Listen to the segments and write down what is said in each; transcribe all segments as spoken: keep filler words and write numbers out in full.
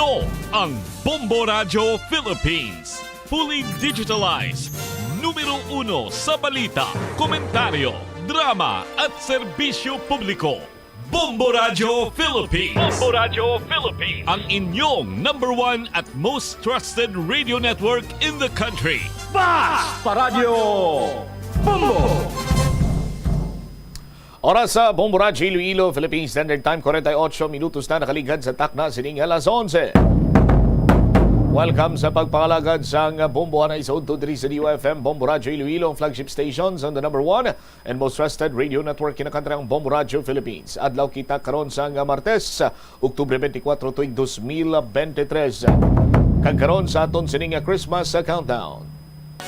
Ito ang Bombo Radyo Philippines. Fully digitalized. Numero uno sa balita, komentaryo, drama at serbisyo publiko. Bombo Radyo Philippines. Bombo Radyo Philippines. Ang inyong number one at most trusted radio network in the country. Basta Radyo Bombo! Oras sa Bombo Radyo Iloilo, Philippine Standard Time, forty-eight minutos na nakaligad sa takna sining alas onse. Welcome sa pagpangalagad sang Bombo Hanay sa udto diri sa D Y F M, Bombo Radyo Iloilo, ang flagship station sang the number one and most trusted radio network in the country, ang Bombo Radyo Philippines. Adlaw kita karon sang Martes, Oktubre twenty-four, tuig dos mil bente tres. Kag karon sa aton sining Christmas countdown.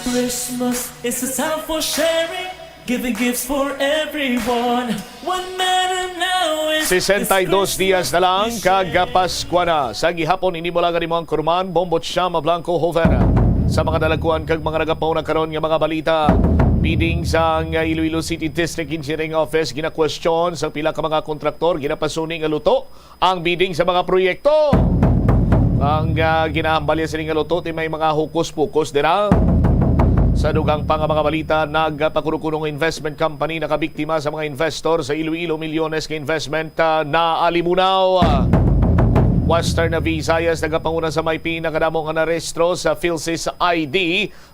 Christmas is a time for sharing, giving gifts for everyone. What matter now is Sesenta y dos dias na lang kag Paskwa na. Sa gihapon, ini mo lang ang imong kurman, Bombo Chama Blanco Hover. Sa mga nalagkuan kag mga nagapauna karon nga mga balita, bidding sang Iloilo City District Engineering Office, ginakwestiyon sa pila ka mga kontraktor, ginapasuni nga luto ang bidding sa mga proyekto. Ang, ah, ginahambalya sini nga luto ti may mga hokus-pokus dira. Sa dugang pa nga mga balita, nagpakuno-kuno nga investment company nakabiktima sa mga investor sa Iloilo, milyones nga investment, ah, naalimunaw. Western Visayas nagapanguna sa may pinakadamo nga narehistro sa PhilSys I D.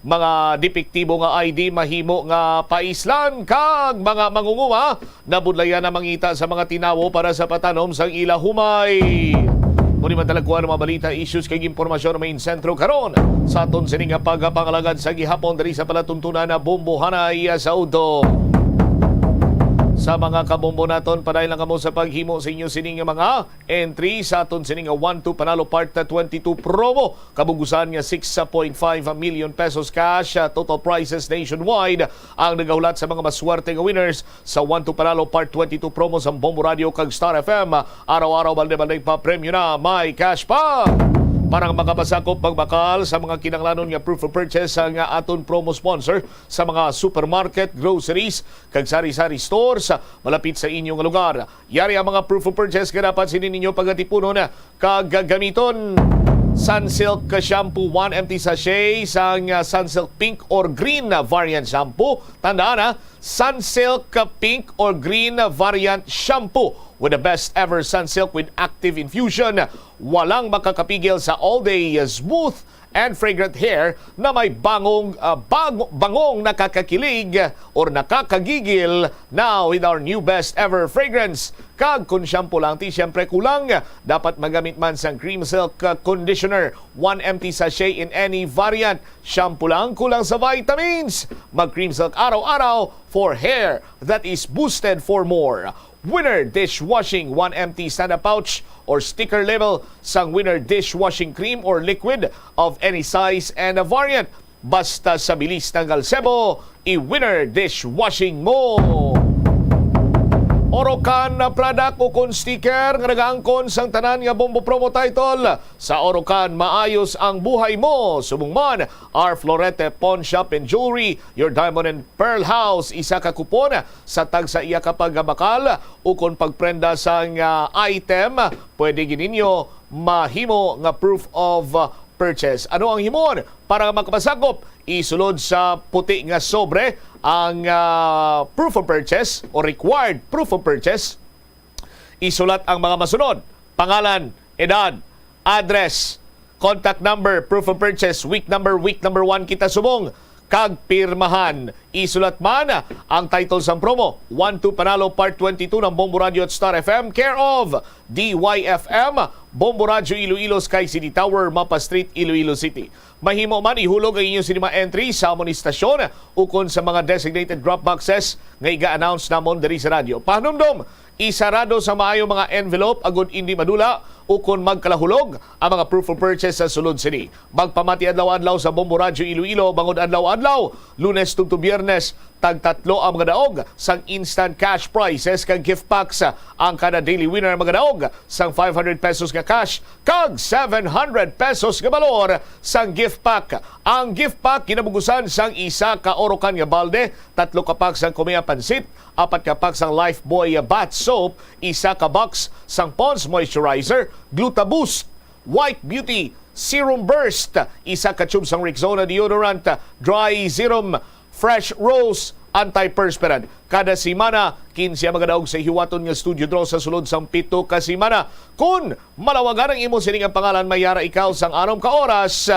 Mga depektibo nga I D mahimo nga paislan kag mga mangunguma nabudlayan na mangita sa mga tinawo para sa patanom sang ila humay. Muni man talagkuan ang mga balita, issues kag impormasyon nga may insentro karon sa aton sini nga pagpangalagad sa gihapon diri sa palatuntunan na Bombo Hanay sa udto. Sa mga kabombo naton, padayon lang kamo sa paghimo sa inyo sini nga mga entry sa aton sini nga One Two Panalo Part twenty-two promo. Kabug-usan nga six point five million pesos cash, ah, total prizes nationwide ang nagahulat sa mga maswerte nga winners sa One Two Panalo Part twenty-two promo sa Bombo Radio kag Star F M. Araw-araw, balde-balde pa premyo na, may cash pa. Para makapasakop, magbakal sa mga kinahanglanon nga proof of purchase nga aton promo sponsor sa mga supermarket, groceries, kag sari-sari stores malapit sa inyo nga lugar. Yari ang mga proof of purchase nga dapat sini ninyo pagatipunon kag gamiton. Sunsilk shampoo, one empty sachet sang, ah, Sunsilk pink or green variant shampoo. Tandaan, ha, Sunsilk pink or green variant shampoo with the best ever Sunsilk with active infusion. Walang makakapigil sa all-day smooth and fragrant hair na may bangong, ah, bang-, bangong nakakakilig or nakakagigil now with our new best ever fragrance. Kag kung shampoo lang, ti siyempre kulang. Dapat magamit man sang Cream Silk, ah, Conditioner, one empty sachet in any variant. Shampoo lang, kulang sa vitamins. Mag Cream Silk araw-araw for hair that is boosted for more. Winner Dishwashing, one empty stand-up pouch or sticker label sang Winner Dishwashing Cream or Liquid of any size and a variant. Basta sa bilis tanggal sebo, i-Winner Dishwashing mo. Orocan na product ukon sticker nga nagaangkon sang tanan nga Bombo Promo title. Sa Orocan, maayos ang buhay mo. Subong man, Our Florete Pawn Shop and Jewelry, your diamond and pearl house. Isa ka kupon sa tagsa iya ka pagbakal ukon pagprenda sang, ah, item, pwede gid ninyo mahimo nga proof of, ah, purchase. Ano ang himuon para makapasakop? Isulod sa puti nga sobre ang, ah, proof of purchase o required proof of purchase. Isulat ang mga masunod: pangalan, edad, address, contact number, proof of purchase, week number, week number one kita subong, kag pirmahan. Isulat man ang title sang promo, One Two Panalo Part twenty-two ng Bombo Radio at Star F M, care of D Y F M, Bombo Radio Iloilo, Sky City Tower, Mapa Street, Iloilo City. Mahimo man ihulog ang inyo sini mga entry sa amon istasyon ukon sa mga designated drop boxes nga iga-announce namon diri sa radyo. Pahanumdom, isarado sa maayo mga envelope agud indi madula ukon magkalahulog ang mga proof of purchase sa sulod sini. Magpamati adlaw-adlaw sa Bombo Radyo Iloilo bangod adlaw-adlaw, Lunes tubtob Biyernes, tagtatlo ang mga daog sang instant cash prizes kag gift packs. Ang kada daily winner magadaog sang five hundred pesos nga cash kag seven hundred pesos nga balor sang gift pack. Ang gift pack ginabugusan sang isa ka Orocan nga balde, tatlo ka pack sang Kumea Pansit, apat ka pack sang Lifebuoy bath soap, isa ka box sang Pond's Moisturizer, Glutaboost, White Beauty Serum Burst, isa ka tube sang Rexona deodorant, Dry Serum Fresh Rose antiperspirant. Kada semana, kinse ang magadaog sa hiwaton nga studio draw sa sulod sang pito ka semana. Kun malawagan ang imo sini nga pangalan, may ara ikaw sang anom ka oras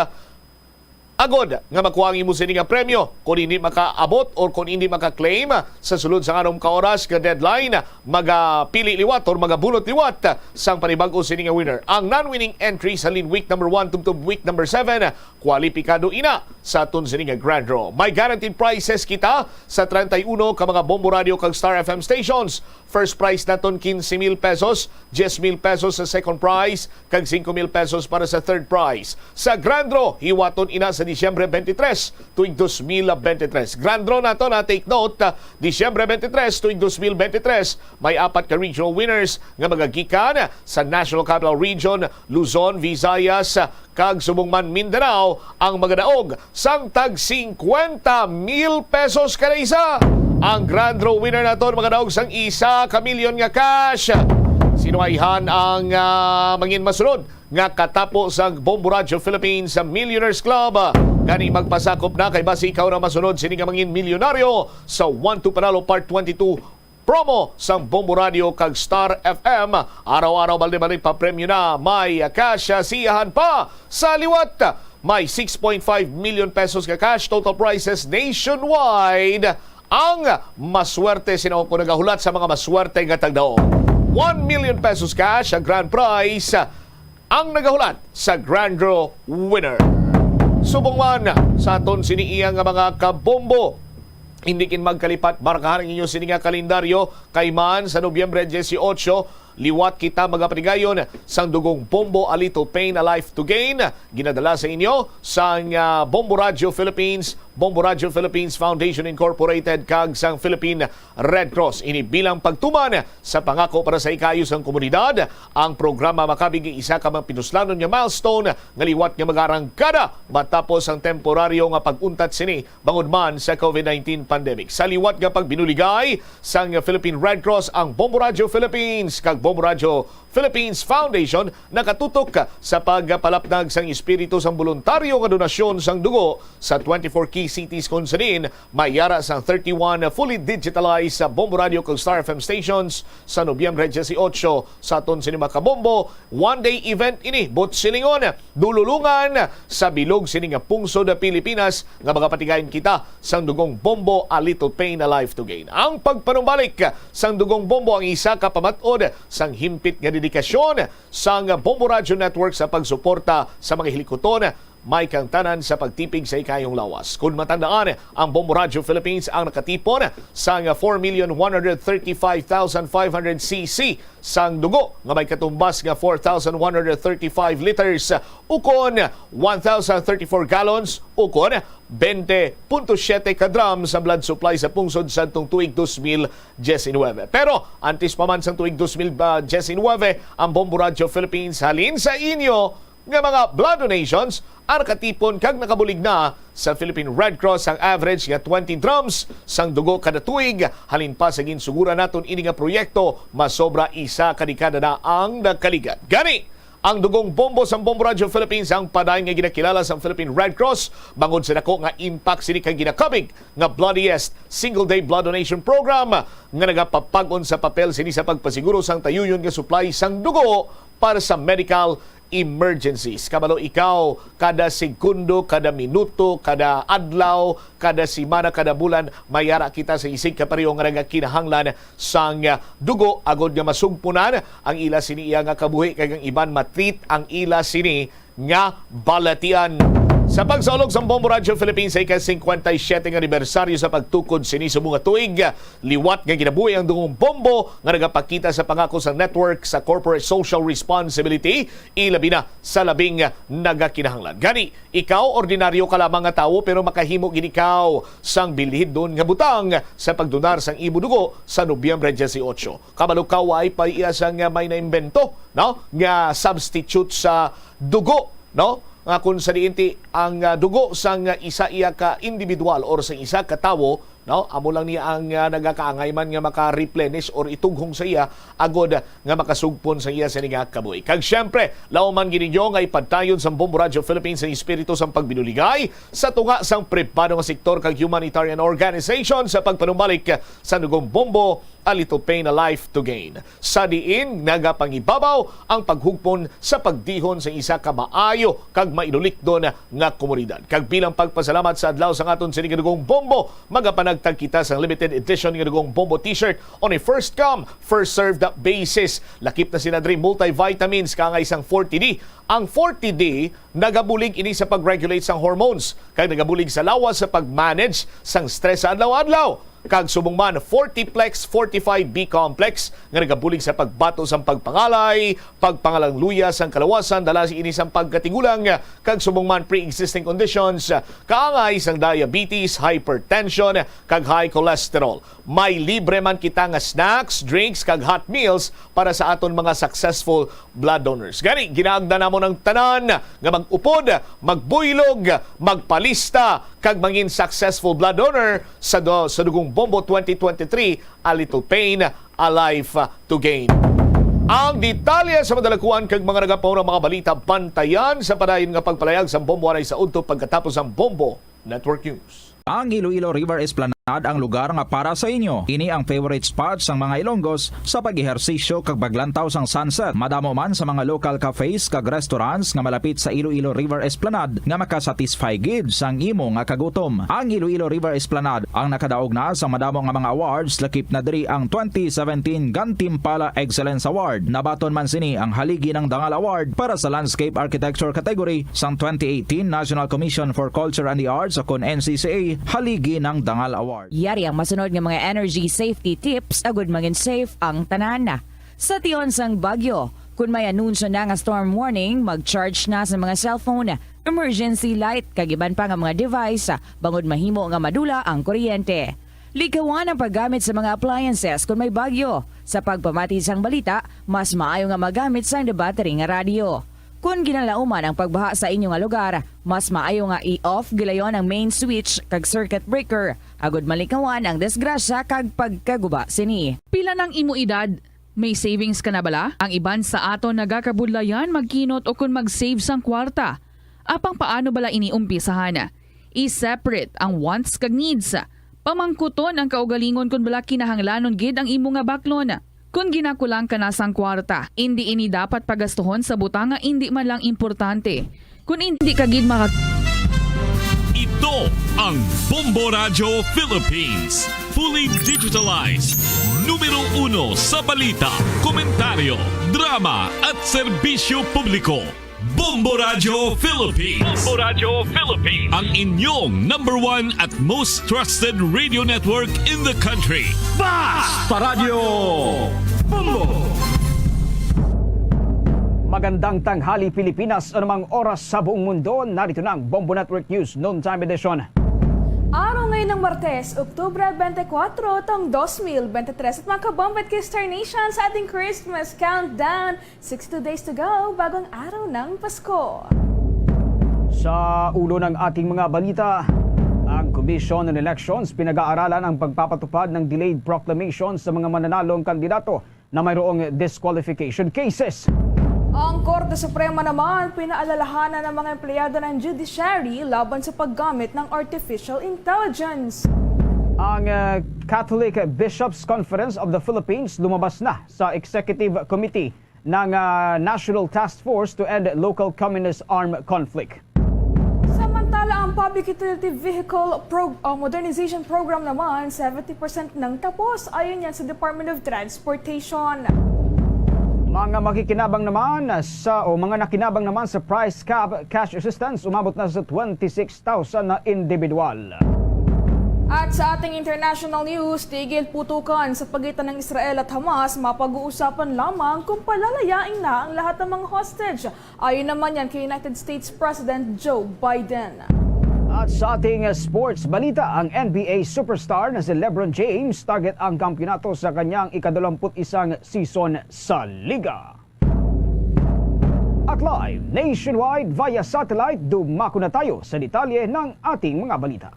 agod nga makuha ang imo sini nga premyo. Kung hindi makaabot or kung hindi maka-claim sa sulod sang anom ka oras nga deadline, magapili liwat or magabunot liwat sang panibag-o sini nga winner. Ang non-winning entry sa Lead Week number one tubtob Week number seven, kwalipikado ina sa aton sini nga grand draw. May guaranteed prizes kita sa treinta y uno ka mga Bombo Radio kag Star F M stations. First prize naton, quince mil pesos, diez mil pesos sa second prize, kag cinco mil pesos para sa third prize. Sa grand draw, hiwaton ina sa Disyembre twenty-three, tuig dos mil veintitrés. Grand draw nato na, take note, ah, Disyembre twenty-three, tuig dos mil veintitrés, may apat ka regional winners nga magagikan sa National Capital Region, Luzon, Visayas, kag subong man Mindanao ang magadaog sang tag singkwenta mil pesos kada isa. Ang grand draw winner naton magadaog sang isa ka milyon nga cash. Sino ayhan ang, ah, mangin masunod nga katapo sang Bombo Radyo Philippines Millionaires Club? Gani, magpasakop na, kay basi ikaw na masunod sini nga mangin milyonaryo sa One to Panalo Part twenty-two promo sang Bombo Radio kag Star F M. Araw-araw, balde-balde papremyo na. May cash siyahan pa sa liwat. May six point five million pesos nga cash, total prizes nationwide. Ang maswerte sino ko nagahulat sa mga maswerte nga tagdaon. One million pesos cash ang grand prize ang nagahulat sa grand draw winner. Subong man sa aton sini iya nga mga kabombo, hindi gid magkalipat, markahan ang inyo sini nga kalendaryo, kay man sa Nobyembre dieciocho, liwat kita magapatigayon sang dugong bombo, A Little Pain, A Life to Gain, ginadala sa inyo sang, ah, Bombo Radio Philippines, Bombo Radio Philippines Foundation Incorporated, kag sang Philippine Red Cross. Ini bilang pagtuman sa pangako para sa ikaayo sang komunidad. Ang programa makabig isa ka mga pinuslanon nga milestone nga liwat nga mag-arangkada matapos ang temporaryo nga pag-untat sini bangod man sa COVID nineteen pandemic. Sa liwat nga pagbinuligay sang Philippine Red Cross, ang Bombo Radio Philippines kag Bombo Radio Philippines Foundation nakatutok sa pagpalapnag sang espiritu sang boluntaryo nga donasyon sang dugo sa twenty-four key cities, kon sa diin may ara sang thirty-one fully digitalized sa Bombo Radio kag Star F M stations sa Nobyembre dieciocho. Sa aton sini mga kabombo, one-day event ini, but silingon, dululungan sa bilog sini nga pungsod sa Pilipinas nga magapatigayon kita sang dugong bombo, A Little Pain, A Life to Gain. Ang pagpanumbalik sang dugong bombo ang isa ka pamat-od sang himpit nga dedikasyon sang Bombo Radio Network sa pagsuporta sa mga hilikuton, may kang tanan sa pagtipig sa ikayong lawas. Kun matandaan, ang Bombo Radio Philippines ang nakatipon sang four million one hundred thirty-five thousand five hundred C C sang dugo nga may katumbas nga four thousand one hundred thirty-five liters, ukon one thousand thirty-four gallons, ukon twenty punto siete ka drum sa blood supply sa pungsod sadtong tuig dos mil diecinuebe. Pero antes pa man sang tuig dos mil diecinuebe, ang Bombo Radio Philippines halin sa inyo nga mga blood donations ang nakatipon kag nakabulig na sa Philippine Red Cross ang average nga twenty drums sang dugo kada tuig. Halin pa sa ginsuguran naton ini nga proyekto, masobra isa ka dekada na ang nakaligad. Gani, ang dugong bombo sang Bombo Radio Philippines ang padayon nga ginakilala sang Philippine Red Cross bangod sa dako nga impact sini kag ginakabig nga Bloodiest Single Day Blood Donation Program nga nagapapag-on sa papel sini sa pagpasiguro sang tayuyon nga supply sang dugo para sa medical emergencies. Kabalo ikaw, kada segundo, kada minuto, kada adlaw, kada semana, kada bulan, may ara kita sa isig ka pareho nga nagakinahanglan sang, ah, dugo agod nga masugpunan ang ila sini iya nga kabuhi kag ang iban matreat ang ila sini nga balatian. Sa pagsaulog sang Bombo Radio Philippines sa ika-singkwenta y siyete nga anibersaryo sa pagtukod sini subong nga tuig, liwat nga ginabuhi ang dugong bombo nga nagapakita sa pangako sa network sa corporate social responsibility, ilabi na sa labing nagakinahanglan. Gani, ikaw, ordinaryo ka lamang nga tawo, pero makahimo gid ikaw sang bilhidon nga butang sa pagdonar sang imo dugo sa Nobyembre dieciocho. Kabalo ka, way pa iya sang may naimbento, no, nga substitute sa dugo, no? Nga kung sa diin ti ang, ah, dugo sang isa iya ka individual or sa isa ka tawo No? Amo lang niya ang, ah, nagakaangay man nga maka-replenish or itughong sa iya agod nga makasugpon sa iya sini nga kabuhi. Kag siyempre, laom man gid ninyo nga ipadayon sang Bombo Radyo Philippines ang espiritu sang pagbinuligay sa tunga sang pribado nga sektor kag humanitarian organization sa pagpanumbalik sa Dugong Bombo, A Little Pain, A Life to Gain, sa diin nagapangibabaw ang paghugpon sa pagdihon sa isa ka maayo kag mailulikdon nga komunidad. Kag bilang pagpasalamat sa adlaw sang aton sini nga Dugong Bombo, magapanagtag kita sang limited edition nga Dugong Bombo T-shirt on a first come, first served basis. Lakip na sina diri multivitamins kaangay sang forty D. Ang forty D nagabulig ini sa pag-regulate sang hormones kag nagabulig sa lawas sa pag-manage sang stress sa adlaw-adlaw. Kag subong man, forty plex, forty-five B complex nga nagabulig sa pagbato sang pagpangalay, pagpangalangluya sang kalawasan, dala ini sang pagkatigulang, kag subong man pre-existing conditions, kaangay sang diabetes, hypertension, kag high cholesterol. May libre man kita nga snacks, drinks, kag hot meals para sa aton mga successful blood donors. Gani, ginaagda namon ang tanan nga mag-upod, magbuylog, magpalista, kag mangin successful blood donor sa do-, sa Dugong Bombo twenty twenty-three, A Little Pain, A Life to Gain. Ang detalye sa madalakuan kag mga nagapauna mga balita, bantayan sa padayon nga pagpalayag sang Bombo anay sa udto pagkatapos ang Bombo Network News. Ang Iloilo River Esplanade ang lugar nga para sa inyo. Ini ang favorite spot sang mga Ilonggos sa pag-ehersisyo kag paglantaw sang sunset. Madamo man sa mga local cafes kag restaurants nga malapit sa Iloilo River Esplanade nga makasatisfy gid sang imo nga kagutom. Ang Iloilo River Esplanade ang nakadaog na sa madamo nga mga awards, lakip na diri ang twenty seventeen Gantimpala Excellence Award. Nabaton man sini ang Haligi ng Dangal Award para sa Landscape Architecture category sang twenty eighteen National Commission for Culture and the Arts, o kon N C C A, Haligi ng Dangal Award. Yari ang masunod nga mga energy safety tips agud mangin safe ang tanan. Sa tion sang bagyo, kun may anunsyo na nga storm warning, mag-charge na sa mga cellphone, emergency light, kag iban pa nga mga device, bangod mahimo nga madula ang kuryente. Likawan ang paggamit sa mga appliances kun may bagyo. Sa pagpamati sang balita, mas maayo nga magamit sang battery nga radyo. Kon ginalauman ang pagbaha sa inyo nga lugar, mas maayo nga i-off gilayon ang main switch kag circuit breaker, agud malikawan ang disgrasya kag pagkaguba sini. Pila nang imo edad? May savings ka na bala? Ang iban sa aton nagakabudlayan magkinot o kon mag-save sang kwarta. Apang paano bala ini umpisahan? I-separate ang wants kag needs. Pamangkuton ang kaugalingon kon bala kinahanglanon gid ang imo nga baklon. Kon ginakulang ka na sang kwarta, indi ini dapat pagastuhon sa butang nga indi man lang importante. Kon indi ka gid maka- Ito ang Bombo Radyo Philippines. Fully digitalized. Numero uno sa balita, komentaryo, drama, at serbisyo publiko. Bombo Radyo Philippines. Bombo Radyo Philippines. Ang inyong number one at most trusted radio network in the country. Basta Radyo Bombo! Magandang tanghali, Pilipinas. Anumang oras sa buong mundo, narito na ang Bombo Network News Noontime Edition. Araw ngayon ng Martes, Oktubre twenty-four, taong twenty twenty-three. At mga kabombo at K-Star Nation, sa ating Christmas countdown, sixty-two days to go bago ang araw ng Pasko. Sa ulo ng ating mga balita, ang Commission on Elections pinag-aaralan ang pagpapatupad ng delayed proclamation sa mga mananalong kandidato na mayroong disqualification cases. Ang Korte Suprema naman pinaalalahanan ang mga empleyado ng judiciary laban sa paggamit ng artificial intelligence. Ang, uh, Catholic Bishops' Conference of the Philippines lumabas na sa Executive Committee ng, uh, National Task Force to End Local Communist Armed Conflict. Samantala, ang Public Utility Vehicle Pro-, uh, Modernization Program naman, seventy percent nang tapos, ayon yan sa Department of Transportation. Mga makikinabang naman sa, o mga nakinabang naman sa price cap cash assistance, umabot na sa twenty-six thousand na individual. At sa ating international news, tigil putukan sa pagitan ng Israel at Hamas, mapag-uusapan lamang kung palalayain na ang lahat ng mga hostage. Ayon naman yan kay United States President Joe Biden. At sa ating sports balita, ang N B A superstar na si LeBron James target ang kampiyonato sa kanyang ikadalawamput-isang season sa liga. At live nationwide via satellite, dumako na tayo sa detalye ng ating mga balita.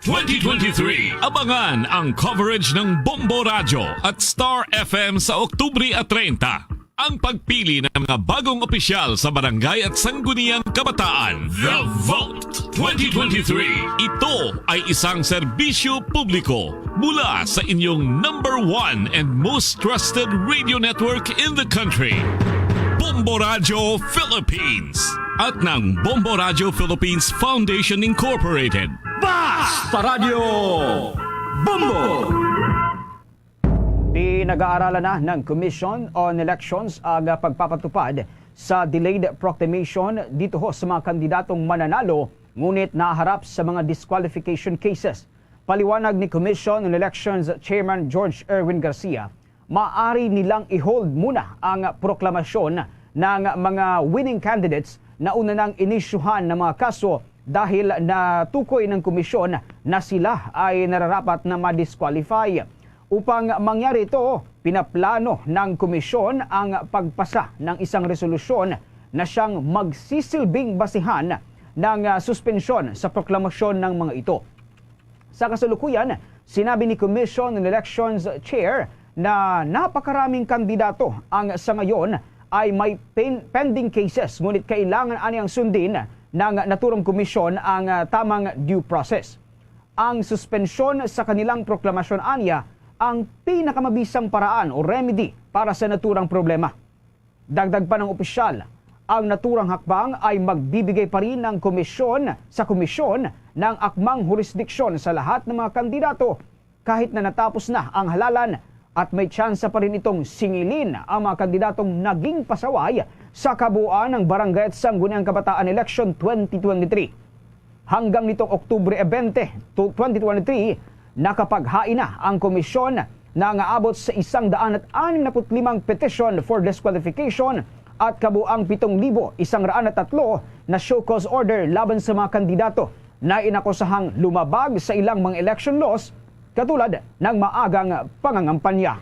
twenty twenty-three. Abangan ang coverage ng Bombo Radyo at Star F M sa Oktubre treinta. Ang pagpili ng mga bagong opisyal sa Barangay at Sangguniang Kabataan. The Vote twenty twenty-three. Ito ay isang serbisyo publiko mula sa inyong number one and most trusted radio network in the country, Bombo Radyo Philippines, at ng Bombo Radyo Philippines Foundation Incorporated. Basta Radyo Bombo! Pinag-aaralan na ng Commission on Elections ang pagpapatupad sa delayed proclamation dito ho sa mga kandidatong mananalo ngunit naharap sa mga disqualification cases. Paliwanag ni Commission on Elections Chairman George Erwin Garcia, maari nilang i-hold muna ang proklamasyon ng mga winning candidates na una nang inisyuhan ng mga kaso dahil natukoy ng komisyon na sila ay nararapat na ma-disqualify. Upang mangyari ito, pinaplano ng komisyon ang pagpasa ng isang resolusyon na siyang magsisilbing basihan ng, ah, suspensyon sa proklamasyon ng mga ito. Sa kasalukuyan, sinabi ni Commission on Elections Chair na napakaraming kandidato ang sa ngayon ay may pen-, pending cases, ngunit kailangan aniyang sundin ng naturang komisyon ang, ah, tamang due process. Ang suspensyon sa kanilang proklamasyon anya ang pinakamabisang paraan o remedy para sa naturang problema. Dagdag pa ng opisyal, ang naturang hakbang ay magbibigay pa rin ng komisyon sa komisyon ng akmang hurisdiksyon sa lahat ng mga kandidato kahit na natapos na ang halalan at may tsansa pa rin itong singilin ang mga kandidatong naging pasaway sa kabuuan ng Barangay at Sangguniang Kabataan Election twenty twenty-three. Hanggang nitong Oktubre twenty, twenty twenty-three, nakapaghain na ang komisyon na nga abot sa isang daan at anim na put limang petition for disqualification at kabuang pitong libo isang raan at tatlo na show cause order laban sa mga kandidato na inakusahang lumabag sa ilang mga election laws, katulad ng maagang pangangampanya.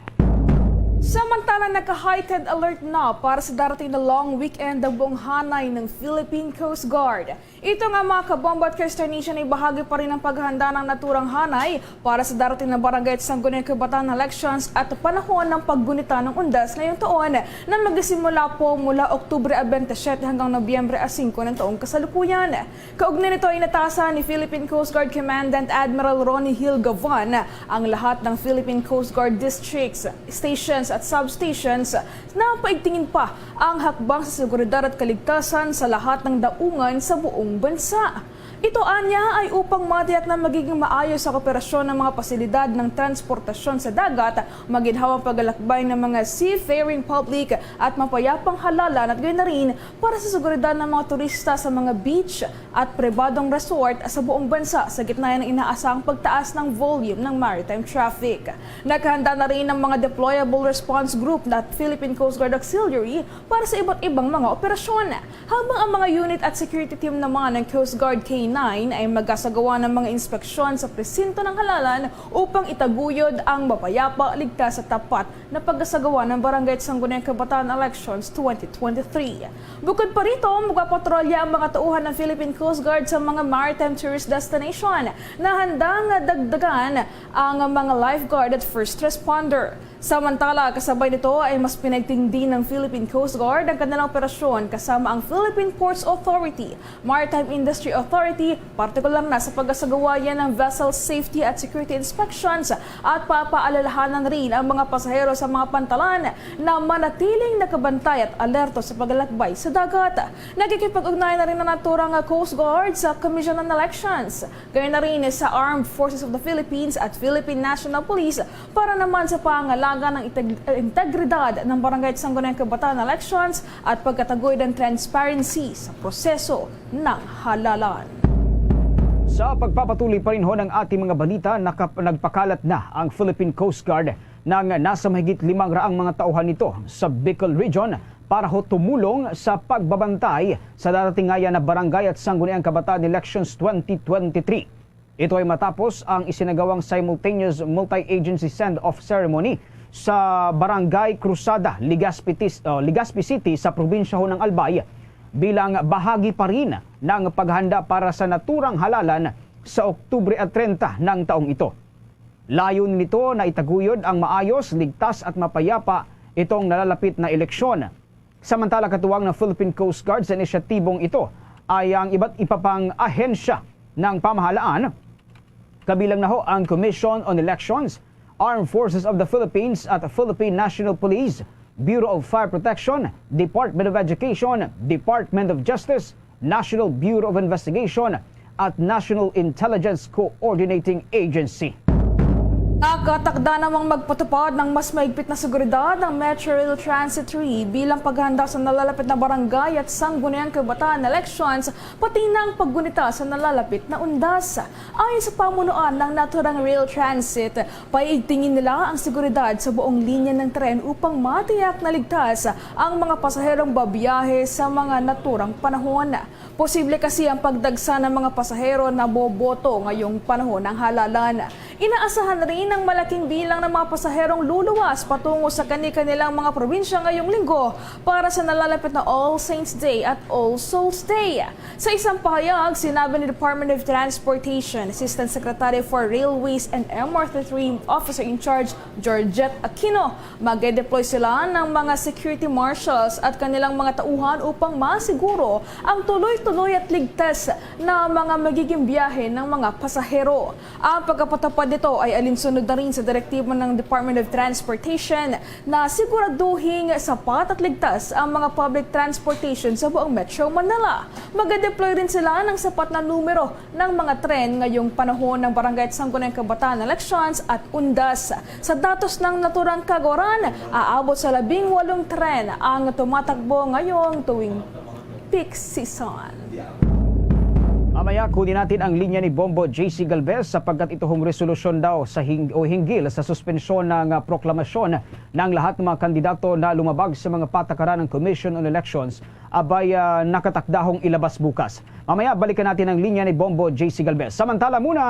Samantala, naka-heightened alert na para sa darating na long weekend ang buong hanay ng Philippine Coast Guard. Ito nga, mga kabombo at ka-Star Nation, ay bahagi pa rin ng paghahanda ng naturang hanay para sa darating na barangay at sangguniang kabataan elections at panahon ng paggunita ng undas ngayong taon na magsisimula po mula Oktubre twenty-seven hanggang Nobyembre singko ng taong kasalukuyan. Kaugnay nito, inatasan ni Philippine Coast Guard Commandant Admiral Ronnie Hill Gavan ang lahat ng Philippine Coast Guard districts, stations at substations na paigtingin pa ang hakbang sa seguridad at kaligtasan sa lahat ng daungan sa buong bansa. Ito anya ay upang matiyak na magiging maayos ang operasyon ng mga pasilidad ng transportasyon sa dagat, maginhawang paglalakbay ng mga seafaring public at mapayapang halalan at gayon na rin para sa seguridad ng mga turista sa mga beach at pribadong resort sa buong bansa sa gitna ng inaasahang pagtaas ng volume ng maritime traffic. Nakahanda na rin ang mga deployable response group na Philippine Coast Guard Auxiliary para sa iba't ibang mga operasyon. Habang ang mga unit at security team naman ng Coast Guard K nine ay magasagawa ng mga inspeksyon sa presinto ng halalan upang itaguyod ang mapayapa, ligtas at tapat na pagsasagawa ng Barangay at Sangguniang Kabataan Elections twenty twenty-three. Bukod pa rito, magpapatrolya ang mga tauhan ng Philippine Coast Guard sa mga maritime tourist destination na handang dagdagan ang mga lifeguard at first responder. Samantala, kasabay nito ay mas pinaigting din ng Philippine Coast Guard ang kanilang operasyon kasama ang Philippine Ports Authority, Maritime Industry Authority, partikular na sa pagkasagawa ng vessel safety at security inspections at papaalalahanan rin ang mga pasahero sa mga pantalan na manatiling nakabantay at alerto sa paglalakbay sa dagat. Nakikipag-ugnayan na rin ang naturang Coast Guard sa Commission on Elections, gayon na rin sa Armed Forces of the Philippines at Philippine National Police para naman sa pangangalaga ng integ-, integridad ng barangay at sangguniang kabataan elections at pagkataguyod ng transparency sa proseso ng halalan. Sa pagpapatuloy pa rin ho ng ating mga balita, nakap-, nagpakalat na ang Philippine Coast Guard ng nasa mahigit limang raang mga tauhan nito sa Bicol Region para ho tumulong sa pagbabantay sa darating ngayan na Barangay at Sangguniang Kabataan Elections twenty twenty-three. Ito ay matapos ang isinagawang simultaneous multi-agency send-off ceremony sa Barangay Cruzada, Legazpi Tis-, uh, Legazpi City sa probinsya ho ng Albay, bilang bahagi pa rin ng paghanda para sa naturang halalan sa Oktubre at treinta ng taong ito. Layon nito na itaguyod ang maayos, ligtas at mapayapa itong nalalapit na eleksyon. Samantala, katuwang ng Philippine Coast Guard sa inisyatibong ito ay ang iba't iba pang ahensya ng pamahalaan, kabilang na ho ang Commission on Elections, Armed Forces of the Philippines at Philippine National Police, Bureau of Fire Protection, Department of Education, Department of Justice, National Bureau of Investigation, at National Intelligence Coordinating Agency. Nakatakda namang magpatupad ng mas mahigpit na seguridad ang Metro Rail Transit three bilang paghahanda sa nalalapit na barangay at sangguniang kabataan elections, pati na ang paggunita sa nalalapit na undas. Ayon sa pamunuan ng naturang Rail Transit, paiigtingin nila ang seguridad sa buong linya ng tren upang matiyak na ligtas ang mga pasaherong babiyahe sa mga naturang panahon. Posible kasi ang pagdagsa ng mga pasahero na boboto ngayong panahon ng halalan. Inaasahan rin ang malaking bilang ng mga pasaherong luluwas patungo sa kani-kanilang mga probinsya ngayong linggo para sa nalalapit na All Saints Day at All Souls Day. Sa isang pahayag, sinabi ni Department of Transportation Assistant Secretary for Railways and M R T three Officer in Charge Georgette Aquino, mag-deploy sila ng mga security marshals at kanilang mga tauhan upang masiguro ang tuloy-tuloy at ligtas na mga magiging biyahe ng mga pasahero. Ang pagkapatupad nito ay alinsunod na rin sa direktibo ng Department of Transportation na siguraduhing sapat at ligtas ang mga public transportation sa buong Metro Manila. Mag-deploy rin sila ng sapat na numero ng mga tren ngayong panahon ng barangay at sangguniang kabataan elections at undas. Sa datos ng naturang kagawaran, aabot sa labing walong tren ang tumatakbo ngayong tuwing peak season. Mamaya, kunin natin ang linya ni Bombo J C Galvez sapagkat ito hong resolusyon daw sa hing-, o hinggil sa suspensyon ng, ah, proklamasyon ng lahat ng mga kandidato na lumabag sa mga patakaran ng Commission on Elections abay, ah, nakatakdahong ilabas bukas. Mamaya, balikan natin ang linya ni Bombo J C Galvez. Samantala muna,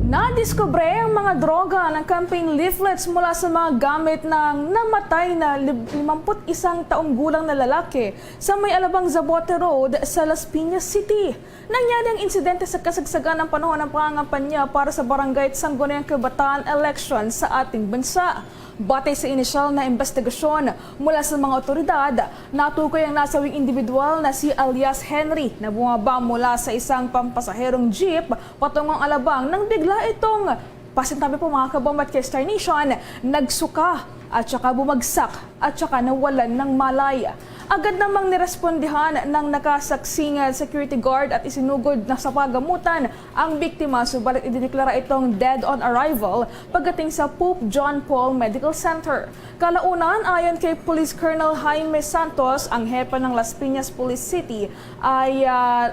nadiskubre ang mga droga ng campaign leaflets mula sa mga gamit ng namatay na lib-, limampu't isang taong gulang na lalaki sa may Alabang Zabote Road sa Las Piñas City. Nangyari ang insidente sa kasagsagan ng panahon ng pangangampanya para sa barangay at sangguniang kabataan election sa ating bansa. Batay sa inisyal na investigasyon mula sa mga otoridad, natukoy ang nasabing individual na si alias Henry na bumaba mula sa isang pampasaherong jeep patungong Alabang nang bigla itong, pasintabi po mga kabombat kay Star Nation, nagsuka at saka bumagsak at saka nawalan ng malay. Agad namang nirespondihan ng nakasaksing security guard at isinugod na sa pagamutan ang biktima, subalit idineklara itong dead on arrival pagdating sa Pope John Paul Medical Center. Kalaunan, ayon kay Police Colonel Jaime Santos, ang hepe ng Las Piñas Police City, ay, ah,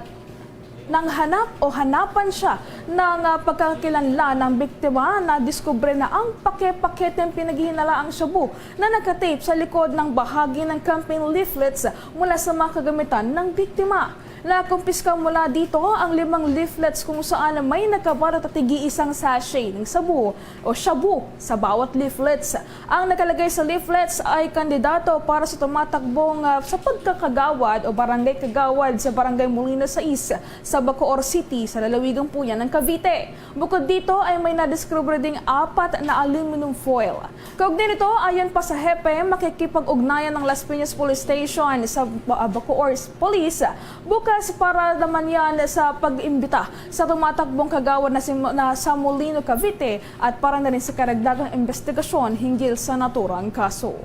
nanghanap o hanapan siya ng, ah, pagkakakilanlan ng biktima. Nadiskubre na ang pake-paketeng pinaghihinalaang shabu na nakatape sa likod ng bahagi ng campaign leaflets mula sa mga kagamitan ng biktima. Nakumpiska mula dito ang limang leaflets kung saan may nakabalot na tigi-isang sachet ng shabu o shabu sa bawat leaflets. Ang nakalagay sa leaflets ay kandidato para sa tumatakbong, ah, sa pagkakagawad o barangay kagawad sa Barangay Molino sais sa Bacoor City, sa lalawigan po yan ng Cavite. Bukod dito ay may nadiskubre ding apat na aluminum foil. Kaugnay nito, ayon pa sa hepe, makikipag-ugnayan ang Las Piñas Police Station sa Ba-, Bacoor Police bukas para naman yan sa pag-imbita sa tumatakbong kagawad na si, na sa Molino, Cavite, at para na rin sa karagdagang investigasyon hinggil sa naturang kaso.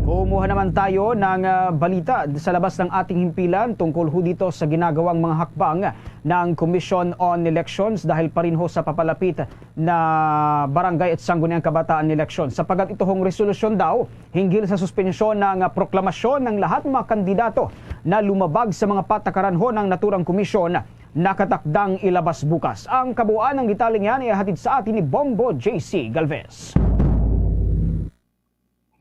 Kumuha naman tayo ng, ah, balita sa labas ng ating himpilan tungkol ho dito sa ginagawang mga hakbang ng Commission on Elections dahil pa rin ho sa papalapit na barangay at sangguniang kabataan eleksyon, sapagkat ito hong resolusyon daw hinggil sa suspensyon ng proklamasyon ng lahat ng mga kandidato na lumabag sa mga patakaran ho ng naturang komisyon nakatakdang ilabas bukas. Ang kabuuan ng detalye niyan ay hatid sa atin ni Bombo J C Galvez.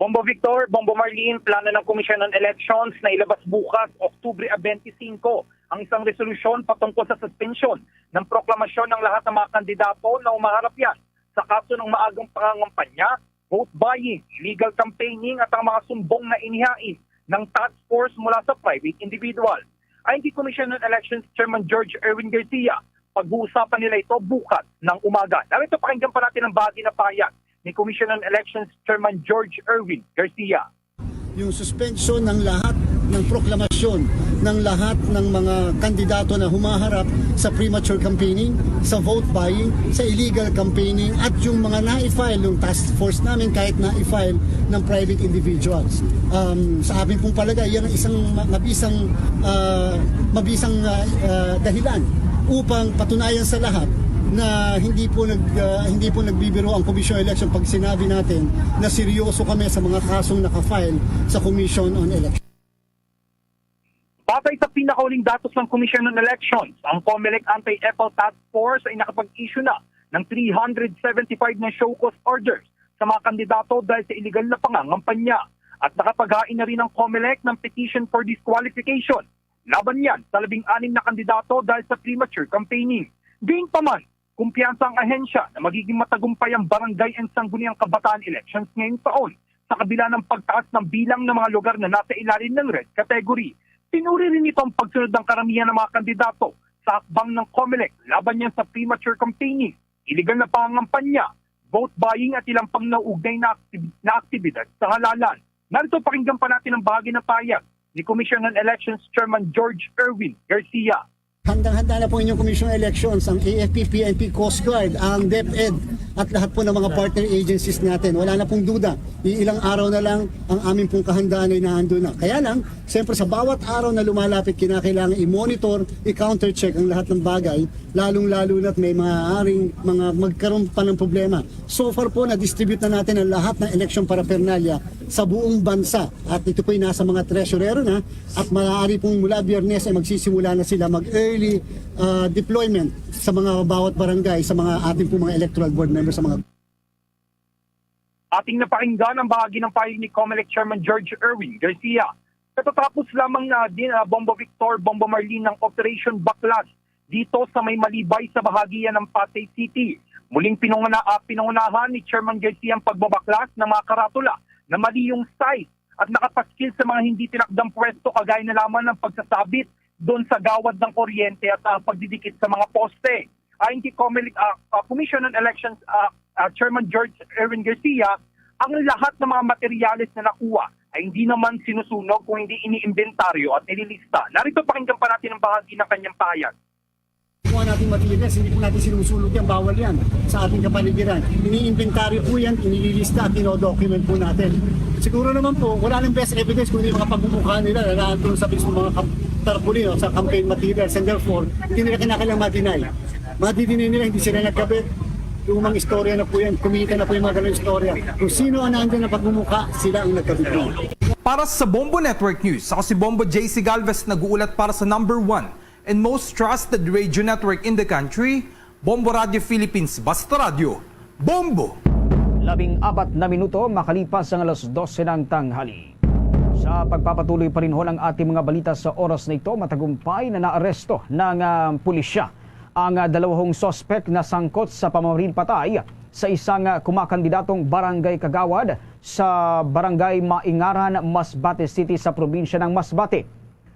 Bombo Victor, Bombo Marlene, plano ng Commission on Elections na ilabas bukas, Oktubre twenty-five, ang isang resolusyon patungkol sa suspensyon ng proklamasyon ng lahat ng mga kandidato na umaharap yan sa kaso ng maagang pangangampanya, vote buying, illegal campaigning at ang mga sumbong na inihain ng task force mula sa private individual. Ayon kay Commission on Elections Chairman George Erwin Garcia, Pag-uusapan nila ito bukas ng umaga. Narito, pakinggan pa natin ang bahagi ng pahayag ni Commission on Elections Chairman George Erwin Garcia. Yung suspension ng lahat ng proklamasyon ng lahat ng mga kandidato na humaharap sa premature campaigning, sa vote buying, sa illegal campaigning, at yung mga na-file, yung task force namin kahit na-file ng private individuals. Um, sa amin pong palagay, yan ang isang ma-, mabisang, ah, mabisang, ah, ah, dahilan upang patunayan sa lahat na hindi po nag-, ah, hindi po nagbibiro ang Commission on Election pag sinabi natin na seryoso kami sa mga kasong naka-file sa Commission on Election. Batay sa pinakahuling datos ng Commission on Elections, ang COMELEC Anti-F L Task Force ay nakapag-issue na ng three hundred seventy-five na show cause orders sa mga kandidato dahil sa iligal na pangangampanya. At nakapaghain na rin ang COMELEC ng petition for disqualification laban yan sa labing-anim na kandidato dahil sa premature campaigning. Gayunpaman, kumpiyansa ang ahensya na magiging matagumpay ang Barangay and Sangguniang Kabataan Elections ngayong taon, sa kabila ng pagtaas ng bilang ng mga lugar na nasa ilalim ng red category. Pinuri rin nito ang pagsunod ng karamihan ng mga kandidato sa hakbang ng COMELEC laban niyan sa premature campaigning, iligal na pangangampanya, vote buying at ilang pang nauugnay na aktib-, na aktibidad sa halalan. Narito, pakinggan pa natin ang bahagi ng pahayag ni Commission on Elections Chairman George Erwin Garcia. Handang-handa na po inyong Commission on Elections, ang A F P, P N P, Coast Guard, ang DepEd, at lahat po ng mga partner agencies natin. Wala na pong duda, iilang araw na lang ang amin pong kahandaan ay naandun na. Kaya lang, siyempre, sa bawat araw na lumalapit, kinakailangan i-monitor, i-countercheck ang lahat ng bagay, lalong-lalo na't may maaaring mga magkaroon pa ng problema. So far po, na-distribute na natin ang lahat ng election paraphernalia sa buong bansa. At ito po'y nasa mga tresurero na, at maaari pong mula Biyernes ay magsisimula na sila mag-early, ah, deployment sa mga bawat barangay, sa mga ating pong mga electoral board members, sa mga Ating napakinggan ang bahagi ng pahayag ni COMELEC Chairman George Erwin Garcia. Katatapos lamang na din, ah, Bombo Victor, Bombo Marlene, ng Operation Baklas dito sa may Malibay sa bahagi yan ng Pasay City. Muling pinunguna-, ah, pinungunahan ni Chairman Garcia ang pagbabaklas ng mga karatula na mali yung size at nakapaskil sa mga hindi tinakdang pwesto, kagaya na lamang ng pagsasabit doon sa gawad ng kuryente at, ah, pagdidikit sa mga poste. Ayon kay Comelec, ah, ah, Commission on Elections, ah, ah, Chairman George Erwin Garcia, ang lahat ng mga materyales na nakuha ay hindi naman sinusunog kung hindi iniimbentaryo at nililista. Narito, pakinggan pa natin ang bahagi ng kanyang pahayag. Kuha natin materials, hindi po natin sinusunog yan, bawal yan sa ating kapaligiran. Iniimbentaryo po yan, inililista at dinodocument po natin. Siguro naman po, wala nang best evidence kung hindi mga pagmumukha nila na naandun sa mismo mga kam-, tarpaulin o sa campaign materials, and therefore, hindi nila kinakailangan ma-deny. Madidinay nila, hindi sila nagkabit. Lumang istorya na po yan. Kumita na po yung mga ganung istorya. Kung sino ang nandyan na pagmumukha, sila ang nagkabit doon. Para sa Bombo Network News, ako si Bombo J C Galvez, nag-uulat para sa number one and most trusted radio network in the country, Bombo Radio Philippines. Basta Radyo, Bombo! Labing apat na minuto makalipas ang alas dose ng tanghali. Sa pagpapatuloy pa rin ho ng ating mga balita sa oras na ito, matagumpay na naaresto ng, ah, pulisya ang, ah, dalawahong suspek na sangkot sa pamamaril patay sa isang, ah, kumakandidatong barangay kagawad sa Barangay Maingaran, Masbate City, sa probinsya ng Masbate.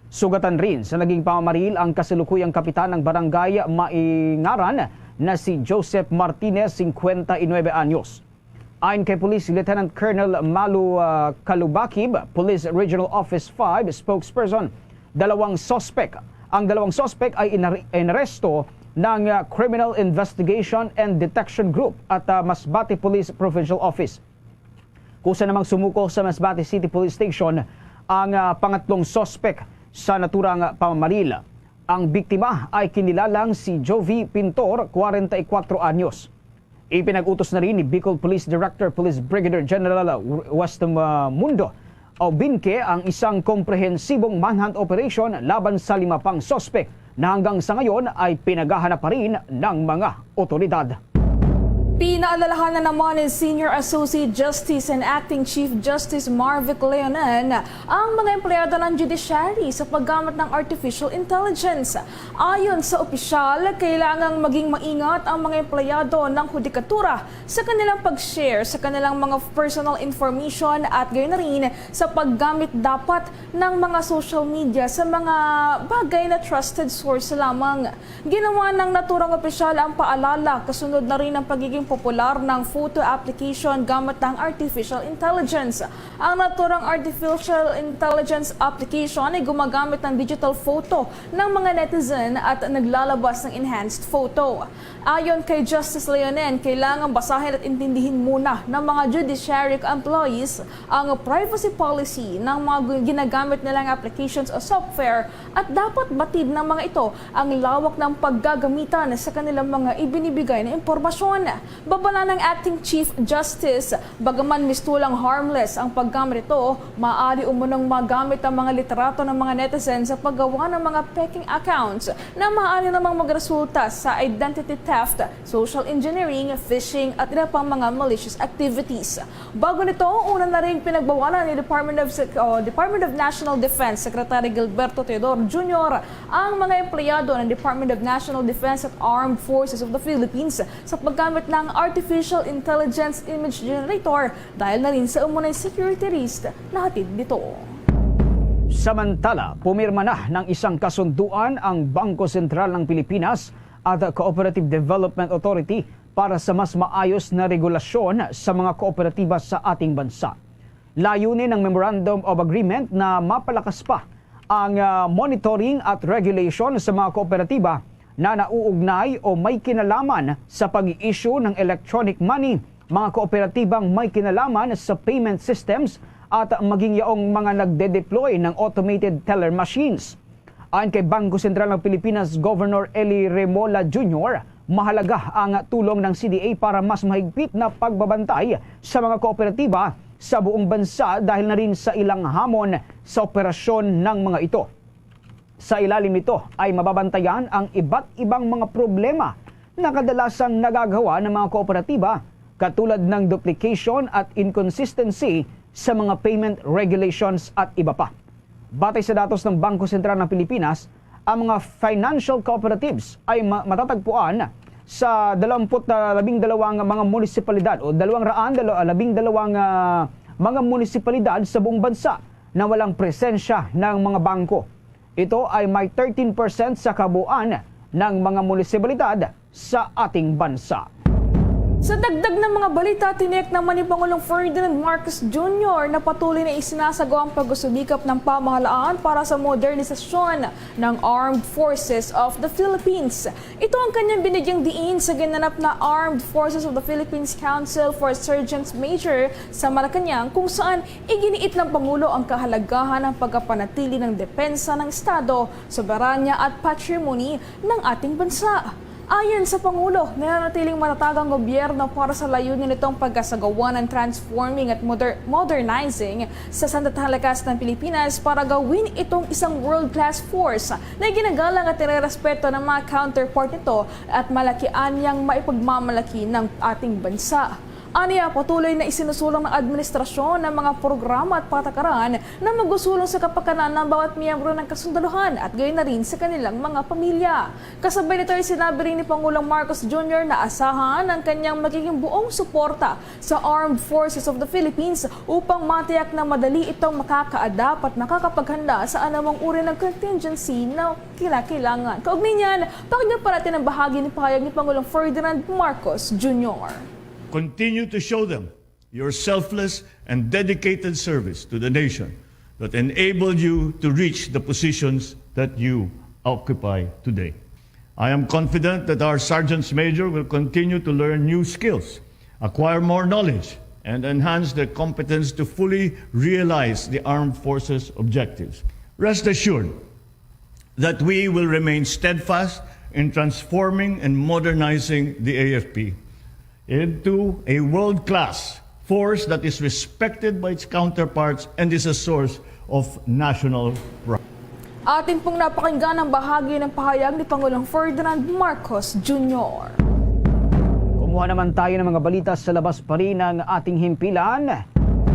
Sugatan rin sa naging pamamaril ang kasalukuyang kapitan ng Barangay Maingaran na si Joseph Martinez, singkwenta y nuebe anyos. Ayon kay Police Lieutenant Colonel Malu, ah, Kalubakib, Police Regional Office five spokesperson, dalawang suspek. Ang dalawang suspek ay inare-, inaresto ng, ah, Criminal Investigation and Detection Group at, ah, Masbate Police Provincial Office. Kusa namang sumuko sa Masbate City Police Station ang, ah, pangatlong suspek sa naturang pamamaril. Ang biktima ay kinilalang si Jovi Pintor, kwarenta y kuwatro anyos. Ipinag-utos na rin ni Bicol Police Director Police Brigadier General Weston, ah, Mundo Aubinque ang isang komprehensibong manhunt operation laban sa lima pang suspek na hanggang sa ngayon ay pinaghahanap pa rin ng mga otoridad. Pinaalalahanan naman ni Senior Associate Justice and Acting Chief Justice Marvic Leonen ang mga empleyado ng judiciary sa paggamit ng artificial intelligence. Ayon sa opisyal, kailangang maging maingat ang mga empleyado ng hudikatura sa kanilang pag-share sa kanilang mga personal information at gayon na rin sa paggamit dapat ng mga social media sa mga bagay na trusted source lamang. Ginawa ng naturang opisyal ang paalala, kasunod na rin ang pagiging popular ng photo application gamit ang artificial intelligence. Ang naturang artificial intelligence application ay gumagamit ng digital photo ng mga netizen at naglalabas ng enhanced photo. Ayon kay Justice Leonen, kailangan basahin at intindihin muna ng mga judiciary employees ang privacy policy ng mga gu-, ginagamit nilang applications o software at dapat batid ng mga ito ang lawak ng paggagamitan sa kanilang mga ibinibigay na impormasyon. Babala ng Acting Chief Justice, bagaman mistulang harmless ang paggamit nito, maaari umunong magamit ang mga litrato ng mga netizen sa paggawa ng mga peking accounts na maaari namang magresulta sa identity theft, social engineering, phishing at iba pang mga malicious activities. Bago nito, una na ring pinagbawalan ni Department of Sec-, oh, Department of National Defense Secretary Gilberto Teodoro Junior ang mga empleyado ng Department of National Defense at Armed Forces of the Philippines sa paggamit ng artificial intelligence image generator dahil na rin sa umunay security risk na hatid nito. Samantala, pumirma na ng isang kasunduan ang Bangko Sentral ng Pilipinas at Cooperative Development Authority para sa mas maayos na regulasyon sa mga kooperatiba sa ating bansa. Layunin ng Memorandum of Agreement na mapalakas pa ang, ah, monitoring at regulation sa mga kooperatiba na nauugnay o may kinalaman sa pag-i-issue ng electronic money, mga kooperatibang may kinalaman sa payment systems, at maging yaong mga nagde-deploy ng automated teller machines. Ayon kay Bangko Sentral ng Pilipinas Governor Eli Remola Junior, mahalaga ang tulong ng C D A para mas mahigpit na pagbabantay sa mga kooperatiba sa buong bansa dahil na rin sa ilang hamon sa operasyon ng mga ito. Sa ilalim nito ay mababantayan ang iba't ibang mga problema na kadalasang nagagawa ng mga kooperatiba, katulad ng duplication at inconsistency sa mga payment regulations at iba pa. Batay sa datos ng Bangko Sentral ng Pilipinas, ang mga financial cooperatives ay ma-, matatagpuan sa dalawampu't labing dalawang mga munisipalidad o dalawang raan dalaw-, labing dalawang, ah, mga munisipalidad sa buong bansa na walang presensya ng mga bangko. Ito ay may thirteen percent sa kabuuan ng mga munisipalidad sa ating bansa. Sa dagdag ng mga balita, tiniyak naman ni Pangulong Ferdinand Marcos Junior na patuloy na isinasagawa ang pagusubikap ng pamahalaan para sa modernisasyon ng Armed Forces of the Philippines. Ito ang kanyang binigyang diin sa ginanap na Armed Forces of the Philippines Council for Sergeants Major sa Malacañang, kung saan iginiit ng Pangulo ang kahalagahan ng pagkapanatili ng depensa ng Estado, soberanya at patrimony ng ating bansa. Ayon sa Pangulo, nananatiling matatag ang gobyerno para sa layunin nitong pagkasagawa ng transforming at moder-, modernizing sa sandatang lakas ng Pilipinas para gawin itong isang world-class force na iginagalang at nirerespeto ng mga counterpart nito at malaki anyang maipagmamalaki ng ating bansa. Aniya, patuloy na isinusulong ng administrasyon ang mga programa at patakaran na magusulong sa kapakanan ng bawat miyembro ng kasundaluhan at gayon na rin sa kanilang mga pamilya. Kasabay nito ay sinabi rin ni Pangulong Marcos Junior na asahan ang kanyang magiging buong suporta sa Armed Forces of the Philippines upang matiyak na madali itong makaka-adapt at makakapaghanda sa anumang uri ng contingency na kinakailangan. Kaugnay niyan, pakinggan pa natin ang bahagi ni pahayag ni Pangulong Ferdinand Marcos Junior. Continue to show them your selfless and dedicated service to the nation that enabled you to reach the positions that you occupy today. I am confident that our Sergeants Major will continue to learn new skills, acquire more knowledge, and enhance their competence to fully realize the Armed Forces objectives. Rest assured that we will remain steadfast in transforming and modernizing the A F P into a world-class force that is respected by its counterparts and is a source of national pride. Atin pong napakinggan ang bahagi ng pahayag ni Pangulong Ferdinand Marcos Junior. Kuha naman tayo ng mga balita sa labas pa rin ng ating himpilan.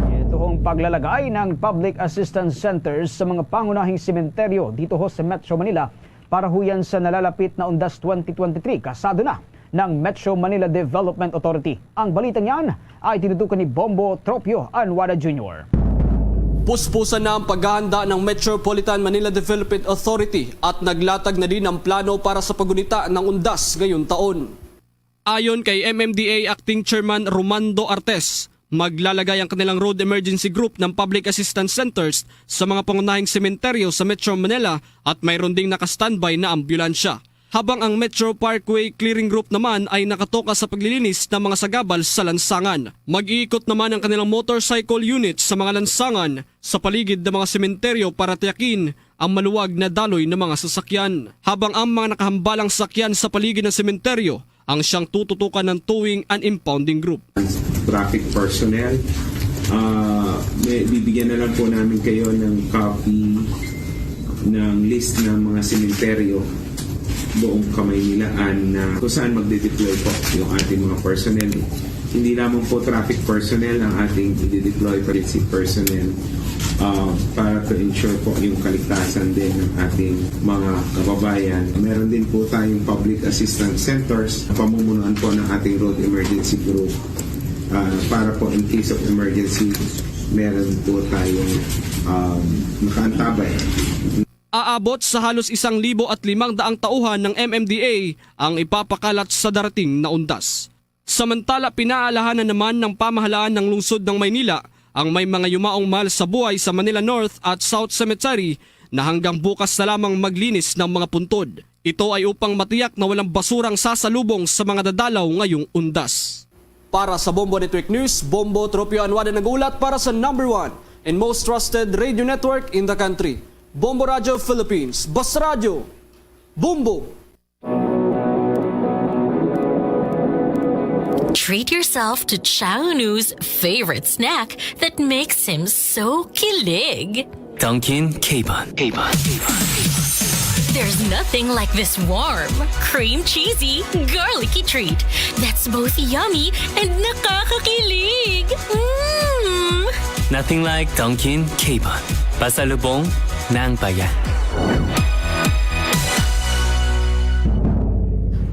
Ito ang paglalagay ng public assistance centers sa mga pangunahing sementeryo dito ho sa Metro Manila para ho yan sa nalalapit na Undas twenty twenty-three, kasado na ng Metro Manila Development Authority. Ang balitang yan ay tinutukan ni Bombo Tropio Anwada Junior. Puspusan na ang paghahanda ng Metropolitan Manila Development Authority at naglatag na din ang plano para sa paggunita ng Undas ngayong taon. Ayon kay M M D A Acting Chairman Romando Artes, maglalagay ang kanilang Road Emergency Group ng Public Assistance Centers sa mga pangunahing sementeryo sa Metro Manila at mayroon ding naka-standby na ambulansya. Habang ang Metro Parkway Clearing Group naman ay nakatoka sa paglilinis ng mga sagabal sa lansangan. Mag-iikot naman ang kanilang motorcycle unit sa mga lansangan sa paligid ng mga sementeryo para tiyakin ang maluwag na daloy ng mga sasakyan. Habang ang mga nakahambalang sakyan sa paligid ng sementeryo ang siyang tututukan ng towing and impounding group. Traffic personnel, ah, may, bibigyan na lang po namin kayo ng copy ng list ng mga sementeryo buong Kamaynilaan na kung saan magde-deploy po yung ating mga personnel. Hindi lamang po traffic personnel ang ating i-deploy, pero si personnel, ah, para to ensure po yung kaligtasan din ng ating mga kababayan. Meron din po tayong public assistance centers na pamumunuan po ng ating Road Emergency Group, ah, para po in case of emergency, meron po tayong, um, nakaantabay. Aabot sa halos isang libo at limang daang tauhan ng M M D A ang ipapakalat sa darating na Undas. Samantala, pinaalahanan naman ng pamahalaan ng lungsod ng Maynila ang may mga yumaong mahal sa buhay sa Manila North at South Cemetery na hanggang bukas na lamang maglinis ng mga puntod. Ito ay upang matiyak na walang basurang sasalubong sa mga dadalaw ngayong Undas. Para sa Bombo Network News, Bombo Tropio Anwada nag-ulat para sa number one and most trusted radio network in the country, Bombo Radyo Philippines. Basta Radyo, Bombo! Treat yourself to Chang Unu's favorite snack that makes him so kilig. Dunkin' K-Bun. K-Bun. There's nothing like this warm, cream cheesy, garlicky treat that's both yummy and nakakakilig. Mm! Nothing like Dunkin' K-Bun. Pasalubong ng bayan.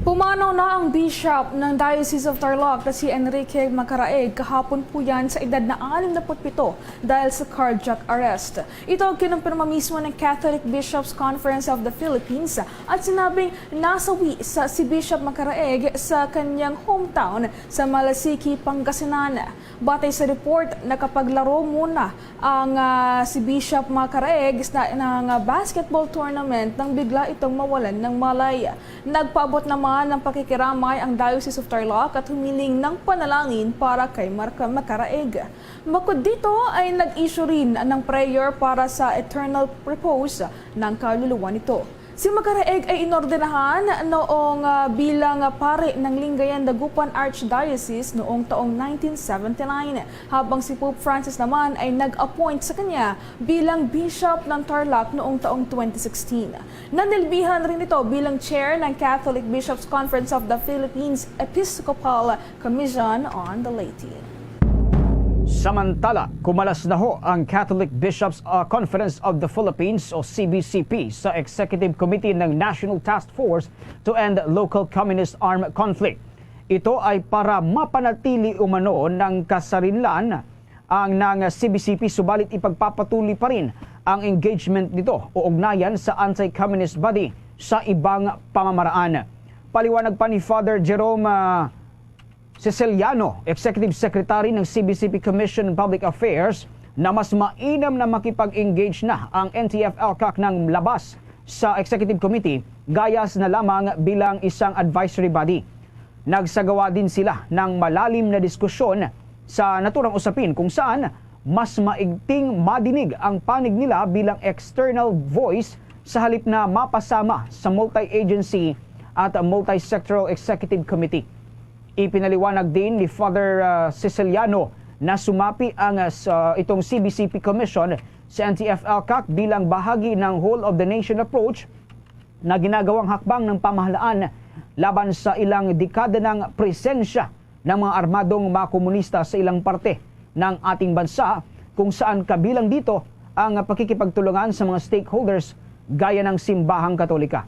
Pumanaw na ang Bishop ng Diocese of Tarlac na si Enrique Macaraeg kahapon po yan sa edad na anim na put pito dahil sa cardiac arrest. Ito ang kinumpirma mismo ng Catholic Bishops' Conference of the Philippines at sinabing nasawi sa si Bishop Macaraeg sa kanyang hometown sa Malasiqui, Pangasinan. Batay sa report, nakapaglaro muna ang, ah, si Bishop Macaraeg sa, ng, ah, basketball tournament nang bigla itong mawalan ng malay. Nagpaabot naman ng pakikiramay ang Diocese of Tarlac at humiling ng panalangin para kay Marca-, Macaraeg. Bukod dito ay nag-issue rin ng prayer para sa eternal repose ng kaluluwa nito. Si Macaraeg ay inordenahan noong, ah, bilang, ah, pari ng Lingayen Dagupan Archdiocese noong taong nineteen seventy-nine, habang si Pope Francis naman ay nag-appoint sa kanya bilang Bishop ng Tarlac noong taong twenty sixteen. Nanilbihan rin ito bilang chair ng Catholic Bishops' Conference of the Philippines Episcopal Commission on the Laity. Samantala, kumalas na ho ang Catholic Bishops, uh, Conference of the Philippines o C B C P sa Executive Committee ng National Task Force to End Local Communist Armed Conflict. Ito ay para mapanatili umano ng kasarinlan ang ng C B C P, subalit ipagpapatuloy pa rin ang engagement nito o ugnayan sa anti-communist body sa ibang pamamaraan. Paliwanag pa ni Father Jerome, ah, Siciliano, Executive Secretary ng C B C P Commission on Public Affairs, na mas mainam na makipag-engage na ang N T F-ELCAC ng labas sa Executive Committee, gayas na lamang bilang isang advisory body. Nagsagawa din sila ng malalim na diskusyon sa naturang usapin kung saan mas maigting madinig ang panig nila bilang external voice sa halip na mapasama sa multi-agency at multi-sectoral executive committee. Ipinaliwanag din ni Father, ah, Siciliano na sumapi ang, ah, sa itong C B C P Commission sa N T F-ELCAC bilang bahagi ng whole of the nation approach na ginagawang hakbang ng pamahalaan laban sa ilang dekada ng presensya ng mga armadong mga komunista sa ilang parte ng ating bansa, kung saan kabilang dito ang pakikipagtulungan sa mga stakeholders gaya ng simbahang Katolika.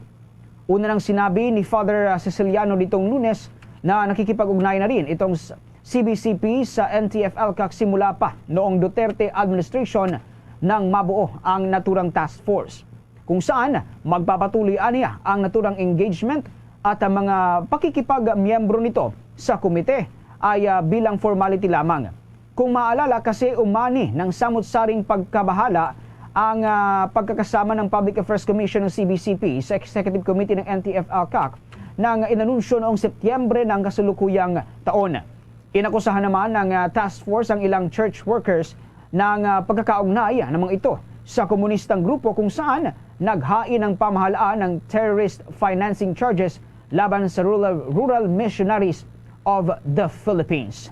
Una nang sinabi ni Father Ceciliano nitong Lunes na nakikipag-ugnay na rin itong s-, C B C P sa N T F-ELCAC simula pa noong Duterte administration nang mabuo ang naturang task force, kung saan magpapatuloy aniya ang naturang engagement at ang mga pakikipagmiyembro nito sa komite ay, ah, bilang formality lamang. Kung maalala, kasi umani nang samot-saring pagkabahala ang, ah, pagkakasama ng Public Affairs Commission ng C B C P sa Executive Committee ng N T F-ELCAC nang inanunsyo noong Setyembre ng kasulukuyang taon. Inakusahan naman ng, ah, task force ang ilang church workers ng, ah, pagkakaugnay namang ito sa komunistang grupo, kung saan naghain ang pamahalaan ng terrorist financing charges laban sa Rural, Rural Missionaries of the Philippines.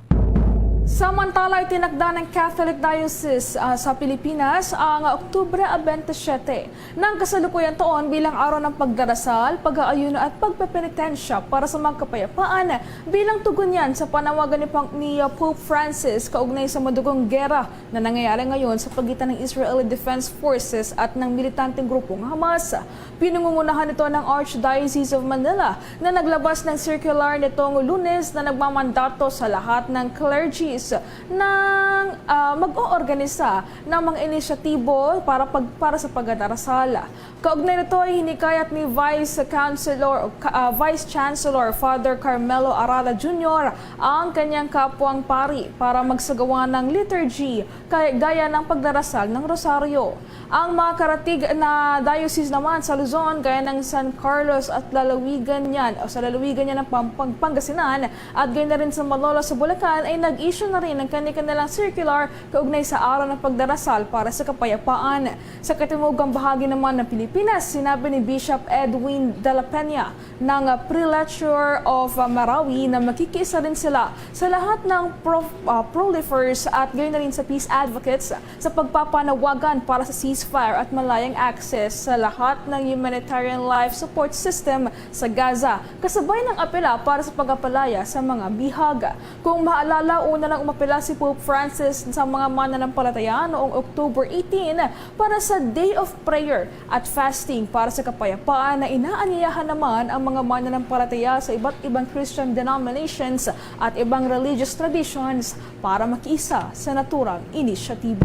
Samantala, itinakda ng Catholic Diocese, ah, sa Pilipinas ang Oktubre twenty-seven ng kasalukuyan taon bilang araw ng pagdarasal, pag-aayuno at pagpepenitensya para sa mga kapayapaan, bilang tugon yan sa panawagan ni Pang-, ni, ah, Pope Francis kaugnay sa madugong gera na nangyayari ngayon sa pagitan ng Israeli Defense Forces at ng militanteng grupong Hamas. Pinangungunahan ito ng Archdiocese of Manila na naglabas ng circular nitong Lunes na nagmamandato sa lahat ng clergies ng, ah, mag-oorganisa ng mga inisyatibo para pag-, para sa pagdarasal. Kaugnay nito ay hinikayat ni Vice Chancellor, ah, Vice Chancellor Father Carmelo Arala Junior ang kanyang kapwang pari para magsagawa ng liturgy kay gaya ng pagdarasal ng rosaryo. Ang mga karatig na diocese naman sa Luzon, gaya ng San Carlos at lalawigan niyan, o sa lalawigan niyan ng Pampang-, Pangasinan, at gaya na rin sa Malolos sa Bulacan, ay nag-issue na rin ng kani-kanilang circular kaugnay sa araw ng pagdarasal para sa kapayapaan. Sa katimugang bahagi naman ng Pilipinas, sinabi ni Bishop Edwin de la Peña ng, ah, Prelature of, ah, Marawi na makikiisa rin sila sa lahat ng pro-, ah, pro-lifers at gayon na rin sa peace advocates sa pagpapanawagan para sa ceasefire at malayang access sa lahat ng humanitarian life support system sa Gaza, kasabay ng apela para sa pagapalaya sa mga bihag. Kung maalala, una nang umapela si Pope Francis sa mga mananampalataya noong October eighteen para sa Day of Prayer at Fasting para sa kapayapaan, na inaanyayahan naman ang mga mananampalataya sa iba't ibang Christian denominations at ibang religious traditions para makiisa sa naturang inisyatiba.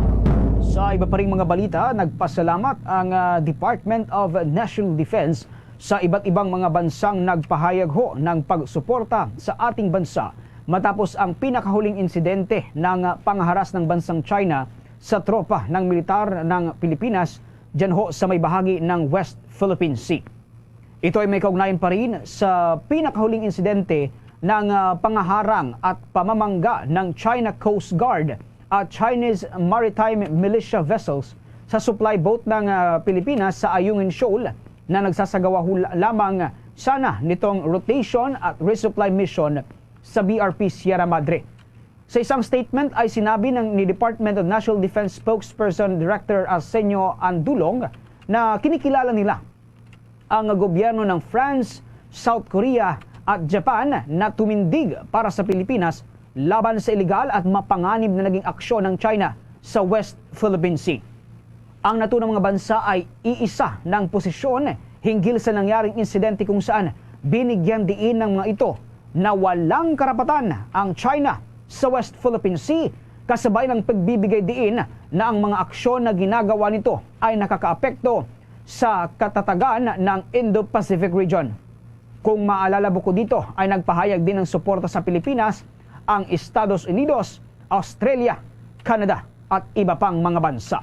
Sa iba pa ring mga balita, nagpasalamat ang, ah, Department of National Defense sa iba't ibang mga bansang nagpahayag ho ng pagsuporta sa ating bansa matapos ang pinakahuling insidente ng, ah, pangharas ng bansang China sa tropa ng militar ng Pilipinas dyan ho sa may bahagi ng West Philippine Sea. Ito ay may kaugnayan pa rin sa pinakahuling insidente ng, ah, pangaharang at pamamangga ng China Coast Guard at Chinese maritime militia vessels sa supply boat ng, ah, Pilipinas sa Ayungin Shoal na nagsasagawa hul-, lamang sana nitong rotation at resupply mission sa B R P Sierra Madre. Sa isang statement ay sinabi ng ni Department of National Defense Spokesperson Director Arsenio Andulong na kinikilala nila ang gobyerno ng France, South Korea at Japan na tumindig para sa Pilipinas laban sa iligal at mapanganib na naging aksyon ng China sa West Philippine Sea. Ang naturang mga bansa ay iisa ng posisyon hinggil sa nangyaring insidente kung saan binigyan diin ng mga ito na walang karapatan ang China sa West Philippine Sea, kasabay ng pagbibigay diin na ang mga aksyon na ginagawa nito ay nakakaapekto sa katatagan ng Indo-Pacific region. Kung maalala, bukod dito ay nagpahayag din ng suporta sa Pilipinas ang Estados Unidos, Australia, Canada at iba pang mga bansa.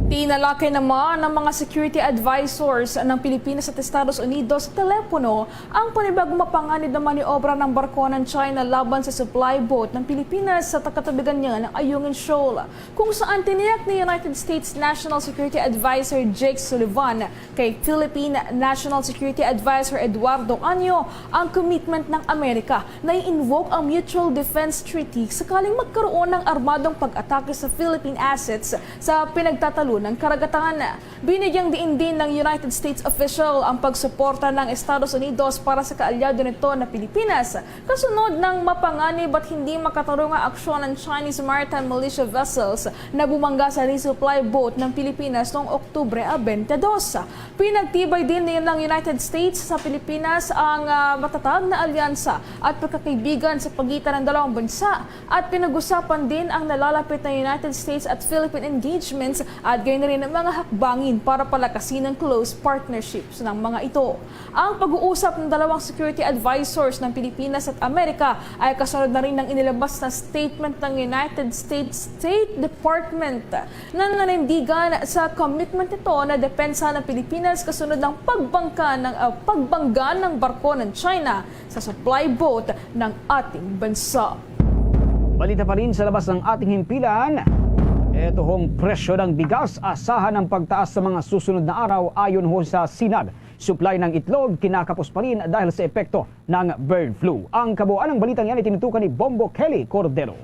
Tinalakay naman ng mga security advisors ng Pilipinas at Estados Unidos sa telepono ang panibagong mapanganib na maniobra ng barko ng China laban sa supply boat ng Pilipinas sa katabigan niya ng Ayungin Shoal, kung saan tiniyak ni United States National Security Advisor Jake Sullivan kay Philippine National Security Advisor Eduardo Año ang commitment ng Amerika na i-invoke ang Mutual Defense Treaty sakaling magkaroon ng armadong pag-atake sa Philippine assets sa pinagtatalo ng karagatan. Binigyang diin din ng United States official ang pagsuporta ng Estados Unidos para sa kaalyado nito na Pilipinas, kasunod ng mapanganib at hindi makatarungang aksyon ng Chinese maritime militia vessels na bumangga sa resupply boat ng Pilipinas noong Oktubre twenty-two. Pinagtibay din ng United States sa Pilipinas ang, ah, matatag na alyansa at pagkakaibigan sa pagitan ng dalawang bansa. At pinag-usapan din ang nalalapit na United States at Philippine engagements at gayon na rin ang mga hakbangin para palakasin ang close partnerships ng mga ito. Ang pag-uusap ng dalawang security advisors ng Pilipinas at Amerika ay kasunod na rin ng inilabas na statement ng United States State Department na nanindigan sa commitment nito na depensa ng Pilipinas kasunod ng pagbangka ng, ah, pagbangga ng barko ng China sa supply boat ng ating bansa. Balita pa rin sa labas ng ating himpilan. Ito hong presyo ng bigas, asahan ang pagtaas sa mga susunod na araw ayon ho sa Sinag. Supply ng itlog kinakapos pa rin dahil sa epekto ng bird flu. Ang kabuuan ng balitang yan ay tinutukan ni Bombo Kelly Cordero.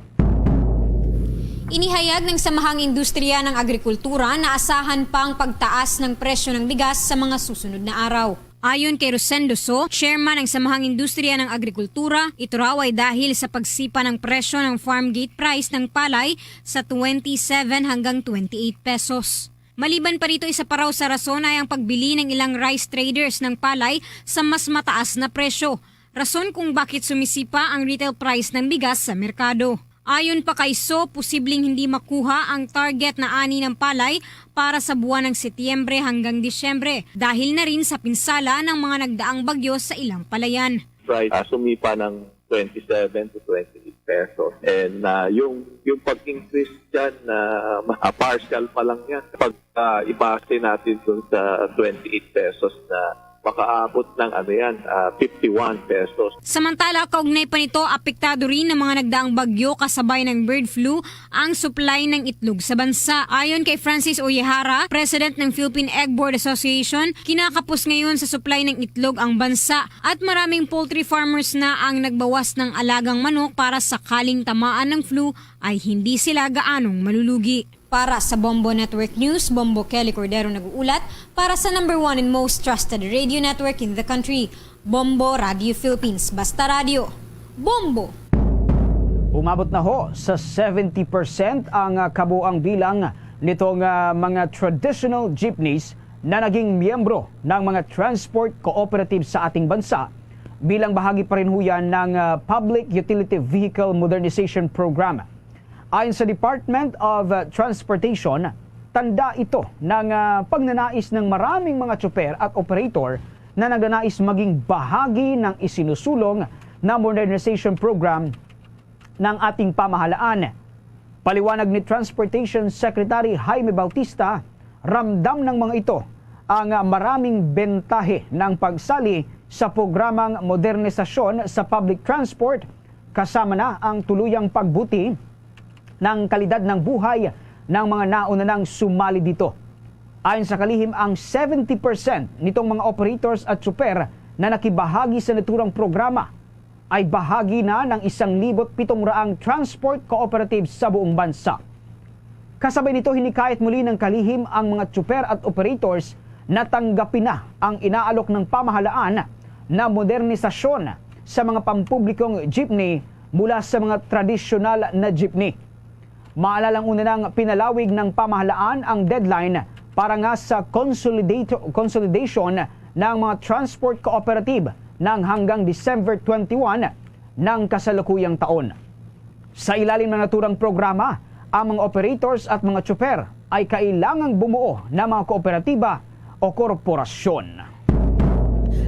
Inihayag ng Samahang Industriya ng Agrikultura na asahan pang pagtaas ng presyo ng bigas sa mga susunod na araw. Ayon kay Rosendo So, chairman ng Samahang Industriya ng Agrikultura, ito raw ay dahil sa pagsipa ng presyo ng farm gate price ng palay sa twenty-seven hanggang twenty-eight pesos. Maliban pa rito, isa pa raw sa rason ay ang pagbili ng ilang rice traders ng palay sa mas mataas na presyo, rason kung bakit sumisipa ang retail price ng bigas sa merkado. Ayon pa kay So, posibleng hindi makuha ang target na ani ng palay para sa buwan ng Setyembre hanggang Disyembre dahil na rin sa pinsala ng mga nagdaang bagyo sa ilang palayan. Price, ah, sumipa ng twenty-seven to twenty-eight pesos. And, ah, yung, yung pag-increase dyan, ah, ma-, ah, partial pa lang yan. Pag, ah, ibase natin dun sa twenty-eight pesos na makaabot ng, ano yan, ah, fifty-one pesos. Samantala, kaugnay pa nito, apektado rin ang mga nagdaang bagyo kasabay ng bird flu ang supply ng itlog sa bansa. Ayon kay Francis Uehara, President ng Philippine Egg Board Association, kinakapos ngayon sa supply ng itlog ang bansa at maraming poultry farmers na ang nagbawas ng alagang manok para sakaling tamaan ng flu ay hindi sila gaanong malulugi. Para sa Bombo Network News, Bombo Kelly Cordero nag-uulat para sa number one and most trusted radio network in the country, Bombo Radio Philippines. Basta radyo, Bombo! Umabot na ho sa seventy percent ang, ah, kabuang bilang nitong, ah, mga traditional jeepneys na naging miyembro ng mga transport cooperative sa ating bansa bilang bahagi pa rin ho yan ng, ah, Public Utility Vehicle Modernization Program. Ayon sa Department of, uh, Transportation, tanda ito ng, uh, pagnanais ng maraming mga tsuper at operator na nagnanais maging bahagi ng isinusulong na modernization program ng ating pamahalaan. Paliwanag ni Transportation Secretary Jaime Bautista, ramdam ng mga ito ang, ah, maraming bentahe ng pagsali sa programang modernisasyon sa public transport, kasama na ang tuluyang pagbuti ng kalidad ng buhay ng mga nauna nang sumali dito. Ayon sa kalihim, ang seventy percent nitong mga operators at tsuper na nakibahagi sa naturang programa ay bahagi na ng isang libot pitong raang transport cooperatives sa buong bansa. Kasabay nito, hinikayat muli ng kalihim ang mga tsuper at operators na tanggapin na ang inaalok ng pamahalaan na modernisasyon sa mga pampublikong jeepney mula sa mga tradisyonal na jeepney. Maalalang una nang pinalawig ng pamahalaan ang deadline para nga sa consolidate-, consolidation ng mga transport cooperative nang hanggang December twenty-one ng kasalukuyang taon. Sa ilalim ng naturang programa, ang mga operators at mga tsuper ay kailangang bumuo ng mga kooperatiba o korporasyon.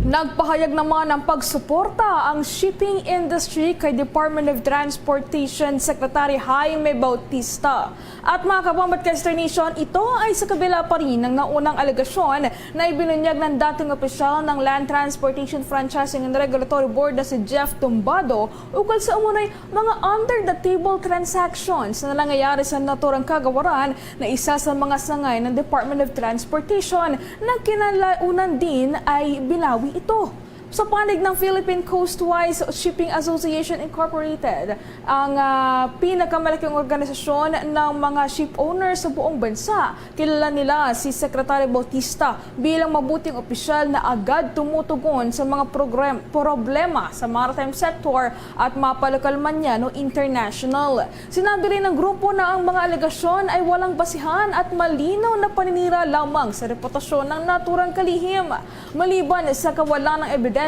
Nagpahayag naman ng pagsuporta ang shipping industry kay Department of Transportation Secretary Jaime Bautista. At mga kabombo at ka-Star Nation, ito ay sa kabila pa rin ng naunang alegasyon na ibinunyag ng dating opisyal ng Land Transportation Franchising and Regulatory Board na si Jeff Tumbado ukol sa umunoy mga under-the-table transactions na nangyayari sa naturang kagawaran na isa sa mga sangay ng Department of Transportation na kinalaunan din ay binawi ito. Sa panig ng Philippine Coastwise Shipping Association Incorporated, ang, ah, pinakamalaking organisasyon ng mga ship owners sa buong bansa. Kilala nila si Secretary Bautista bilang mabuting opisyal na agad tumutugon sa mga program-, problema sa maritime sector at mapalokal man yan o international. Sinabi rin ng grupo na ang mga alegasyon ay walang basihan at malinaw na paninira lamang sa reputasyon ng naturang kalihim. Maliban sa kawalan ng ebidensya,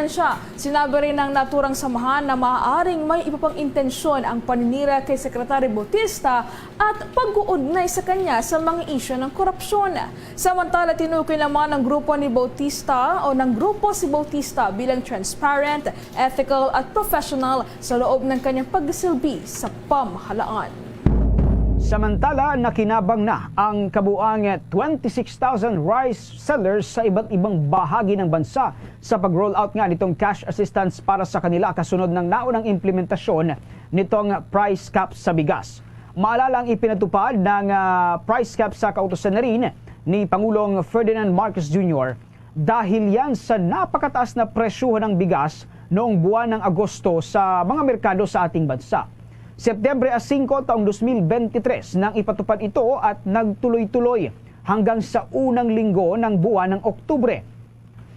sinabi rin ng naturang samahan na maaaring may iba pang intensyon ang paninira kay Secretary Bautista at pag-uugnay sa kanya sa mga isyu ng korupsyon. Samantala, tinukoy naman ng grupo ni Bautista o ng grupo si Bautista bilang transparent, ethical at professional sa loob ng kanyang pagsilbi sa pamahalaan. Samantala, nakinabang na ang kabuang twenty-six thousand rice sellers sa iba't ibang bahagi ng bansa sa pag-roll out nga nitong cash assistance para sa kanila kasunod ng naunang implementasyon nitong price cap sa bigas. Maalala ang ipinatupad ng, ah, price cap sa kautusan na rin ni Pangulong Ferdinand Marcos Junior dahil yan sa napakataas na presyohan ng bigas noong buwan ng Agosto sa mga merkado sa ating bansa. Septyembre a singko taong dos mil bente tres nang ipatupad ito at nagtuloy-tuloy hanggang sa unang linggo ng buwan ng Oktubre.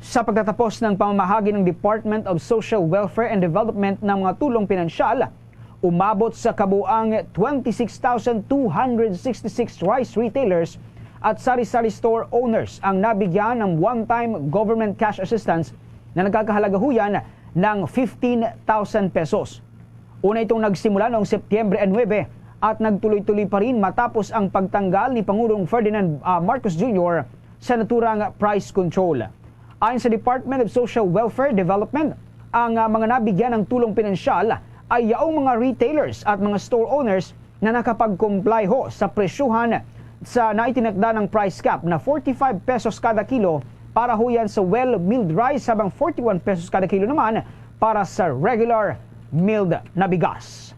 Sa pagtatapos ng pamamahagi ng Department of Social Welfare and Development ng mga tulong pinansyal, umabot sa kabuang twenty-six thousand two hundred sixty-six rice retailers at sari-sari store owners ang nabigyan ng one-time government cash assistance na nagkakahalaga huyan ng fifteen thousand pesos. Una itong nagsimula noong Septyembre nuebe at nagtuloy-tuloy pa rin matapos ang pagtanggal ni Pangulong Ferdinand, ah, Marcos Junior sa naturang price control. Ayon sa Department of Social Welfare Development, ang, ah, mga nabigyan ng tulong pinansyal ay yaong mga retailers at mga store owners na nakapag-comply ho sa presyuhan sa naitinakda ng price cap na forty-five pesos kada kilo para ho yan sa well milled rice, habang forty-one pesos kada kilo naman para sa regular milled na bigas.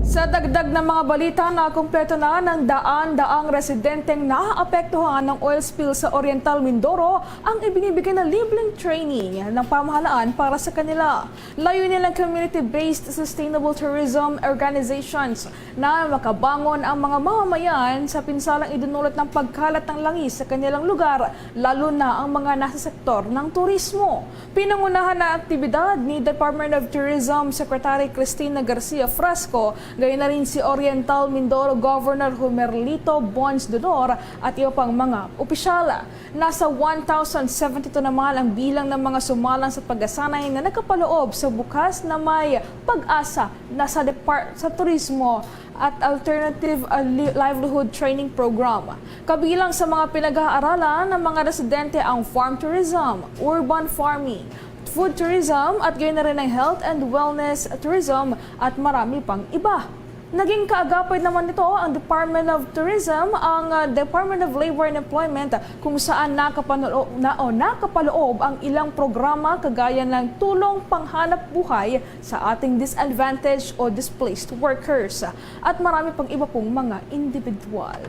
Sa dagdag na mga balita, nakumpleto na ng daan-daang residenteng naapektuhan ng oil spill sa Oriental Mindoro ang ibinibigay na libreng training ng pamahalaan para sa kanila. Layunin ng community-based sustainable tourism organizations na makabangon ang mga mamamayan sa pinsalang idinulot ng pagkalat ng langis sa kanilang lugar, lalo na ang mga nasa sektor ng turismo. Pinangunahan ang aktibidad ni Department of Tourism Secretary Cristina Garcia Frasco, gayon na rin si Oriental Mindoro Governor Jomerlito Bons Dodor at iba pang mga opisyal. Nasa one thousand seventy-two naman ang bilang ng mga sumalang sa pagkasanay na nagkapaloob sa bukas na may pag-asa na sa depart sa turismo at alternative, uh, li-, livelihood training program. Kabilang sa mga pinag-aaralan ng mga residente ang farm tourism, urban farming, food tourism at gayon na rin ang health and wellness tourism at marami pang iba. Naging kaagapay naman nito ang Department of Tourism, ang, ah, Department of Labor and Employment, kung saan nakapano-, na, o nakapaloob ang ilang programa kagaya ng tulong panghanap buhay sa ating disadvantaged o displaced workers at marami pang iba pong mga individual.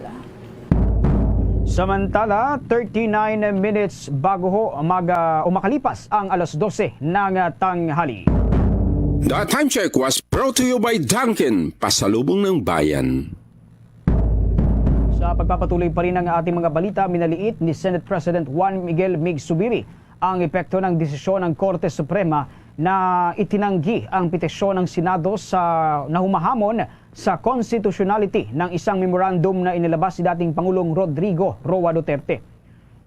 Samantala, thirty-nine minutes bago ho mag, ah, o makalipas ang alas dose ng, ah, tanghali. The time check was brought to you by Dunkin, pasalubong ng bayan. Sa pagpapatuloy pa rin ng ating mga balita, minaliit ni Senate President Juan Miguel Mig Zubiri ang epekto ng desisyon ng Korte Suprema na itinanggi ang petisyon ng Senado sa nahumahamon sa constitutionality ng isang memorandum na inilabas ni dating Pangulong Rodrigo Roa Duterte.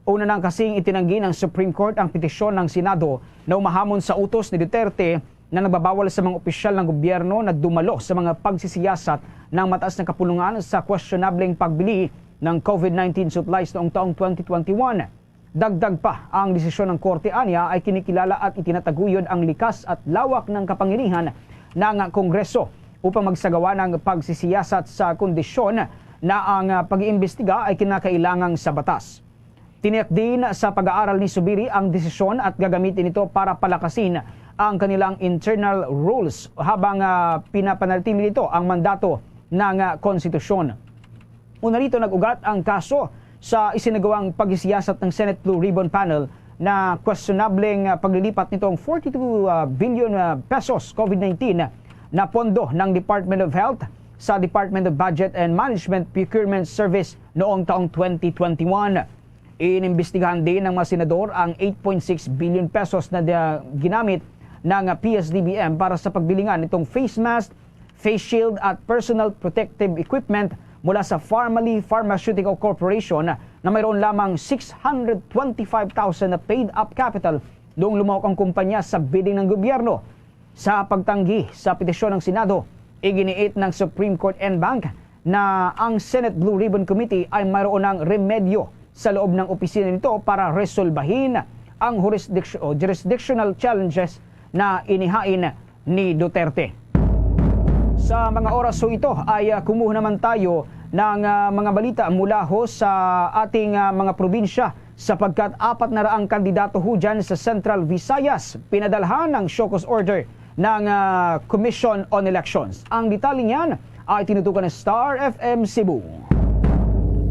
Una nang kasing itinanggi ng Supreme Court ang petisyon ng Senado na umahamon sa utos ni Duterte na nagbabawal sa mga opisyal ng gobyerno na dumalo sa mga pagsisiyasat ng mataas na kapulungan sa kwestiyonableng pagbili ng COVID nineteen supplies noong taong twenty twenty-one. Dagdag pa, ang desisyon ng korte anya ay kinikilala at itinataguyod ang likas at lawak ng kapangyarihan ng Kongreso upang magsagawa ng pagsisiyasat sa kondisyon na ang, ah, pag-iimbestiga ay kinakailangang sa batas. Tiniyak din sa pag-aaral ni Zubiri ang desisyon at gagamitin ito para palakasin ang kanilang internal rules habang, ah, pinapanatili nito ang mandato ng, ah, konstitusyon. Una rito, nag-ugat ang kaso sa isinagawang pagsiyasat ng Senate Blue Ribbon Panel na questionableng, ah, paglilipat nitong forty-two billion, ah, pesos COVID nineteen na pondo ng Department of Health sa Department of Budget and Management Procurement Service noong taong twenty twenty-one. Inimbestigahan din ng mga senador ang eight point six billion pesos na, ah, ginamit ng, ah, P S D B M para sa pagbilingan nitong face mask, face shield at personal protective equipment mula sa Farmally Pharmaceutical Corporation na mayroon lamang six hundred twenty-five thousand na paid-up capital noong lumahok ang kumpanya sa bidding ng gobyerno. Sa pagtanggi sa petisyon ng Senado, iginiit ng Supreme Court en banc na ang Senate Blue Ribbon Committee ay mayroon ng remedyo sa loob ng opisina nito para resolbahin ang jurisdiction o jurisdictional challenges na inihain ni Duterte. Sa mga oras ho ito ay, ah, kumuha naman tayo ng, ah, mga balita mula ho sa ating, ah, mga probinsya, sapagkat apat na raang kandidato ho dyan sa Central Visayas pinadalhan ng show cause order ng, ah, Commission on Elections. Ang detalye niyan ay tinutukan ng Star F M Cebu.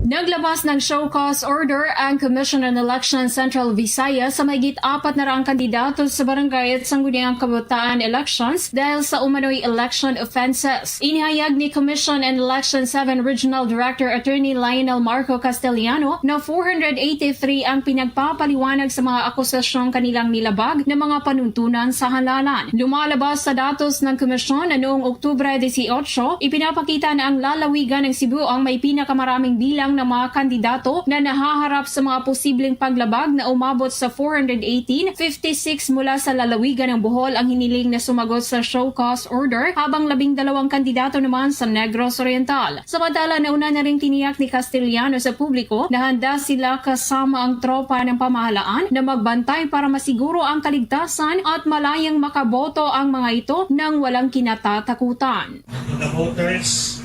Naglabas ng show cause order ang Commission on Elections Central Visayas sa mahigit apat na raang kandidato sa barangay at sangguniang kabataan elections dahil sa umano'y election offenses. Inihayag ni Commission on Election seven Regional Director Attorney Lionel Marco Castellano na four hundred eighty-three ang pinagpapaliwanag sa mga akusasyong kanilang nilabag na mga panuntunan sa halalan. Lumalabas sa datos ng komisyon na noong Oktubre dieciocho, ipinapakita na ang lalawigan ng Cebu ang may pinakamaraming bilang ng mga kandidato na nahaharap sa mga posibleng paglabag na umabot sa four hundred eighteen, fifty-six mula sa lalawigan ng Bohol ang hiniling na sumagot sa show cause order, habang labing dalawang kandidato naman sa Negros Oriental. Samantala, nauna na ring tiniyak ni Castellano sa publiko na handa sila kasama ang tropa ng pamahalaan na magbantay para masiguro ang kaligtasan at malayang makaboto ang mga ito nang walang kinatatakutan. To the voters,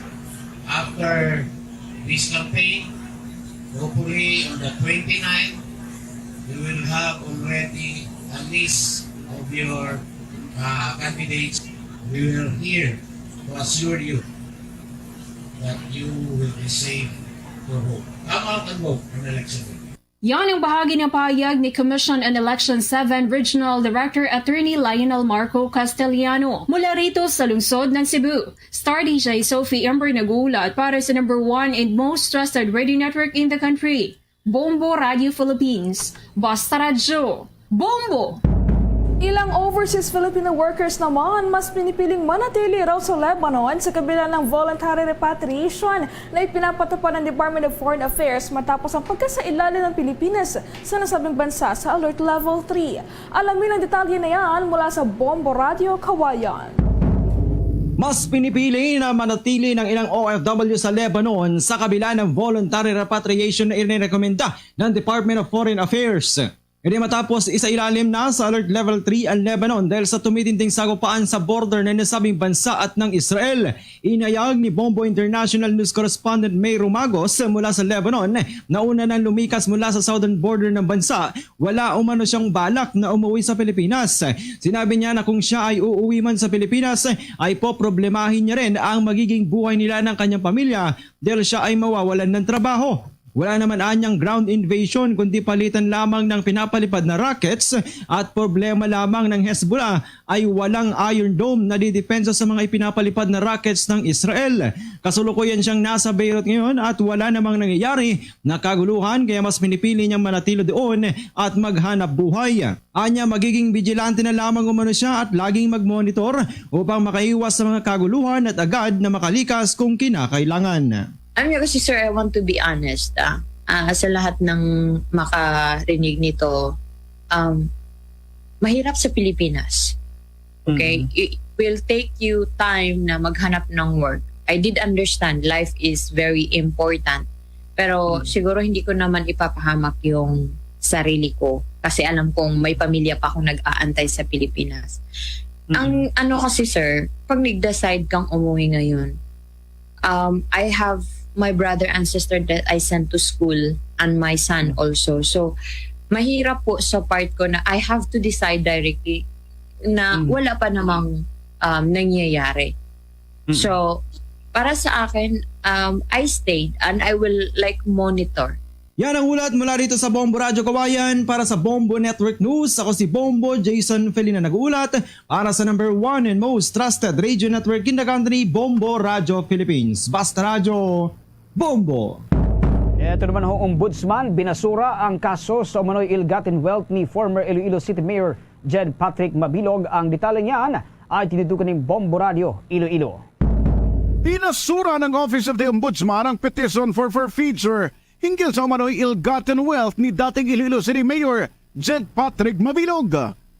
after this campaign, hopefully on the twenty-ninth, we will have already a list of your, uh, candidates. We will hear to assure you that you will be safe to vote. Come out and vote on election day. Yan ang bahagi ng pahayag ni Commission on Election seven Regional Director Attorney Lionel Marco Castellano. Mula rito sa lungsod ng Cebu, Star D J Sophie Ember nag-uulat para sa number one and most trusted radio network in the country, Bombo Radio Philippines. Basta Radyo, Bombo! Ilang overseas Filipino workers naman mas pinipiling manatili raw sa Lebanon sa kabila ng voluntary repatriation na ipinapatupad ng Department of Foreign Affairs matapos ang pagkasailalim ng Pilipinas sa nasabing bansa sa Alert Level three. Alamin ang detalye na yan mula sa Bombo Radio Kawayan. Mas pinipili na manatili ng ilang O F W sa Lebanon sa kabila ng voluntary repatriation na inirekomenda ng Department of Foreign Affairs. Ini matapos isailalim na sa Alert Level three ang Lebanon dahil sa tumitinding sagupaan sa border ng nasabing bansa at ng Israel. Inayag ni Bombo International News Correspondent May Rumagos mula sa Lebanon na una nang lumikas mula sa southern border ng bansa, wala umano siyang balak na umuwi sa Pilipinas. Sinabi niya na kung siya ay uuwi man sa Pilipinas, ay poproblemahin niya rin ang magiging buhay nila ng kanyang pamilya dahil siya ay mawawalan ng trabaho. Wala naman anyang ground invasion kundi palitan lamang ng pinapalipad na rockets at problema lamang ng Hezbollah ay walang Iron Dome na didepensa sa mga ipinapalipad na rockets ng Israel. Kasulukuyan siyang nasa Beirut ngayon at wala namang nangyayari na kaguluhan kaya mas pinipili niyang manatili doon at maghanap buhay. Anya, magiging bigilante na lamang umano siya at laging magmonitor upang makaiwas sa mga kaguluhan at agad na makalikas kung kinakailangan. Ano nga kasi, sir, I want to be honest, ah. Ah, sa lahat ng makarinig nito, um, mahirap sa Pilipinas. Okay? Mm. It will take you time na maghanap ng work. I did understand life is very important. Pero Mm. siguro hindi ko naman ipapahamak yung sarili ko kasi alam kong may pamilya pa akong nag-aantay sa Pilipinas. Mm. Ang ano kasi, sir, pag nag-decide kang umuwi ngayon, um, I have my brother and sister that I sent to school and my son Mm. also. So, mahirap po sa part ko na I have to decide directly na Mm. wala pa namang, um, nangyayari. Mm. So, para sa akin, um, I stayed and I will, like, monitor Yan ang ulat mula dito sa Bombo Radyo Kawayan. Para sa Bombo Network News, ako si Bombo Jason Felina nag-uulat para sa number one and most trusted radio network in the country, Bombo Radyo Philippines. Basta Radyo, Bombo! Ito naman ho, Ombudsman, binasura ang kaso sa umano'y ill-gotten wealth ni former Iloilo City Mayor Jed Patrick Mabilog. Ang detalye niyan ay tinitukan ng Bombo Radyo Iloilo. Binasura ng Office of the Ombudsman ang petition for forfeiture hinggil sa umano'y ill-gotten wealth ni dating Iloilo City Mayor Jed Patrick Mabilog.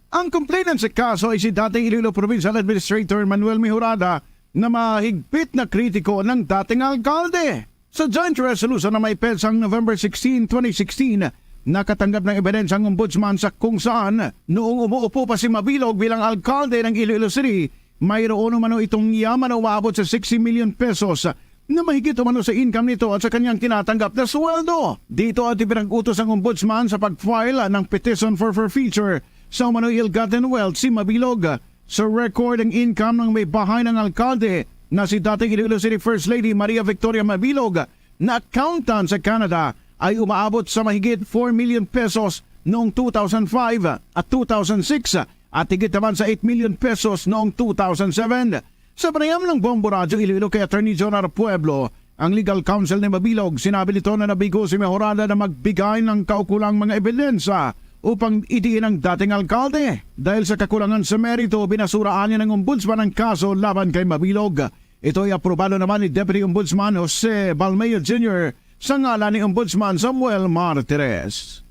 Ang complainant sa kaso ay si dating Iloilo Provincial Administrator Manuel Mejorada na mahigpit na kritiko ng dating alkalde. Sa joint resolution na may petsang November sixteen, twenty sixteen, nakatanggap ng ebidensya ang ombudsman sa kung saan, noong umuupo pa si Mabilog bilang alkalde ng Iloilo City, mayroon umano itong yaman na umaabot sa sixty million pesos na mahigit umano sa income nito at sa kanyang tinatanggap na sweldo. Dito at ipinag-utos ang ombudsman sa pag-file ng petition for forfeiture sa umano'y ill-gotten wealth si Mabilog. Sa record, ang income ng may bahay ng alkalde na si dating Iloilo City First Lady Maria Victoria Mabilog na accountant sa Canada ay umaabot sa mahigit four million pesos noong two thousand five at two thousand six at higit naman sa eight million pesos noong two thousand seven. Sa panayam ng Bombo Radyo Iloilo kay Attorney Jonah Pueblo, ang legal counsel ni Mabilog, sinabi nito na nabigo si Mejorada na magbigay ng kaukulang mga ebidensya upang idiin ang dating alkalde. Dahil sa kakulangan sa merito, binasuraan niya ng ombudsman ang kaso laban kay Mabilog. Ito ay aprobado naman ni Deputy Ombudsman Jose Balmeo Junior sa ngalan ni Ombudsman Samuel Martires.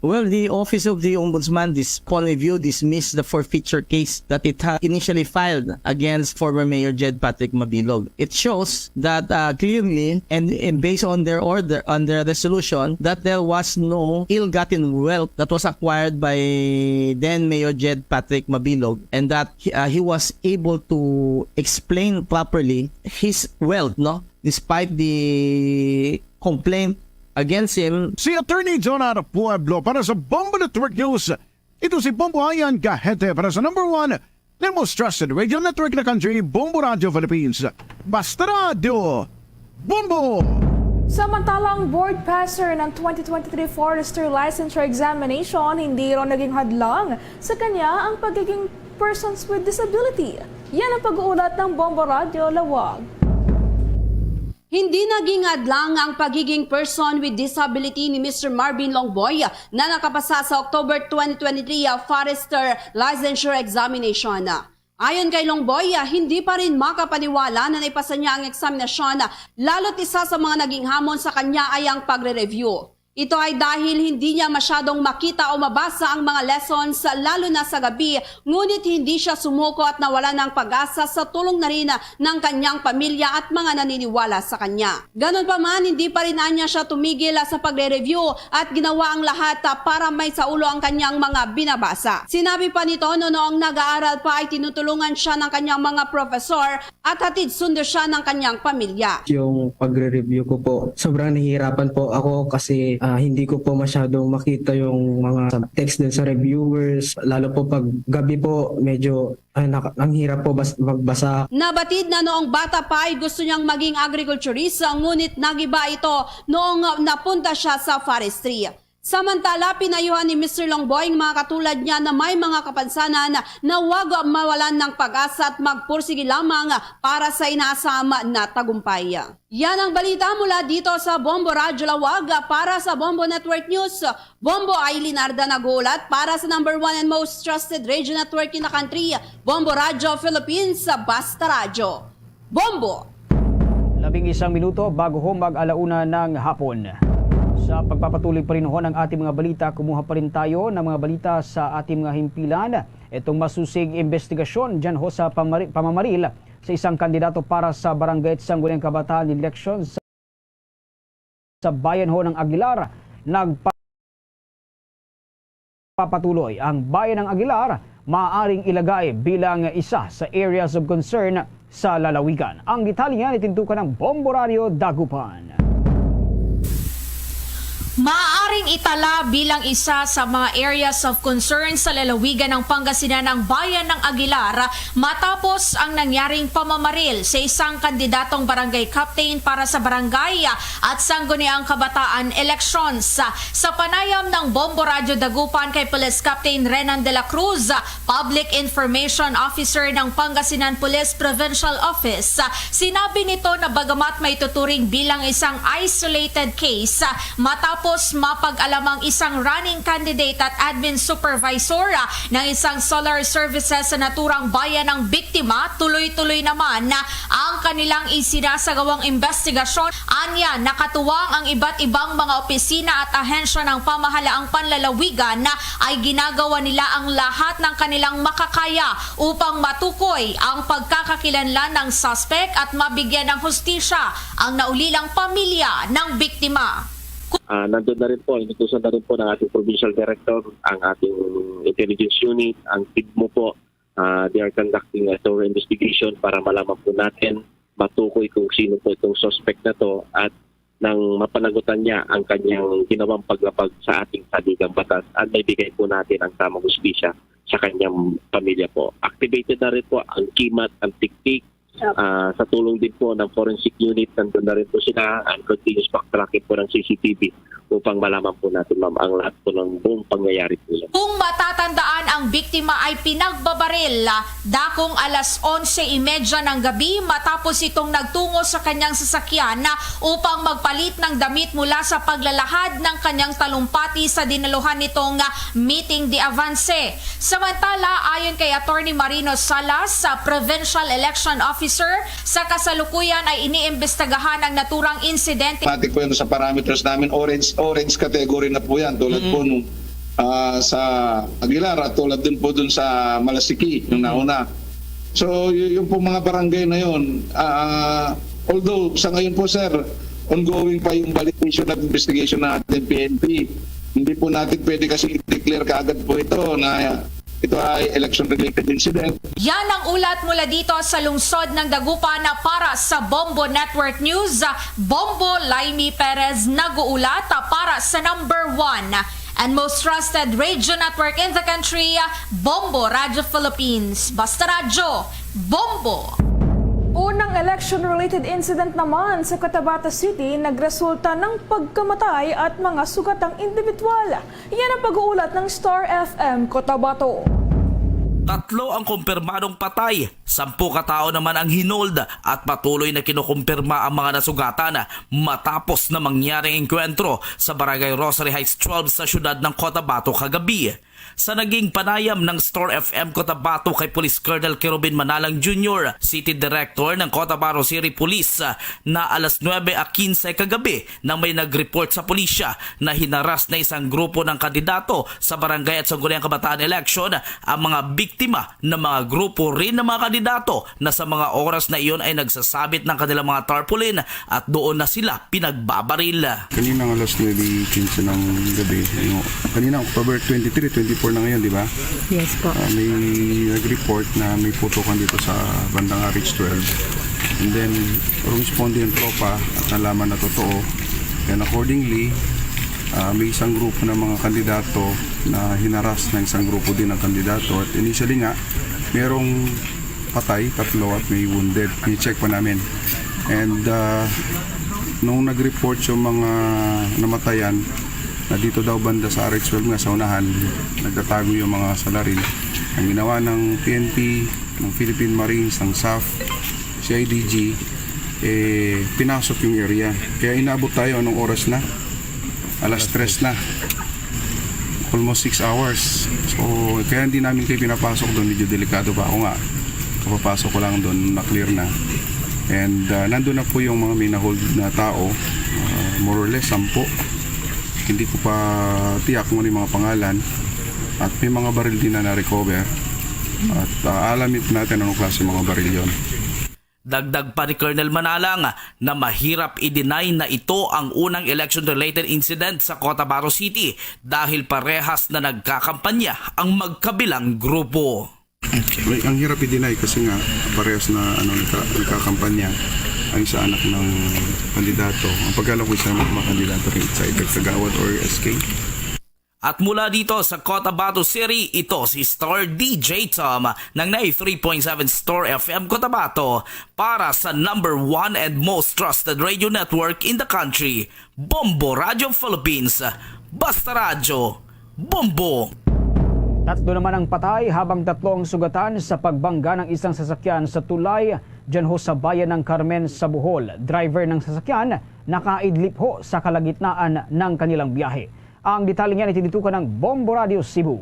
Well, the Office of the Ombudsman dis-, upon review dismissed the forfeiture case that it had initially filed against former Mayor Jed Patrick Mabilog. It shows that, uh, clearly and, and based on their order, on their resolution, that there was no ill-gotten wealth that was acquired by then Mayor Jed Patrick Mabilog, and that, uh, he was able to explain properly his wealth, no? Despite the complaint against him. Si Attorney Jonah Pueblo para sa Bombo Network News. Ito si Bombo Ayan Gahete para sa number one, the most trusted radio network in the country, Bombo Radio Philippines. Basta Radio, Bombo! Samantala, ang board passer ng twenty twenty-three Forester Licensure Examination, hindi raw naging hadlang sa kanya ang pagiging persons with disability. Yan ang pag-uulat ng Bombo Radio Laoag. Hindi naging hadlang ang pagiging person with disability ni Mister Marvin Longboy na nakapasa sa October twenty twenty-three Forester Licensure Examination. Ayon kay Longboy, hindi pa rin makapaniwala na naipasa niya ang eksaminasyon, lalo't isa sa mga naging hamon sa kanya ay ang pagre-review. Ito ay dahil hindi niya masyadong makita o mabasa ang mga lessons, lalo na sa gabi, ngunit hindi siya sumuko at nawalan ng pag-asa sa tulong na rin ng kanyang pamilya at mga naniniwala sa kanya. Ganun pa man, hindi pa rin anya siya tumigil sa pagre-review at ginawa ang lahat para may saulo ang kanyang mga binabasa. Sinabi pa nito na noong nag-aaral pa ay tinutulungan siya ng kanyang mga profesor at hatid sundo siya ng kanyang pamilya. Yung pagre-review ko po, sobrang nahihirapan po ako kasi, ah, hindi ko po masyadong makita yung mga text din sa reviewers. Lalo po pag gabi po, medyo, ah, naka-, ang hirap po bas-, magbasa. Nabatid na noong bata pa ay gusto niyang maging agriculturist, ngunit nagiba ito noong napunta siya sa forestry. Samantala, pinayuhan ni Mister Longboy ang mga katulad niya na may mga kapansanan na huwag mawalan ng pag-asa at magpursige lamang para sa inaasam na tagumpay. Yan ang balita mula dito sa Bombo Radyo Laoag. Para sa Bombo Network News, Bombo Aileen Arda nag-uulat para sa number one and most trusted radio network in the country, Bombo Radyo Philippines, Basta Radyo. Bombo! Labing isang minuto bago ho mag-alauna ng hapon. Sa pagpapatuloy pa rin ho ng ating mga balita, kumuha pa rin tayo ng mga balita sa ating mga himpilan. Itong masusing investigasyon dyan ho sa pamari-, pamamaril sa isang kandidato para sa Barangay at Sangguniang Kabataan election sa, sa bayan ho ng Aguilar. Nagpa-, papatuloy ang bayan ng Aguilar maaaring ilagay bilang isa sa areas of concern sa lalawigan. Ang detalye niyan itintukan ng Bombo Radio Dagupan. Maaaring itala bilang isa sa mga areas of concern sa lalawigan ng Pangasinan ang bayan ng Aguilar matapos ang nangyaring pamamaril sa isang kandidatong barangay captain para sa barangay at sangguniang kabataan elections. Sa panayam ng Bombo Radyo Dagupan kay Police Captain Renan de la Cruz, Public Information Officer ng Pangasinan Police Provincial Office, sinabi nito na bagamat maituturing bilang isang isolated case, matapos mapag-alamang isang running candidate at admin supervisor ng isang solar services sa naturang bayan ng biktima, tuloy-tuloy naman ang kanilang isinasagawang investigasyon. Anya, nakatuwang ang iba't ibang mga opisina at ahensya ng pamahalaang panlalawigan ay ginagawa nila ang lahat ng kanilang makakaya upang matukoy ang pagkakakilanlan ng suspect at mabigyan ng hustisya ang naulilang pamilya ng biktima. Ah, nandun na rin po, inutusan na rin po ng ating provincial director, ang ating intelligence unit, ang PIDMO po. Ah, they are conducting a thorough investigation para malaman po natin, matukoy kung sino po itong suspect na to at nang mapanagutan niya ang kanyang ginawang paglabag sa ating saligang batas at maibigay po natin ang tamang hustisya sa kanyang pamilya po. Activated na rin po ang kimat, ang tiktik. Ah, sa tulong din po ng forensic unit, nandun na rin po sila. Ang continuous backtracking po ng C C T V upang malaman po natin, ma'am, ang lahat po ng buong pangyayari po yan. Kung matatandaan, ang biktima ay pinagbabaril dakong alas onse y media ng gabi matapos itong nagtungo sa kanyang sasakyan upang magpalit ng damit mula sa paglalahad ng kanyang talumpati sa dinaluhan nitong meeting de avance. Samantala, ayon kay Attorney Marino Salas, sa Provincial Election Officer, sa kasalukuyan ay iniimbestigahan ang naturang insidente. Matik po yun sa parameters namin, orange orange category na po yan, tulad po nung ah, sa Aguilar at tulad din po dun sa Malasiqui yung nauna. So y- yung po mga barangay na yun, ah, although sa ngayon po, sir, ongoing pa yung validation at investigation ng ating P N P. Hindi po natin pwede kasi i-declare kaagad po ito na ito ay election-related incident. Yan ang ulat mula dito sa lungsod ng Dagupan na para sa Bombo Network News. Bombo Laimi Perez nag-uulat para sa number one and most trusted radio network in the country, Bombo Radio Philippines. Basta Radyo, Bombo! Unang election-related incident naman sa Cotabato City nagresulta ng pagkamatay at mga sugatang individual. Yan ang pag-uulat ng Star F M Cotabato. Tatlo ang kumpirmadong patay, sampu ka tawo naman ang hinold at patuloy na kinukumpirma ang mga nasugatan matapos na mangyari ang engkwentro sa Barangay Rosary Heights twelve sa siyudad ng Cotabato kagabi. Sa naging panayam ng Star F M Cotabato kay Police Colonel Kerubin Manalang Junior, City Director ng Cotabato City Police, na alas nuebe a quince kagabi nang may nag-report sa pulisya na hinaras na isang grupo ng kandidato sa barangay at sangguniang kabataan election ang mga biktima ng mga grupo rin ng mga kandidato na sa mga oras na iyon ay nagsasabit ng kanilang mga tarpaulin at doon na sila pinagbabaril. Kaninang alas nuebe quince ng gabi, yung, kanina October twenty-three, twenty-four na ngayon, di ba? Yes po. Ah, may nag-report na may putukan dito sa bandang R H twelve. And then, rumisponde yung tropa at nalaman na totoo. And accordingly, ah, may isang grupo ng mga kandidato na hinaras ng isang grupo din ng kandidato. At initially nga, merong patay, tatlo, at may wounded. I-check pa namin. And ah, nung nag-report yung mga namatayan na dito daw banda sa R H twelve nga sa unahan, nagtatago yung mga salarin. Ang ginawa ng P N P, ng Philippine Marines, ng SAF, C I D G, eh, pinasok yung area. Kaya inabot tayo, anong oras na? Alas tres na. Almost six hours. So, kaya hindi namin kayo pinapasok doon. Medyo delikado pa ako nga. Kapapasok ko lang doon, na-clear na. And ah, nandun na po yung mga may na-hold na tao. Ah, more or less, sampu. Hindi ko pa tiyak kung ano yung mga pangalan. At may mga baril din na na-recover. At ah, alamin po natin anong klase ng mga baril yon. Dagdag pa ni Colonel Manalang na mahirap i-deny na ito ang unang election-related incident sa Cotabato City dahil parehas na nagkakampanya ang magkabilang grupo. Well, ang hirap i-deny kasi nga parehas na ano, nagka, nagkakampanya. Ay sa anak ng kandidato. Ang pagkaalam ko, isa naman mga kandidato rin sa either Kagawad or S K. At mula dito sa Cotabato City, ito si Star D J Tom ng ninety-three point seven Star F M Cotabato para sa number one and most trusted radio network in the country, Bombo Radio Philippines. Basta Radyo, Bombo! Tatlo naman ang patay habang tatlo ang sugatan sa pagbangga ng isang sasakyan sa tulay dyan ho sa bayan ng Carmen sa Bohol. Driver ng sasakyan nakaidlip ho sa kalagitnaan ng kanilang biyahe. Ang detalye niyan itinitukan ng Bombo Radio Cebu.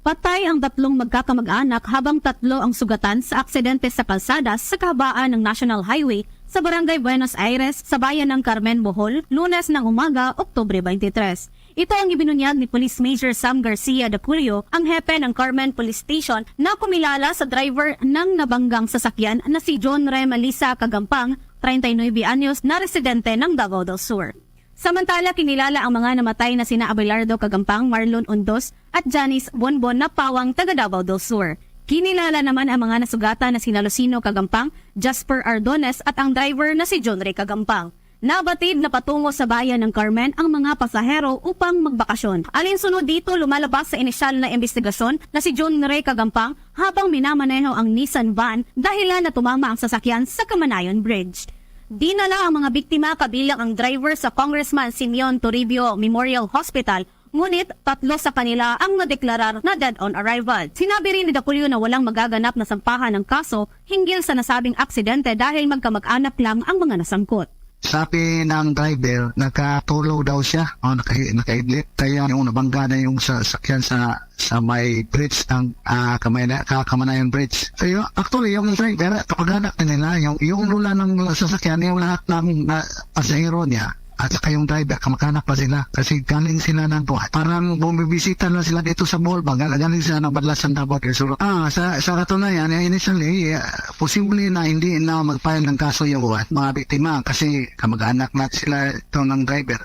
Patay ang tatlong magkakamag-anak habang tatlo ang sugatan sa aksidente sa kalsada sa kahabaan ng National Highway sa Barangay Buenos Aires, sa bayan ng Carmen, Bohol, Lunes ng umaga, Oktubre twenty-three. Ito ang ibinunyag ni Police Major Sam Garcia Daculio, ang hepe ng Carmen Police Station, na kumilala sa driver ng nabanggang sasakyan na si John Ray Malisa Kagampang, treinta y nueve anyos, na residente ng Davao del Sur. Samantala, kinilala ang mga namatay na sina Abelardo Kagampang, Marlon Undos, at Janice Bonbon na pawang taga Davao del Sur. Kinilala naman ang mga nasugatan na sina Lucino Kagampang, Jasper Ardones, at ang driver na si John Ray Kagampang. Nabatid na patungo sa bayan ng Carmen ang mga pasahero upang magbakasyon. Alinsunod dito, lumalabas sa inisyal na imbestigasyon na si John Ray Kagampang habang minamaneho ang Nissan van, dahilan na tumama ang sasakyan sa Camanayon Bridge. Dinala ang mga biktima kabilang ang driver sa Congressman Simeon Toribio Memorial Hospital, ngunit tatlo sa kanila ang nadeklarar na dead on arrival. Sinabi rin ni Daculio na walang magaganap na sampahan ng kaso hinggil sa nasabing aksidente dahil magkamag-anak lang ang mga nasangkot. Sabi ng driver, nakatulog daw siya. Oh, naka, nakaidlip. Kaya yung nabangga na yung sasakyan sa sa may bridge ng, ah, Kamay-, Ka-, Kamanayan Bridge. Ayun, actually, yung driver, kamag-anak na nila, yung, yung lula ng sasakyan, yung lahat ng, ah, pasahero niya, at saka yung driver, kamag-anak pa sila. Kasi galing sila ng buwan. Parang bumibisita lang sila dito sa Bohol, ba? Gal-, galing sila ng Badlasan, Davao del Sur. Ah, sa, sa katunayan, eh, initially, eh, posible na hindi na mag-file ng kaso yung buwan, mga biktima, kasi kamag-anak na sila ito ng driver.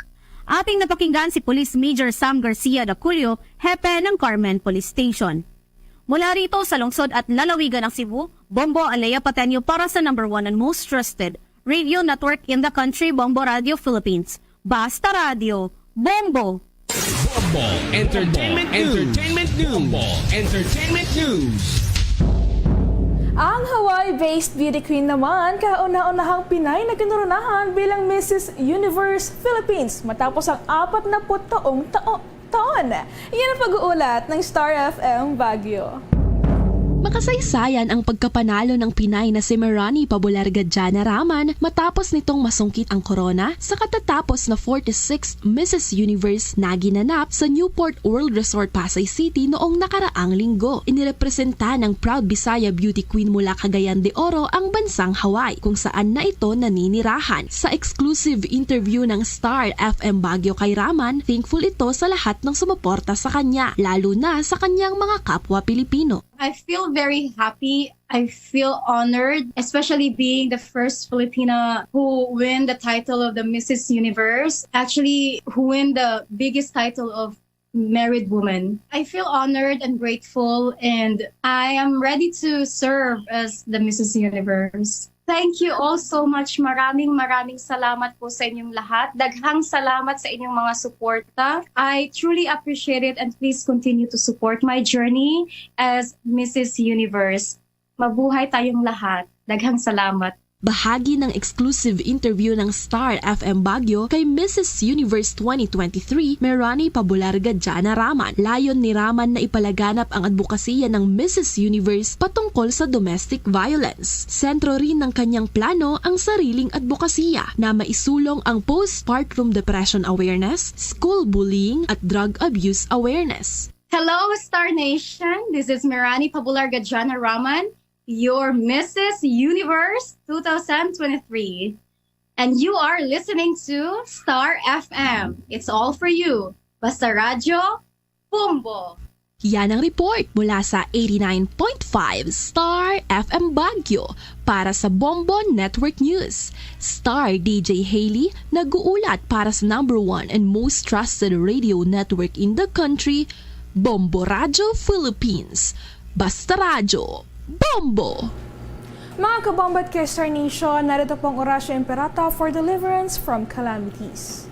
Ating napakinggan si Police Major Sam Garcia Daculio, hepe ng Carmen Police Station. Mula rito sa lungsod at lalawigan ng Cebu, Bombo Alea Pateño para sa number one and most trusted radio network in the country, Bombo Radio Philippines. Basta Radio, Bombo! Bombo Entertainment News. Entertainment News. Bombo Entertainment News. Ang Hawaii-based beauty queen naman, kauna-unahang Pinay na kinoronahan bilang Missus Universe Philippines matapos ang apat na put taong tao-, taon. Yan ang pag-uulat ng Star F M Baguio. Makasaysayan ang pagkapanalo ng Pinay na si Merani Pabularga Jana Raman matapos nitong masungkit ang korona sa katatapos na forty-sixth Missus Universe na ginanap sa Newport World Resort, Pasay City noong nakaraang linggo. Inirepresenta ng Proud Bisaya Beauty Queen mula Cagayan de Oro ang bansang Hawaii, kung saan na ito naninirahan. Sa exclusive interview ng Star F M Baguio kay Raman, thankful ito sa lahat ng sumuporta sa kanya, lalo na sa kanyang mga kapwa Pilipino. I feel very happy. I feel honored, especially being the first Filipina who win the title of the Missus Universe. Actually, who win the biggest title of married woman. I feel honored and grateful, and I am ready to serve as the Missus Universe. Thank you all so much. Maraming, maraming salamat po sa inyong lahat. Daghang salamat sa inyong mga suporta. I truly appreciate it, and please continue to support my journey as Missus Universe. Mabuhay tayong lahat. Daghang salamat. Bahagi ng exclusive interview ng Star F M Baguio kay Missus Universe twenty twenty-three, Merani Pabularga Jana Raman. Layon ni Raman na ipalaganap ang adbokasiya ng Missus Universe patungkol sa domestic violence. Sentro rin ng kanyang plano ang sariling adbokasiya na maisulong ang postpartum depression awareness, school bullying, at drug abuse awareness. Hello, Star Nation! This is Merani Pabularga Jana Raman, your Missus Universe two thousand twenty-three. And you are listening to Star F M. It's all for you. Basta Radyo, Bombo! Yan ang report mula sa eighty-nine point five Star F M Baguio para sa Bombo Network News. Star D J Haley nag-uulat para sa number one and most trusted radio network in the country, Bombo Radyo Philippines. Basta Radyo, Bombo! Mga kabombo at K-Star Nation, narito po ang Oratio Imperata for deliverance from calamities.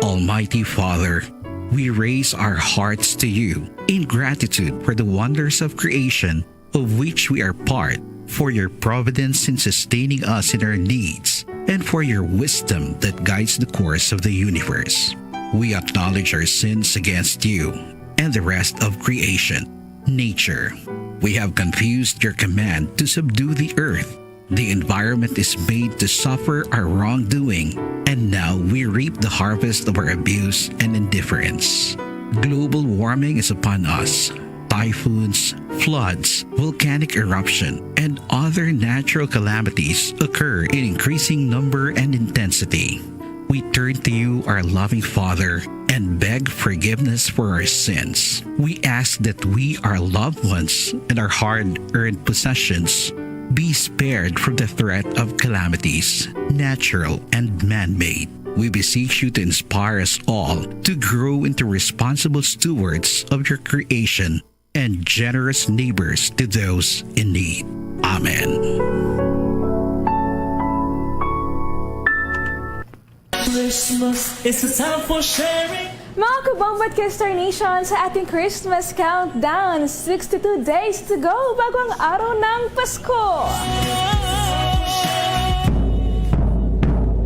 Almighty Father, we raise our hearts to you in gratitude for the wonders of creation of which we are part, for your providence in sustaining us in our needs, and for your wisdom that guides the course of the universe. We acknowledge our sins against you and the rest of creation, nature. We have confused your command to subdue the earth. The environment is made to suffer our wrongdoing, and now we reap the harvest of our abuse and indifference. Global warming is upon us. Typhoons, floods, volcanic eruption, and other natural calamities occur in increasing number and intensity. We turn to you, our loving Father, and beg forgiveness for our sins. We ask that we, our loved ones, and our hard earned possessions be spared from the threat of calamities, natural and man made. We beseech you to inspire us all to grow into responsible stewards of your creation and generous neighbors to those in need. Amen. Christmas is a time for sharing. Mga kabombo at K-Star Nation, sa ating Christmas countdown, sixty-two days to go bago ang araw ng Pasko.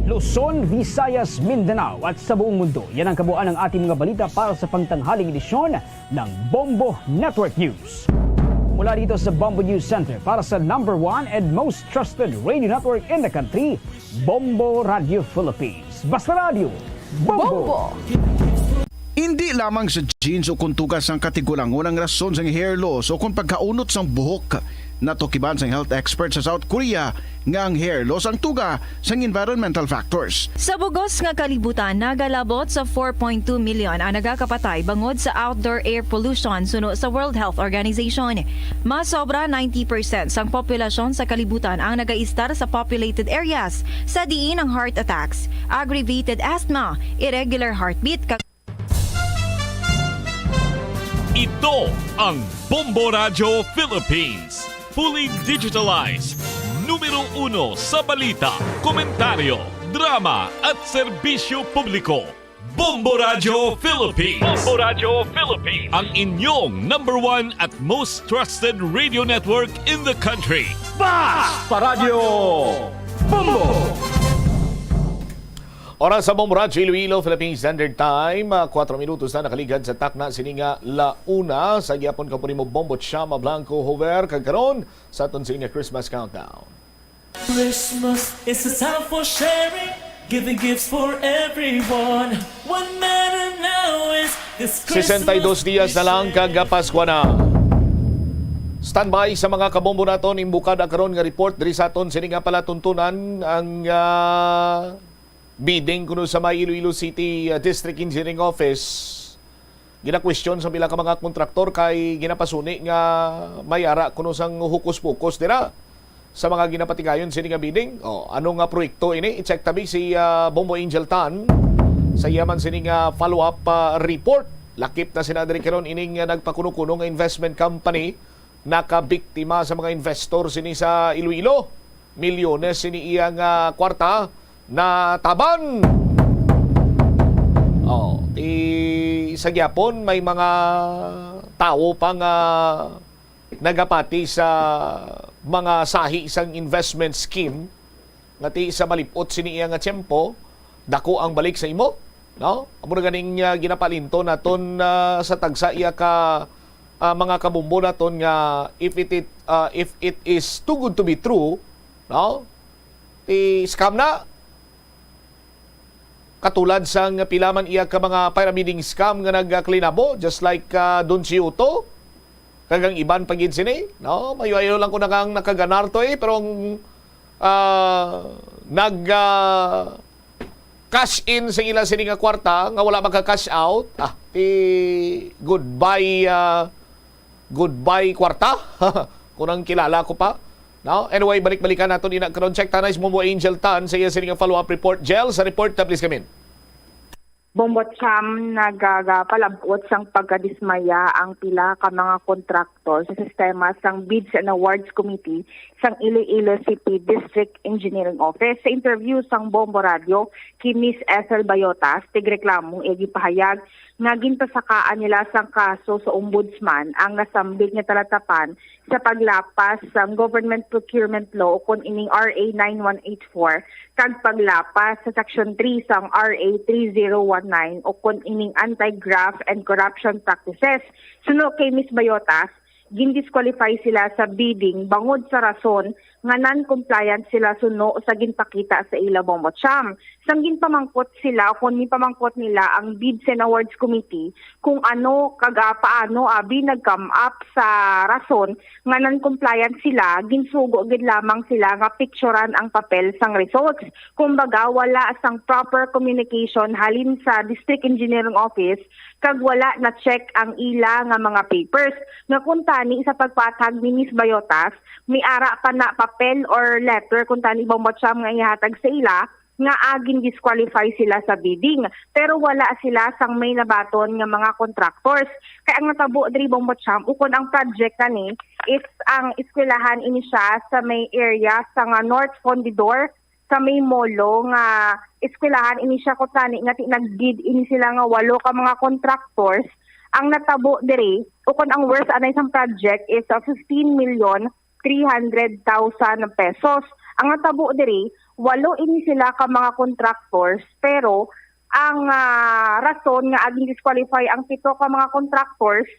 Luzon, Visayas, Mindanao at sa buong mundo. Yan ang kabuuan ng ating mga balita para sa pangtanghaling edisyon ng Bombo Network News. Mula dito sa Bombo News Center para sa number one and most trusted radio network in the country, Bombo Radio Philippines. Basta Radio, Bombo! Bombo! Indi lamang sa genes o kon tuga sang katigulangon ang rason sang hair loss o kon pagkaunot sang buhok. Natukiban sang health expert sa South Korea nga ang hair loss ang tuga sang environmental factors. Sa bugos nga kalibutan, nagalabot sa four point two million ang nagakapatay bangod sa outdoor air pollution suno sa World Health Organization. Mas sobra ninety percent sang populasyon sa kalibutan ang nagaistar sa populated areas, sa diin ang heart attacks, aggravated asthma, irregular heartbeat, kag Ito ang Bombo Radyo Philippines. Fully digitalized. Numero uno sa balita, komentaryo, drama at serbisyo publiko. Bombo Radyo Philippines. Bombo Radyo Philippines. Ang inyong number one at most trusted radio network in the country. Basta Radyo Bombo! Oras sa Bombo Radyo Iloilo, Philippine Standard Time, ah, kuwatro minutos na nakaligad sa takna sini nga la una. Sa gihapon, kapuri mo, Bombo Chama Blanco Jover, kag karon sa aton sini nga Christmas countdown. Christmas is a time for sharing, giving gifts for everyone. One matter now is this Christmas Sesenta y dos diyas na lang kag we share. Paskwa na. Standby sa mga kabombo naton, imbukada karon nga report diri sa aton sini nga palatuntunan, ang ah, bidding kuno sa may Iloilo City ah, District Engineering Office. Ginakwestiyon sa pila ka mga kontraktor kay ginapasuni nga may ara kuno sang hukus-pukos dira sa mga ginapatigayon sini nga bidding. O, ano nga proyekto ini? I-check tabi si ah, Bombo Angel Tan sa iya man sini nga follow-up ah, report. Lakip na sina diri karon ining ah, nagpakuno-kuno nga investment company nakabiktima sa mga investor sini sa Iloilo. Milyones sini iya nga kwarta nataban. Oh, ti sa gyapon may mga tawo pa nga nagapati sa mga sahi sang investment scheme nga ti sa malip-ot sini iya nga tiyempo, dako ang balik sa imo, no? Amo na ganing ah, ginapalinto naton ah, sa tagsa iya ka ah, mga kabombo naton nga if it, it ah, if it is too good to be true, no? Ti scam na. Katulad sang pila man iya ka mga pyramiding scam nga nagklinabo, just like ah, Don Chiuto, kag ang iban pa gid sini, no? Mayo-ayo lang ko na kang nakaganar to eh, pero ang ah, nag ah, cash in sa ila sini nga kwarta nga wala maka-cash out, ah, ti goodbye ah, goodbye kwarta. Kung ang kilala ko pa. No? Anyway, balik-balikan naton ina karon. Check tanay si Momo Angel Tan sa iya sini nga follow-up report. Jel, sa report ta, please, kamin. Bombo Cham, nagapalabot sang pagkadismaya ang pila ka mga kontraktor sa sistema sang Bids and Awards Committee sang Iloilo City District Engineering Office. Sa interview sang Bombo Radio kay Miss Ethel Bayotas, tigreklamo, iya gipahayag nga ginpasakaan nila sang kaso sa Ombudsman ang nasambit nga talatapan sa paglapas sang Government Procurement Law, ukon ining R A nine one eight four, kag paglapas sa Section three sang R A three zero one nine, ukon ining Anti-Graft and Corruption Practices. Suno kay Miss Bayotas, gindisqualify sila sa bidding bangod sa rason nga non-compliant sila suno sa ginpakita sa ila, Bombo Cham. Sang ginpamangkot sila, o kon ginpamangkot nila ang Bids and Awards Committee kung ano kag, ah, paano abi nag-come up sa rason nga non-compliant sila, ginsugo gid lamang sila nga picturan ang papel sang results. Kumbaga, wala sang proper communication halin sa District Engineering Office kag wala na-check ang ila nga mga papers. Nga kuntani, sa pagpaathag ni Miss Bayotas, may ara pa na papel or letter kuntani, Bombo Cham, nga ihatag sa ila nga, ah, gin-disqualify sila sa bidding, pero wala sila sang may nabaton nga mga contractors. Kay ang natabo diri, Bombo Cham, ukon ang project na ni is ang eskwelahan ini siya sa may area sa nga North Fundidor, sa may Molo nga eskwelahan ini siya, kuntani nga ti-, nag-bid ini sila nga walo ka mga contractors. Ang natabo diri, ukon ang worth anay sang project is, ah, fifteen million three hundred thousand pesos. Ang natabo diri, walo ini sila ka mga contractors, pero ang, ah, rason nga agin disqualify ang pito ka mga contractors,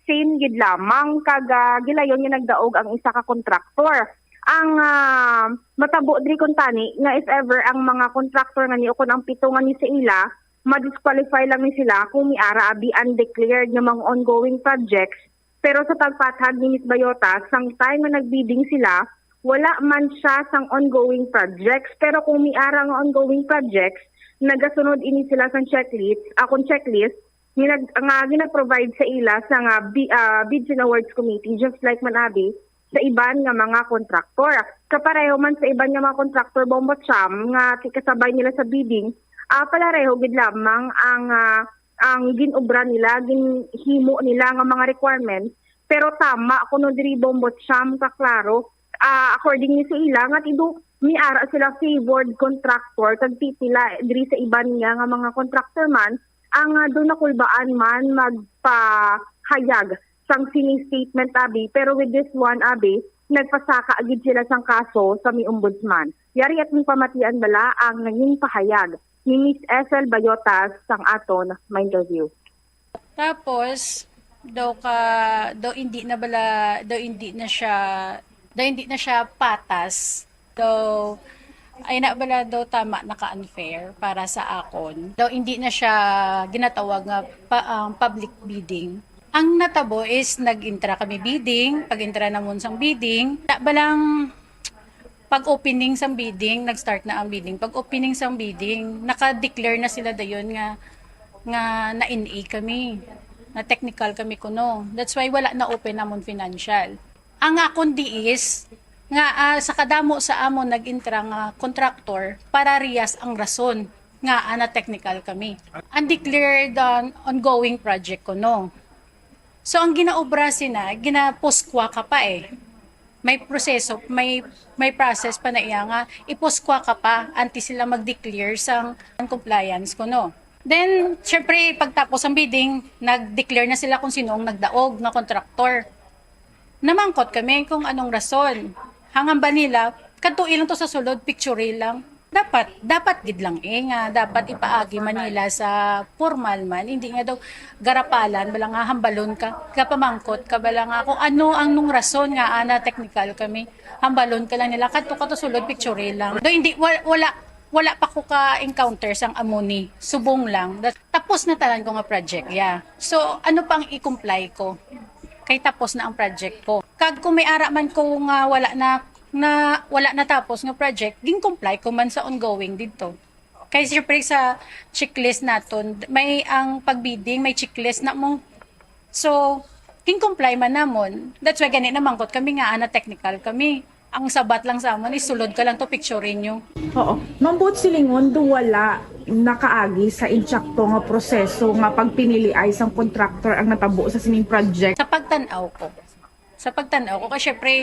same gid lamang kag, ah, gilayon nga nagdaog ang isa ka contractor. Ang, ah, matabo diri kuntani nga if ever ang mga contractor nga ni ukon ang pito nga ni sa ila ma-disqualify lang ni sila kung may ara abi undeclared nga mga ongoing projects. Pero sa pagpathag ni Miss Bayota, sang time nga nag-bidding sila, wala man siya sang ongoing projects. Pero kung may ara nga ongoing projects, nagasunod ini sila sang checklist, akong checklist, nga nag-, nga gina-provide sa ila sa nga bi-, ah, Bids and Awards Committee, just like man abi sa iban nga mga kontraktor. Kapareho man sa iban nga mga kontraktor, Bombo Cham, nga ti-, kasabay nila sa bidding, ah, palareho gid lamang ang, ah, ang gin-obra nila, ginhimo nila nga mga requirements, pero tama kuno diri, Bombo Cham, kaklaro, ah, according ni sa ila, nga tido may ara sila favored contractor kag pipila diri sa iban niya nga mga contractor man ang, ah, do nakulbaan man magpahayag sang sining statement, abi, pero with this one, abi, nagpasaka gid sila sang kaso sa may ombudsman. Yari at may pamatian bala ang nangin pahayag ni Miss Ethel Bayotas sang aton ma-interview. Tapos, daw ka, daw hindi na bala, daw hindi na siya, daw hindi na siya patas. Daw, ay na bala daw tama, naka-unfair para sa akon. Daw hindi na siya ginatawag nga pa, um, public bidding. Ang natabo is nag-intra kami bidding, pag-intra namon sang bidding, na balang pag-opening sang bidding, nag-start na ang bidding. Pag-opening sang bidding, naka-declare na sila dayon nga, nga na-N A kami, na technical kami kuno. That's why wala na open amon financial. Ang akon di is nga, ah, sa kadamo sa amon nag-intra nga contractor, parehas ang rason nga, ah, na technical kami. Undeclared, ah, ongoing project kuno. So, ang ginaobra sina, ginaposkwa ka pa eh. May proseso, may, may process pa na iya nga iposkwa ka pa antes sila mag-declare sang compliance kuno. Then, syempre, pagtapos ang bidding, nag-declare na sila kung sino ang nagdaog nga contractor. Namangkot kami kung anong rason. Hangamba nila, kadtoi lang to sa sulod, picture lang. Dapat, dapat gid lang eh, nga dapat ipaagi man nila sa formal man. Hindi nga daw garapalan, bala nga hambalon ka, kapamangkot ka, bala nga kung ano ang nung rason nga ana technical kami. Hambalon ka lang nila, kadto ka to sulod, picture lang. Do, hindi, wa-, wala, wala pa ko ka-encounter sang amo ni, subong lang. Dat-, tapos na tanan ko nga project, yeah. So, ano pang i-comply ko? Kay tapos na ang project ko. Kag kung may ara man ko nga wala na, na, wala natapos nga project, gin-comply ko man sa ongoing didto. Kay siyempre sa checklist naton, may ang pag-bidding, may checklist na mo. So, gin-comply man namon. That's why gani namangkot kami nga ana technical kami. Ang sabat lang sa amon is sulod ka lang to, picture ninyo. Oo. Ma'am, buot silingon, do wala nakaagi sa insakto nga proseso nga pagpiniliay sang contractor ang natabo sa sining project? Sa pagtan-aw ko, sa pagtan-aw ko, kay syempre,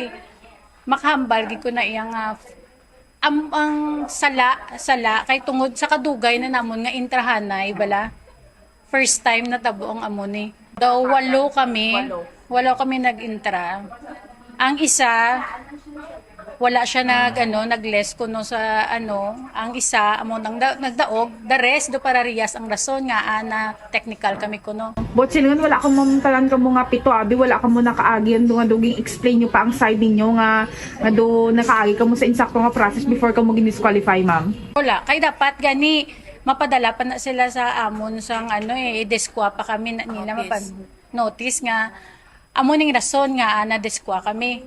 makahambal gid ko na iya nga am, ang sala, sala kay tungod sa kadugay na namon nga intrahanay bala. First time natabo ang amo ni. Daw walo kami. Walo kami nag-intra. Ang isa, wala siya nag, ano, nag-less kuno sa, ano, ang isa, amo nang da- nagdaog, the rest, do parariyas ang rason nga, ah, na technical kami kuno. But silingon, wala kamo, tanan kamo nga pito, abi, wala kamo nakaagi, ang nga duging explain nyo pa ang side ninyo nga, nga do nakaagi kamo sa insakto nga process before kamo gin-disqualify, ma'am? Wala, kay dapat gani, mapadala pa na sila sa amon sang, ano, eh, i-disqual pa kami na nila. Notice. Mapan-, notice nga amo ning rason nga, ah, na-disqual kami.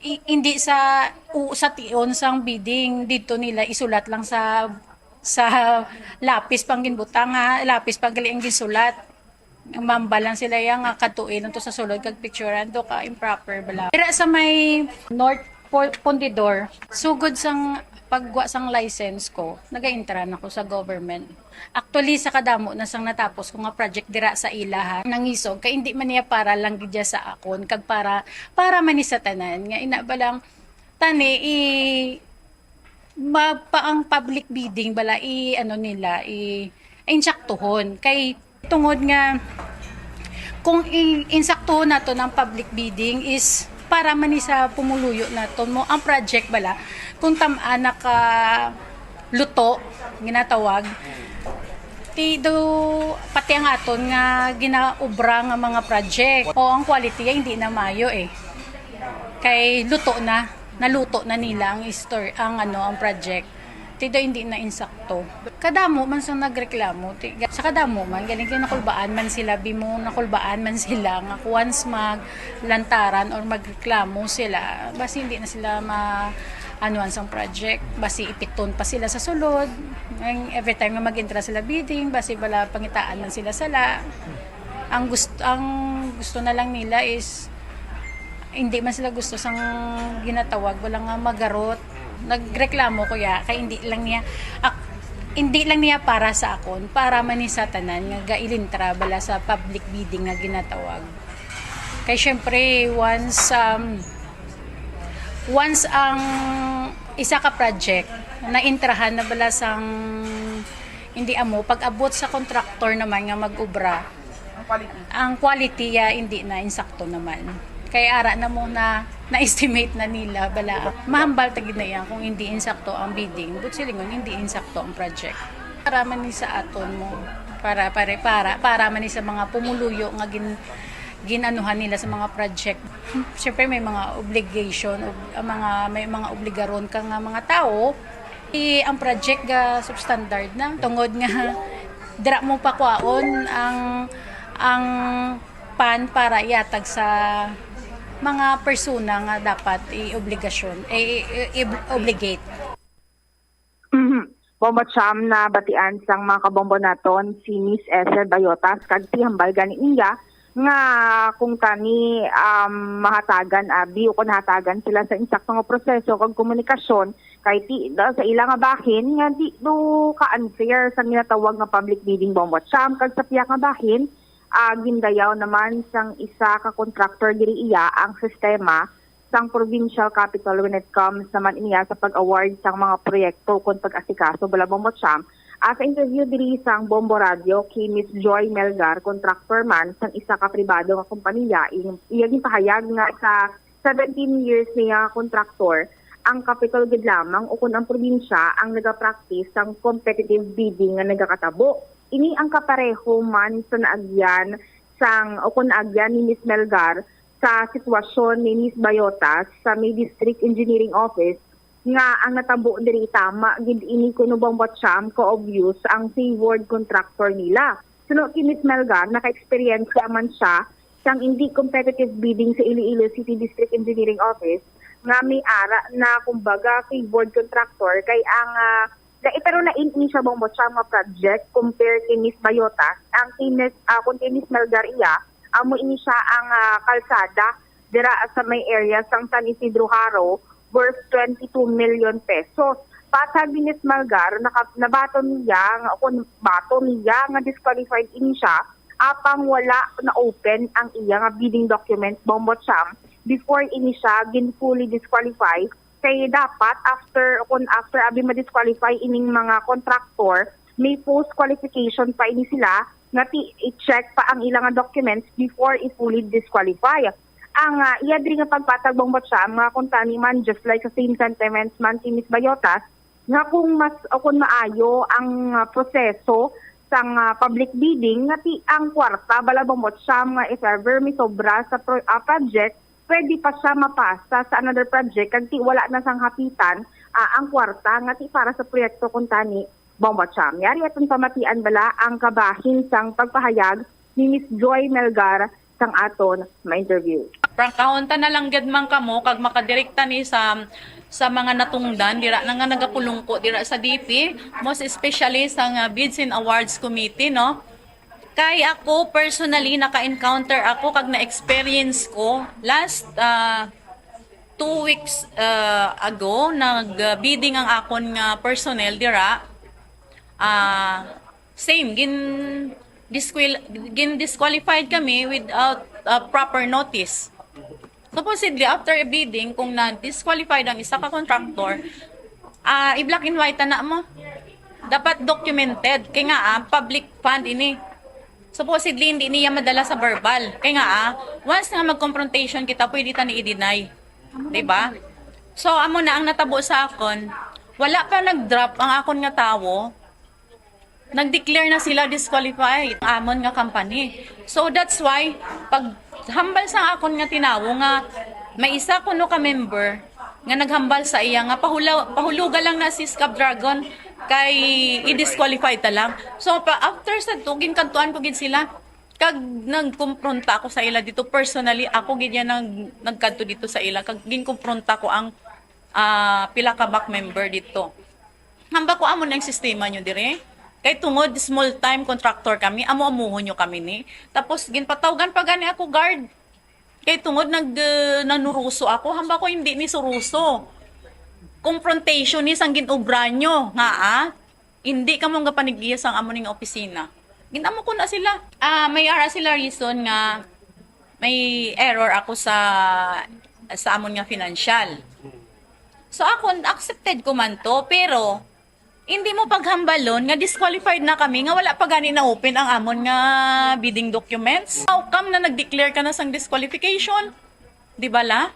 I- hindi sa u- sa tion sang bidding dito nila isulat lang sa sa lapis pang ginbutang, ha, lapis pang gali ang ginsulat. Mambal lang sila yang, ah, katuil lang to sa sulod kag picturean to ka improper bala. Dira sa may North Po- Pundidor, sugod sang pagwa sang license ko, nagaintra na ko sa government. Actually, sa kadamo na sang natapos ko nga project dira sa ila, ha, nangisog kay hindi man niya para lang gid siya sa akon kag para para man ni sa tanan nga ina ba lang tani i ma, pa ang public bidding bala i ano nila i insaktuhon kay tungod nga kung i- insaktuhon nato ng public bidding is para man ni sa pumuluyo nato mo ang project bala kung tam-an naka luto ginatawag ti do pati ang aton nga ginaobra nga mga project o ang quality ay hindi na mayo eh kay luto na naluto na nila ang store ang ano ang project ti do hindi na insakto kadamo man sa nagreklamo ti, sa kadamo man galing kay nakulbaan man sila bimo nakulbaan man sila nga once mag lantaran or magreklamo sila basi hindi na sila ma anuan sang project basi ipiton pa sila sa sulod ang every time nga mag-intra sila bidding basi bala pangitaan man sila sala ang gusto ang gusto na lang nila is hindi man sila gusto sang ginatawag wala nga magarot nagreklamo ko ya kay hindi lang niya ak, hindi lang niya para sa akon para man ni sa tanan nga gailintra bala sa public bidding nga ginatawag kay syempre once um, once ang isa ka project naintrahan na bala sang hindi amo pag-abot sa contractor naman nga mag-obra ang quality ya hindi na insakto naman kay ara na mo na na-estimate na nila bala mahambal ta gid na iya kung hindi insakto ang bidding but silingon hindi insakto ang project para man ni sa aton mo para pare para para man ni sa mga pumuluyo nga gin ginanuhan nila sa mga project syempre may mga obligation og ang mga may mga obligaron ka nga mga tao i ang project ga substandard na tungod nga dira mo pakwaon ang ang pan para iatag sa mga persona nga dapat i-obligasyon eh i- i- obligate Mhm. Bombo Cham na batian sang mga kabombo naton si Miss Ethel Bayotas kag tihambal gani iya nga kung tani um, mahatagan abi o kung hatagan sila sa insakto nga proseso kag komunikasyon kay ti, da, sa ila nga bahin nga di do ka unfair sa ginatawag nga public bidding Bombo Cham kag sa piyak nga bahin uh, gindayaw naman sang isa ka contractor diri iya ang sistema sang provincial capital when it comes naman niya sa pag-award sang mga proyekto kon pag-asikaso bala Bombo Cham. Ah, sa interview diri sang Bombo Radio kay Miss Joy Melgar, contractor man sang isa ka pribado nga kompanya, ing- iya ginpahayag nga sa seventeen years niya nga contractor, ang capital gid lamang ukon ang probinsya ang nagapractice sang competitive bidding nga nagakatabo. Ini ang kapareho man sa naagyan sang ukon naagyan ni Miss Melgar sa sitwasyon ni Miss Bayotas sa may District Engineering Office nga ang natabo diri tama gid ini kuno bang batsyam ka obvious ang favored contractor nila. Suno kay Miss Melgar, naka-experience man siya sang hindi competitive bidding sa Iloilo City District Engineering Office nga may ara na kumbaga favored contractor kay ang ah, Dai, pero lain ini siya bang batsyam nga project compare kay Miss Bayotas. Ang kay Miss, ah, kung kay Miss Melgar iya, amo ini siya ang ah, kalsada dira sa may area sang San Isidro Jaro worth twenty-two million pesos. Patag ni Miss Malgar, naka-, nabaton niya nga, o kung baton niya nga disqualified ini siya, apang wala na-open ang iya nga bidding documents, Bombo Cham, before ini siya gin fully disqualify. Kay dapat after, o kung after abi ma-disqualify ining mga contractor, may post qualification pa ini sila nga ti-, i-check pa ang ilang documents before i-fully disqualify. Ang, ah, iya diri nga pagpatag, Bombo Cham, nga kung tani man, just like sa same sentiments man kay Miss Bayotas, nga kung mas, o kung maayo ang, ah, proseso sang, ah, public bidding, nga ti ang kwarta bala, Bombo Cham, nga if ever may sobra sa pro-, ah, project, pwede pa siya mapasa sa another project, kag ti wala na sang hapitan, ah, ang kwarta nga ti para sa proyekto kung tani, Bombo Cham. Yari aton pamatian bala ang kabahin sang pagpahayag ni Miss Joy Melgar sang aton ma-interview. Prangkahon ta na lang gid man kamo kag makadirekta ni sa, sa mga natungdan dira na nga nagapulungko dira sa D P, most especially sa nga Bids and Awards Committee, no? Kay ako personally naka-encounter ako kag na-experience ko last, ah, two weeks, ah, ago, nag-bidding ang akon nga personnel dira. Ah, same, gin disqual-, gin disqualified kami without, ah, proper notice. Supposedly, after a bidding, kung na-disqualified ang isa ka contractor, ah, i-black and white na mo. Dapat documented. Kay nga, ah, public fund ini. Supposedly, hindi niya madala sa verbal. Kay nga, ah, once nga mag-confrontation kita, pwede ta ni i-deny. Diba? So, amo na ang natabo sa akon. Wala pa nag-drop ang akon nga tawo. Nag-declare na sila disqualified amon nga company. So that's why pag hambal sa akon nga tinawo nga may isa kuno ka member nga naghambal sa iya nga pahula-, pahuluga lang na si Scab Dragon kay i-disqualify ta lang. So pa, after sa to, ginkadtuan ko gid sila. Kag nagkumpronta ako sa ila dito personally, ako gid yan nag, nagkadto dito sa ila kag ginkumpronta ko ang, ah, pila ka back member dito. Hamba ko, amo na ang sistema nyo dire. Kay tungod small time contractor kami, amo-amuhon nyo kami ni. Tapos ginpatawgan pa gani ako guard. Kay tungod nag, uh, nanuruso ako, hamba ko hindi ni suruso. Confrontation ni sang ginobra nyo nga, ah, hindi kamo nga panigiya sang amo ning opisina. Ginamo ko na sila. Ah, may ara sila reason nga may error ako sa, sa amon nga financial. So ako, accepted ko man to, pero hindi mo paghambalon nga disqualified na kami, nga wala pa gani na-open ang amon nga bidding documents. How come na nag-declare ka na sang disqualification? Di ba la?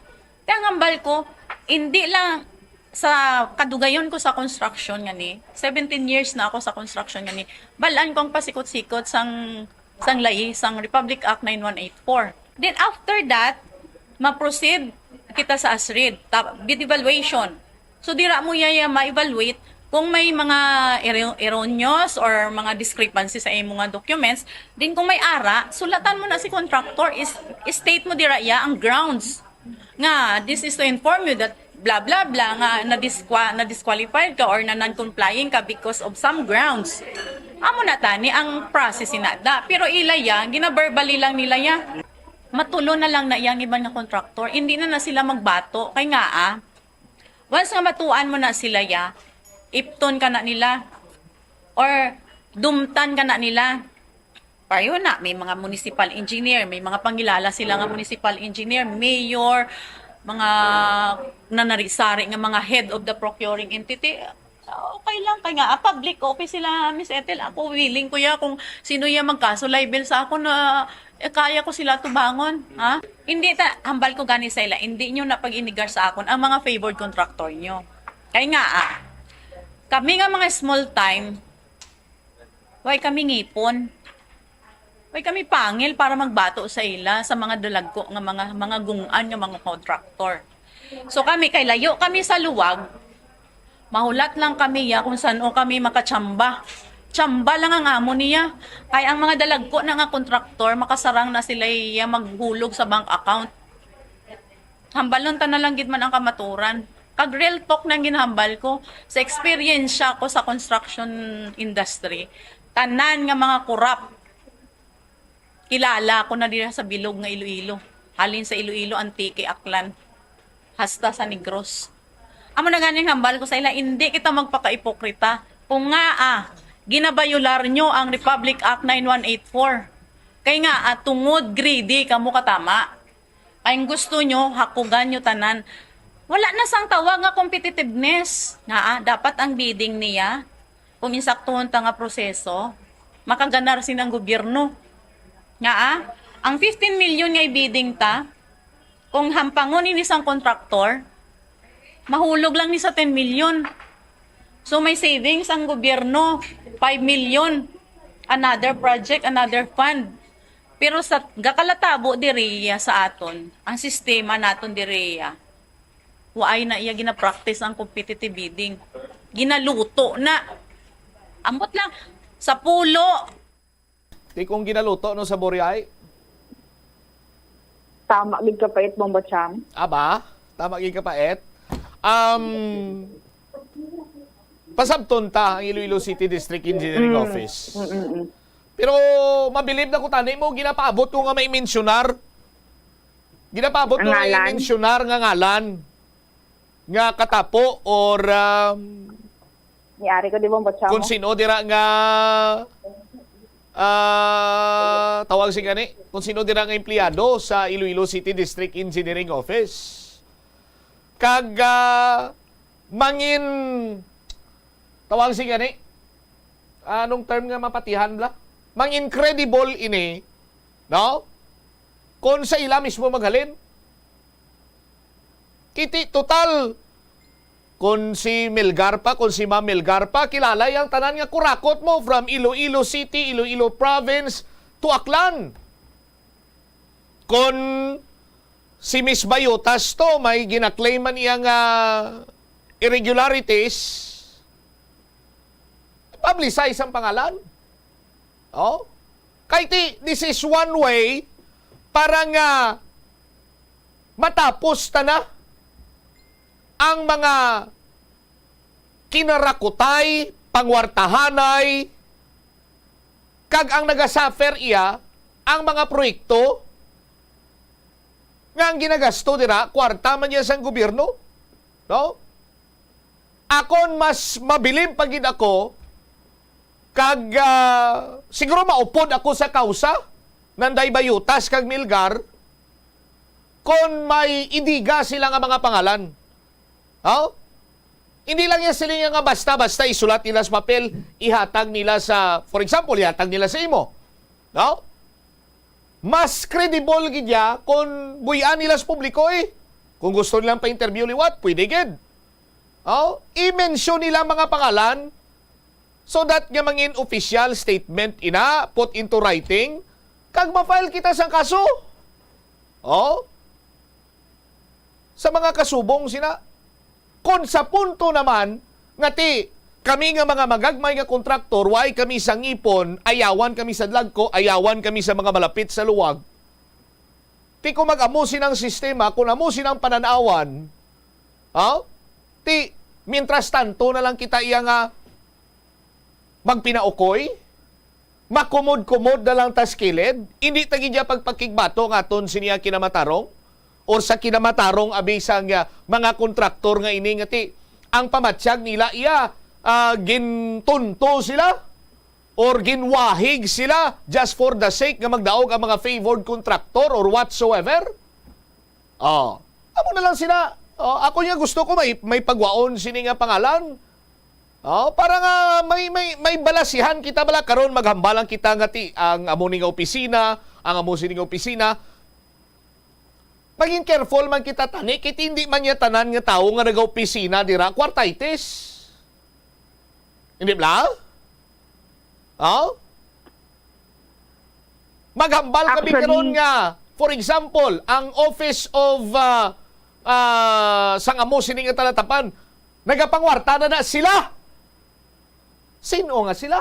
Kaya ang hambal ko, hindi lang sa kadugayon ko sa construction nga ni, seventeen years na ako sa construction nga ni, balaan ko ang pasikot-sikot sang, sang layi, sang Republic Act nine one eight four. Then after that, ma-proceed kita sa ASRID, ta-, bid evaluation. So, dira mo yaya ma-evaluate kung may mga ero-, erroneous or mga discrepancy sa imo nga documents. Then, kung may ara, sulatan mo na si contractor, is, state mo dira iya ang grounds nga this is to inform you that blah, blah, blah, nga na-disqua-, na-disqualified ka or na non-complying ka because of some grounds. Amo na tani ang process inada. Pero ila ya, ginaverbally lang nila ya. Matulo na lang na iyang iban nga contractor. Hindi na na sila magbato. Kay nga, ah, once nga matuan mo na sila ya, ipton ka na nila. Or dumtan ka na nila. Payo na, may mga municipal engineer, may mga pangilala sila nga municipal engineer, mayor, mga nanari-sari nga mga head of the procuring entity. Okay lang, kay nga, ah, public office sila, Miss Ethel. Ako, willing ko ya kung sino ya magkaso libel sa ako na, eh, kaya ko sila tubangon, ha? Hindi ta, hambal ko gani sa ila, hindi nyo na pag-inigar sa akon ang mga favored contractor nyo. Kay nga, ah, kami nga mga small time, way kami ngipon. Way kami pangil para magbato sa ila, sa mga dalagko nga mga, mga gung-an nga mga contractor. So kami, kay layo kami sa luwag, mahulat lang kami ya kung san-o kami makatsamba. Tsamba lang ang amo niya. Kay ang mga dalagko na nga contractor, makasarang na sila iya maghulog sa bank account. Hambalon ta na lang gid man ang kamaturan. Kag real talk na ang ginhambal ko. Sa eksperyensya ko sa construction industry, tanan nga mga corrupt, kilala ko na dira sa bilog nga Iloilo. Halin sa Iloilo, Antique, Aklan, hasta sa Negros. Amo na ganing hambal ko sa ila, hindi kita magpakaipokrita. Kung nga, ah, ginabayular nyo ang Republic Act nine one eight four. Kay nga, ah, tungod greedy kamo katama. Ay, ang gusto nyo, hakugan nyo tanan. Wala na sang tawag nga competitiveness. Nga, ah, dapat ang bidding niya, kung insaktuhon ta nga proseso, makaganar sini ang gobyerno. Nga, ah, ang fifteen million nga bidding ta, kung hampangon ini sang kontraktor, mahulog lang ni sa ten million. So may savings ang gobyerno, five million. Another project, another fund. Pero sa gakalatabo diriya sa aton, ang sistema naton diriya, waay na iya ginapractice ang competitive bidding. Ginaluto na. Ambot lang, sa pulo, Di kung ginaluto, no, sa Buriay? Tama gid ka pait, Bombo Cham. Aba, tama gid ka pait. Um, pasabton ta ang Iloilo City District Engineering Mm. Office. Mm-mm. Pero mabilib na ko tani mo, ginapaabot ko nga may mensyonar. Ginapaabot ko Ang nga may ngalan? mensyonar nga ngalan nga katapo or um, Ni Ari ko, di Bombo Cham. kung sino dira nga ah tawag si gani kung sino dira nga empleyado sa Iloilo City District Engineering Office kag ah, mangin tawag si gani anong term nga mapatihan bla mangin credible ini no kung sa ila mismo maghalin kiti total Kon si Melgar pa, kon si Ma'am Melgar pa, kilala yang tanan nga kurakot mo from Iloilo City, Iloilo Province, to Aklan. Kon si Miss Bayotas to, may ginaklaim man iya nga irregularities, publicize ang pangalan. Oh? Kay ti, this is one way para nga matapos ta na ang mga kinarakutay, pangwartahanay, kag ang nagasuffer iya ang mga proyekto nga ang ginagasto dira, kwarta man niya sang gobyerno. No? Akon mas mabilib pa gid ako kag ah, siguro maupod ako sa kausa nanday Bayutas kag Milgar kon may idiga sila nga mga pangalan. Oh? Hindi lang yan sila nga basta-basta isulat nila sa papel, ihatag nila sa, for example, ihatag nila sa imo. No? Mas credible gid ya kung buy-an nila sa publiko eh. Kung gusto nilang pa-interview liwat, pwede gid. Oh, i-mention nila mga pangalan so that nga mangin official statement ina, put into writing, kag ma-file kita sang kaso. Oh? Sa mga kasubong sina. Kon sa punto naman nga ti kami nga mga magagmay nga kontraktor, way kami sa ngipon, ayawan kami sa dlagko, ayawan kami sa mga malapit sa luwag. Ti kung mag-amo sinang sistema, kung amo sinang pananawan, ha? Ti, mientras tanto na lang kita iya nga magpinaukoy, makumod-kumod na lang ta sa kilid, hindi ta gid ya pagpakigbato nga aton sini ang kinamatarong or sa kinamatarong abi sang ah, mga kontraktor nga ini nga ti ang pamatyag nila iya ah, gintunto sila or ginwahig sila just for the sake nga magdaog ang mga favored contractor or whatsoever. Oh, amo na lang sila. Oh, ako nga gusto ko may may pagwaon sini nga pangalan. Oh, para nga may may may balasihan kita bala karon maghambalan kita nga ti ang amo ni nga opisina, ang amo sini nga opisina. Maging careful man kita tani kay hindi man niya tanan nga tawo nga nagaopisina dira kwartaitis. Hindi bala? Oh? Maghambal kami Actually, karon nga, for example, ang office of uh, uh, sang amo sini nga talatapan, nagapangwarta na na sila. Sino nga sila?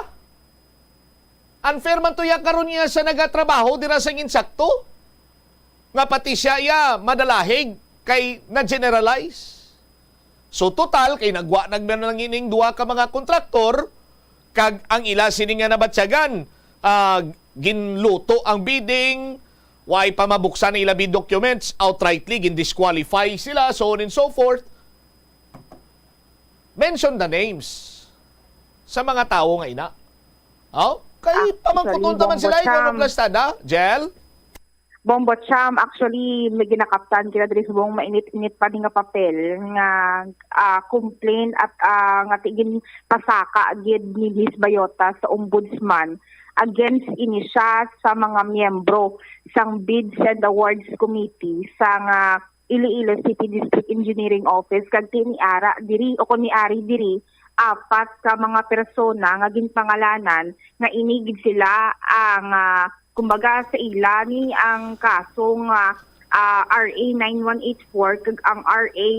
Unfair man to ya karon niya sa nagatrabaho dira sa insakto nga pati siya iya madalahig kay na-generalize. So total kay nagwa nagmanalangining duha ka mga kontraktor kag ang ila sini nga nabatyagan ah, ginluto ang bidding, way pa mabuksan ang ila bid documents, outrightly gindisqualify sila, so on and so forth. Mention the names sa mga tawo nga ina. Oh, kay ah, pamangkuton ta man sila, ikaw na plastada, Jel? Bombo Cham, actually, may ginakaptan kita diri subong mainit-init pa ni nga papel nga ah, complaint at ah, nga tigin pasaka gid ni Miss Bayota sa ombudsman against ini siya sa mga miyembro sang Bids and Awards Committee sang ah, Iloilo City District Engineering Office kag ti ni ara diri o kon ni ari diri apat ka mga persona nga ginpangalanan nga ini gid sila ang ah, kumbaga sa ila ni ang kasong ah, ah, R A nine one eight four kag ang R A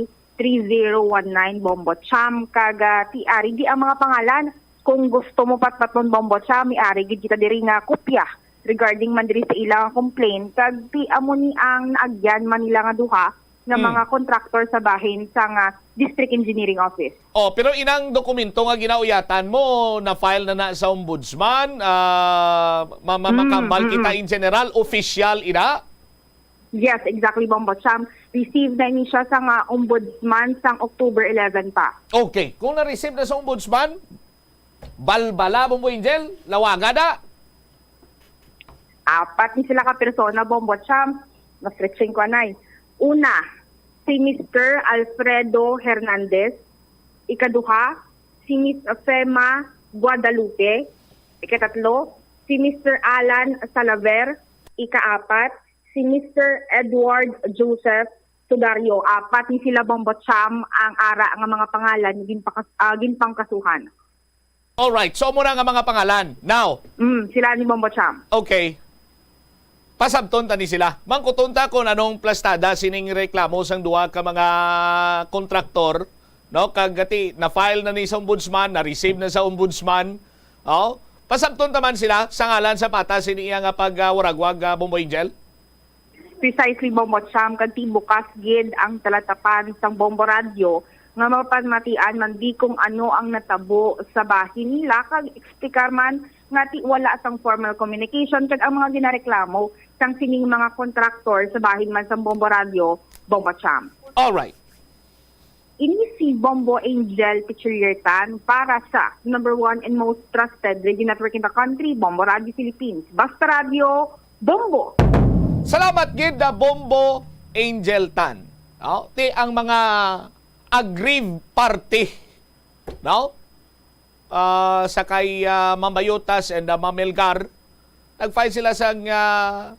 three zero one nine Bombo Cham kag ah, ti ari di ang mga pangalan kung gusto mo patpaton Bombo Cham, miari gid kita diri nga kopya regarding man diri sa ilang complaint kag ti amo ni ang naagyan man nila nga duha nga hmm. mga contractor sa bahin sa nga District Engineering Office. Oh, pero inang dokumento nga ginauyatan mo, na-file na na sa ombudsman, uh, ma- ma- hmm, makambal hmm, kita hmm. in general, official ina? Yes, exactly, Bombo Cham. Receive na ni siya sa nga ombudsman sang October eleven pa. Okay, kung na-receive na sa ombudsman, balbala, Bombo Angel, lawaga na. Apat ni sila ka persona, Bombo Cham. Na-stretching ko anay. Una, si Mister Alfredo Hernandez. Ikaduha, si Miss Fema Guadalupe. Ikatatlo, si Mister Alan Salaver. Ikaapat, si Mister Edward Joseph Sudario. Apat ni sila Bombo Cham ang ara nga mga pangalan nga ginpakas- ah, ginpangkasuhan. Alright, so amo na nga mga pangalan. Now, Mm, sila ni Bombo Cham. Okay. Pasabton ta ni sila. Mangkuton ta kung anong plastada sining reklamo sang duha ka mga kontraktor, no? Kag ati, na-file na ni sa ombudsman, na-receive na sa ombudsman. Oh, pasabton ta man sila sa ngalan sa patas sini iya nga pagwaragwag, ah, Bombo Angel. Precisely, Bombo Cham, kag ti bukas gid ang talatapan sang Bombo Radyo nga mapamatian man di kung ano ang natabo sa bahin nila kag explicar man nga ti wala sang formal communication kag ang mga ginareklamo sang sining mga kontraktor sa bahin man sang Bombo Radyo, Bombo Cham. All right. Ini si Bombo Angel Pichiliertan para sa number one and most trusted radio network in the country, Bombo Radio Philippines. Basta Radio, Bombo! Salamat gid na Bombo Angel Tan. No? Ti ang mga aggrieved party, no? Ah, sa kay ah, Ma'am Bayotas and ah, Ma'am Melgar, nag-file sila sang ah,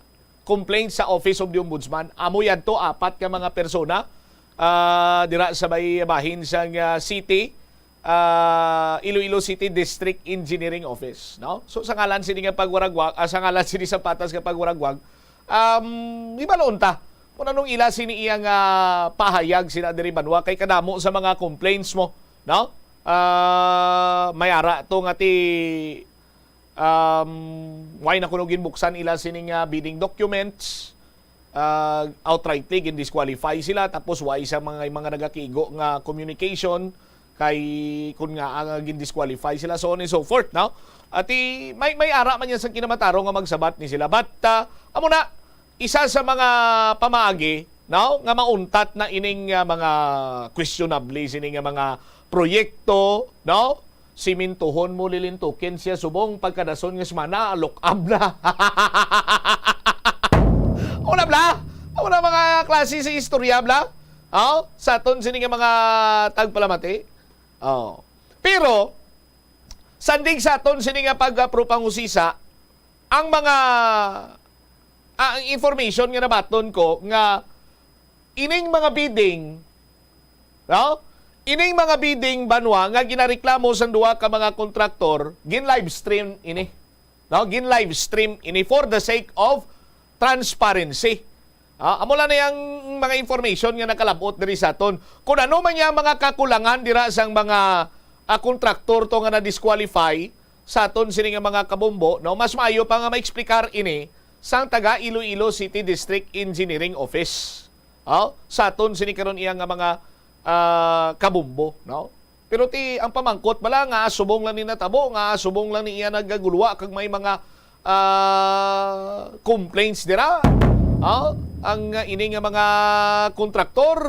complaint sa Office of the Ombudsman. Amo yadto apat ka mga persona ah, dira sa may bahin sang ah, city, ah, Iloilo City District Engineering Office, no? So sa ngalan sini nga pagwaragwag, ah, sa ngalan sini sa patas nga pagwaragwag, um, hibaluon ta kung anong ila sini iya nga pahayag sina diri banwa kay kadamo sa mga complaints mo, no? Ah, may ara to nga ti um, why na kuno ginbuksan ila sining ah, bidding documents? Ah, outrightly gin-disqualify sila, tapos why sa mga mga nagakigo nga communication kay kun nga ang gin-disqualify sila, so on and so forth, no? Ati may may ara man yan sa kinamatarong nga magsabat ni sila, but ah, amo na, isa sa mga pamaagi, no, nga mauntat na ining ah, mga questionable sini nga mga proyekto, no? Simintuhon mo lilintukin siya subong pagkadason nga semana, look up na. Una bla? Una mga klase sa istorya bla? Oh, sa aton sini nga mga tagpalamati. Oh. Pero sandig sa aton sini nga pagpropangusisa, ang mga ah, ang information nga nabaton ko nga ining mga bidding, no? Ining mga bidding banwa nga ginareklamo sang duha ka mga kontraktor, gin live stream ini. No, gin live stream ini for the sake of transparency. Ah, amo lang na yung mga information nga nakalabot diri sa aton. Kung ano man yung mga kakulangan dira sang mga ah, kontraktor to nga na-disqualify sa aton sini nga mga kabombo, no? Mas maayo pa nga ma-explicar ini sang taga Iloilo City District Engineering Office. Oh, sa aton sini karon iya nga mga ah, kabombo, no? Pero ti ang pamangkot bala nga subong lang ni natabo, nga subong lang ni iya nagagulwa kag may mga ah, complaints dira. Oh, ang ah, ini nga mga kontraktor.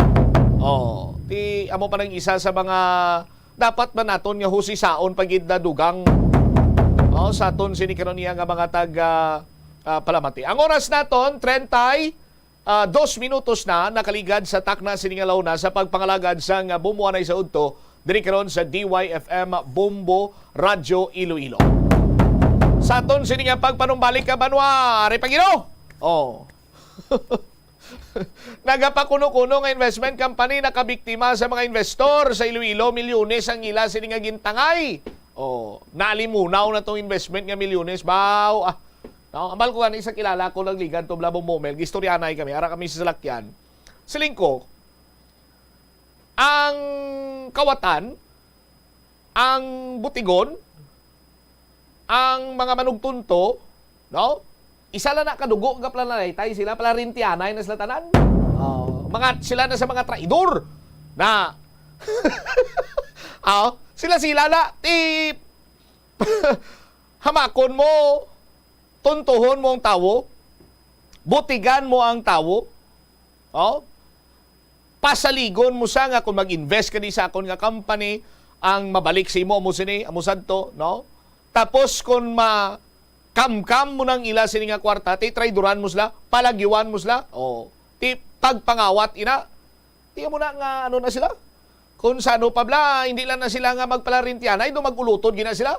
Oh, ti amo pa nang isa sa mga dapat man naton nga husisaon pa gid na dugang, oh, sa aton sini karon niya nga mga tag, ah, ah, palamati. Ang oras naton, treinta y dos minutos na nakaligad sa takna sini nga launa sa pagpangalagad sang Bombo Anay sa Udto diri karon sa D Y F M Bombo Radyo Iloilo. Sa aton sini nga pagpanumbalik ka, Banwa, ari pa gid, oh. Oh. Nagapakuno-kuno nga investment company nakabiktima sa mga investor sa Iloilo, milyones ang ila sini nga gintangay. Oh, nalimunaw na tong investment nga milyones. Baw, ah. No, ambal ko gani sa kilala ko nagligad to Blabong Bomel, gistoryanay kami, ara kami sa salakyan. Siling ko, ang kawatan, ang butigon, ang mga manugtunto, no? Isa lang na kadugo nga pala nalaytay sila, pala rintianay na sila tanan. Oh, mga, sila na sa mga traidor na oh, sila-sila na ti hamakon mo, tuntuhon mo ang tawo, butigan mo ang tawo, oh, pasaligon mo sa nga kung mag-invest ka di sa akon nga company, ang mabalik sa imo amo sini, amo sadto, no? Tapos kung ma kamkam mo nang ila sini nga kwarta, ti traidoran mo sila, palagiwan mo sila, oh, ti pagpangawat ina, ti mo na nga ano na sila. Kung sa ano pa bla, hindi lang na sila nga magpalarintianay, do mag-ulutod gina sila.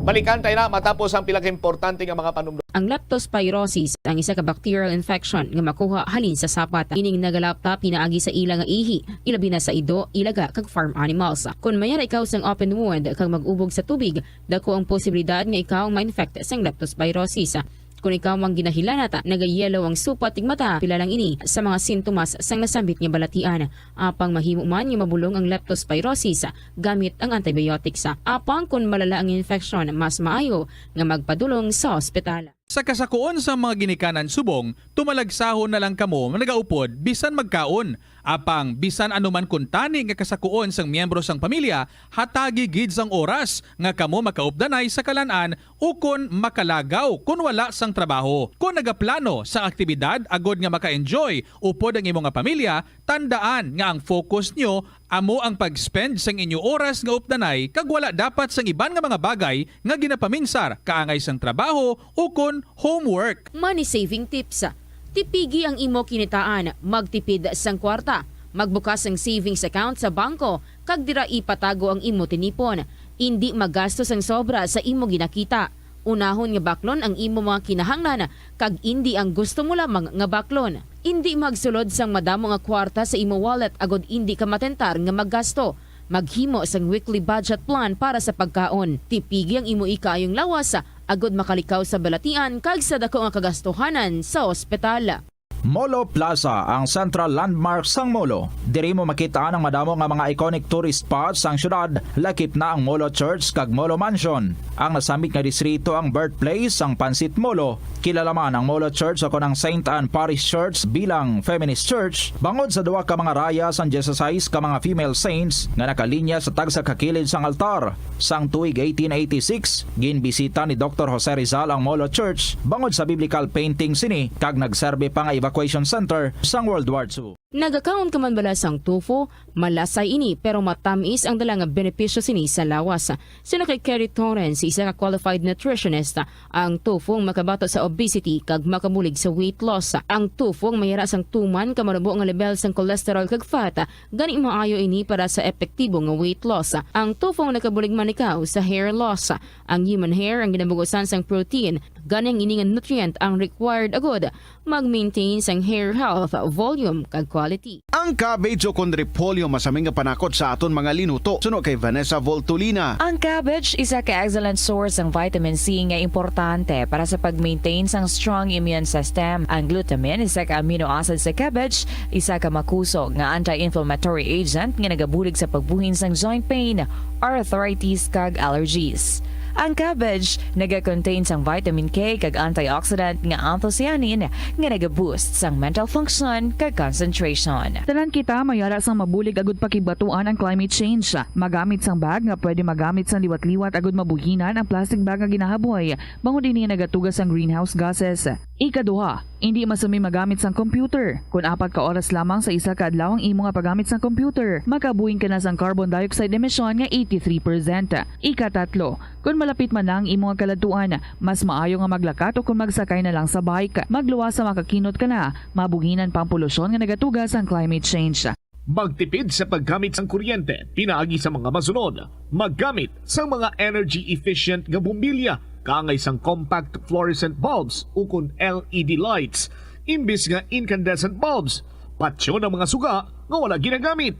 Balikan tayo na matapos ang pila ka importante nga mga panumdum. Ang leptospirosis ang isa ka bacterial infection nga makuha halin sa sapat. Ining nagalapta pinaagi sa ila nga ihi, ilabi na sa ido, ilaga kag farm animals. Kon mayara ikaw sang open wound kag mag-ubog sa tubig, dako ang posibilidad nga ikaw ma-infect sang leptospirosis. Kon ikaw ang ginahilanat, nagayelo ang supat tig mata, pila lang ini sa mga sintomas sang nasambit nga balatian. Apang mahimo man nga mabulong ang leptospirosis gamit ang antibiotics. Apang kon malala ang infeksyon, mas maayo nga magpadulong sa ospital. Sa kasakuon sang mga ginikanan subong, tumalagsahon na lang kamo nagaupod bisan magkaon. Apang bisan ano man kuntani nga kasakuon sang miyembro sang pamilya, hatagi gid sang oras nga kamo makaupdanay sa kalan-an ukon makalagaw kon wala sang trabaho. Kon nagaplano sang aktibidad agod nga maka-enjoy upod ang imo nga pamilya, tandaan nga ang focus nyo amo ang pag-spend sang inyo oras nga updanay kag wala dapat sang iban nga mga bagay nga ginapaminsar kaangay sang trabaho ukon homework. Money saving tips. Tipigi ang imo kinitaan, magtipid sang kwarta, magbukas sang savings account sa bangko, kag dira ipatago ang imo tinipon. Indi magasto sang sobra sa imo ginakita. Unahon nga baklon ang imo mga kinahanglan kag indi ang gusto mo lamang nga baklon. Indi magsulod sang madamo nga kwarta sa imo wallet agod indi ka matentar nga maggasto. Maghimo sang weekly budget plan para sa pagkaon. Tipigi ang imo ikaayong lawas agod makalikaw sa balatian kag sa dako nga kagastuhanan sa ospital. Molo Plaza, ang central landmark sang Molo. Diri mo makit-an ang madamo nga mga iconic tourist spots sang syudad, lakip na ang Molo Church kag Molo Mansion. Ang nasambit nga distrito ang birthplace sang Pansit Molo. Kilala man ang Molo Church o kon ang Saint Anne Parish Church bilang feminist church bangod sa duha ka mga raya sang dieciséis ka mga female saints nga nakalinya sa tagsa ka kilid sang altar. Sang tuig eighteen eighty-six, ginbisita ni Doktor Jose Rizal ang Molo Church bangod sa biblical painting sini kag nagserbi pa nga evacuation center sang World War Two. Nagakaon ka man bala sang tofu? Malasay ini, pero matamis ang dala nga benepisyo sini sa lawas. Suno kay Kerry Torrens, isa ka qualified nutritionist, ang tofu ang makabato sa obesity kag makabulig sa weight loss. Ang tofu ang mayara sang tuman ka manubo nga lebel sang cholesterol kag fat, gani maayo ini para sa epektibo nga weight loss. Ang tofu ang nakabulig man ikaw sa hair loss. Ang human hair ang ginabugusan sang protein, gani ang ini nga nutrient ang required agud mag-maintain sang hair health, volume, kag quality. Ang cabbage o kon repolyo masami nga panakot sa aton mga linuto, suno kay Vanessa Voltolina. Ang cabbage isa ka excellent source sang vitamin C nga importante para sa pag-maintain sang strong immune system. Ang glutamine, isa ka amino acid sa cabbage, isa ka makusog nga anti-inflammatory agent nga nagabulig sa pagbuhin sang joint pain, arthritis, kag allergies. Ang cabbage nagakontain sang vitamin K kag antioxidant nga anthocyanin nga nagaboost sang mental function kag concentration. Tanan kita may ara sang mabulig agud pakigbatuan ang climate change. Magamit sang bag nga pwede magamit sang liwat-liwat agud mabuhinan ang plastic bag nga ginahaboy, bangod ini nagatuga sang greenhouse gases. Ikaduha, indi masumi magamit sang computer. Kon apat ka oras lamang sa isa ka adlaw ang imo nga paggamit sang computer, makabuhing ka na sang carbon dioxide emission nga eighty-three percent. Ikatatlo, kon malapit man na ang imo nga kaladtuan, mas maayo nga maglakat o kon magsakay na lang sa bike. Magluwas sa makakinot ka na, mabuhinan pa ang polusyon nga nagatuga sang climate change. Magtipid sa paggamit sang kuryente pinaagi sa mga masunod. Maggamit sang mga energy efficient nga bombilya kaangay sang compact fluorescent bulbs ukon L E D lights imbis nga incandescent bulbs. Patyon ang mga suga nga wala ginagamit.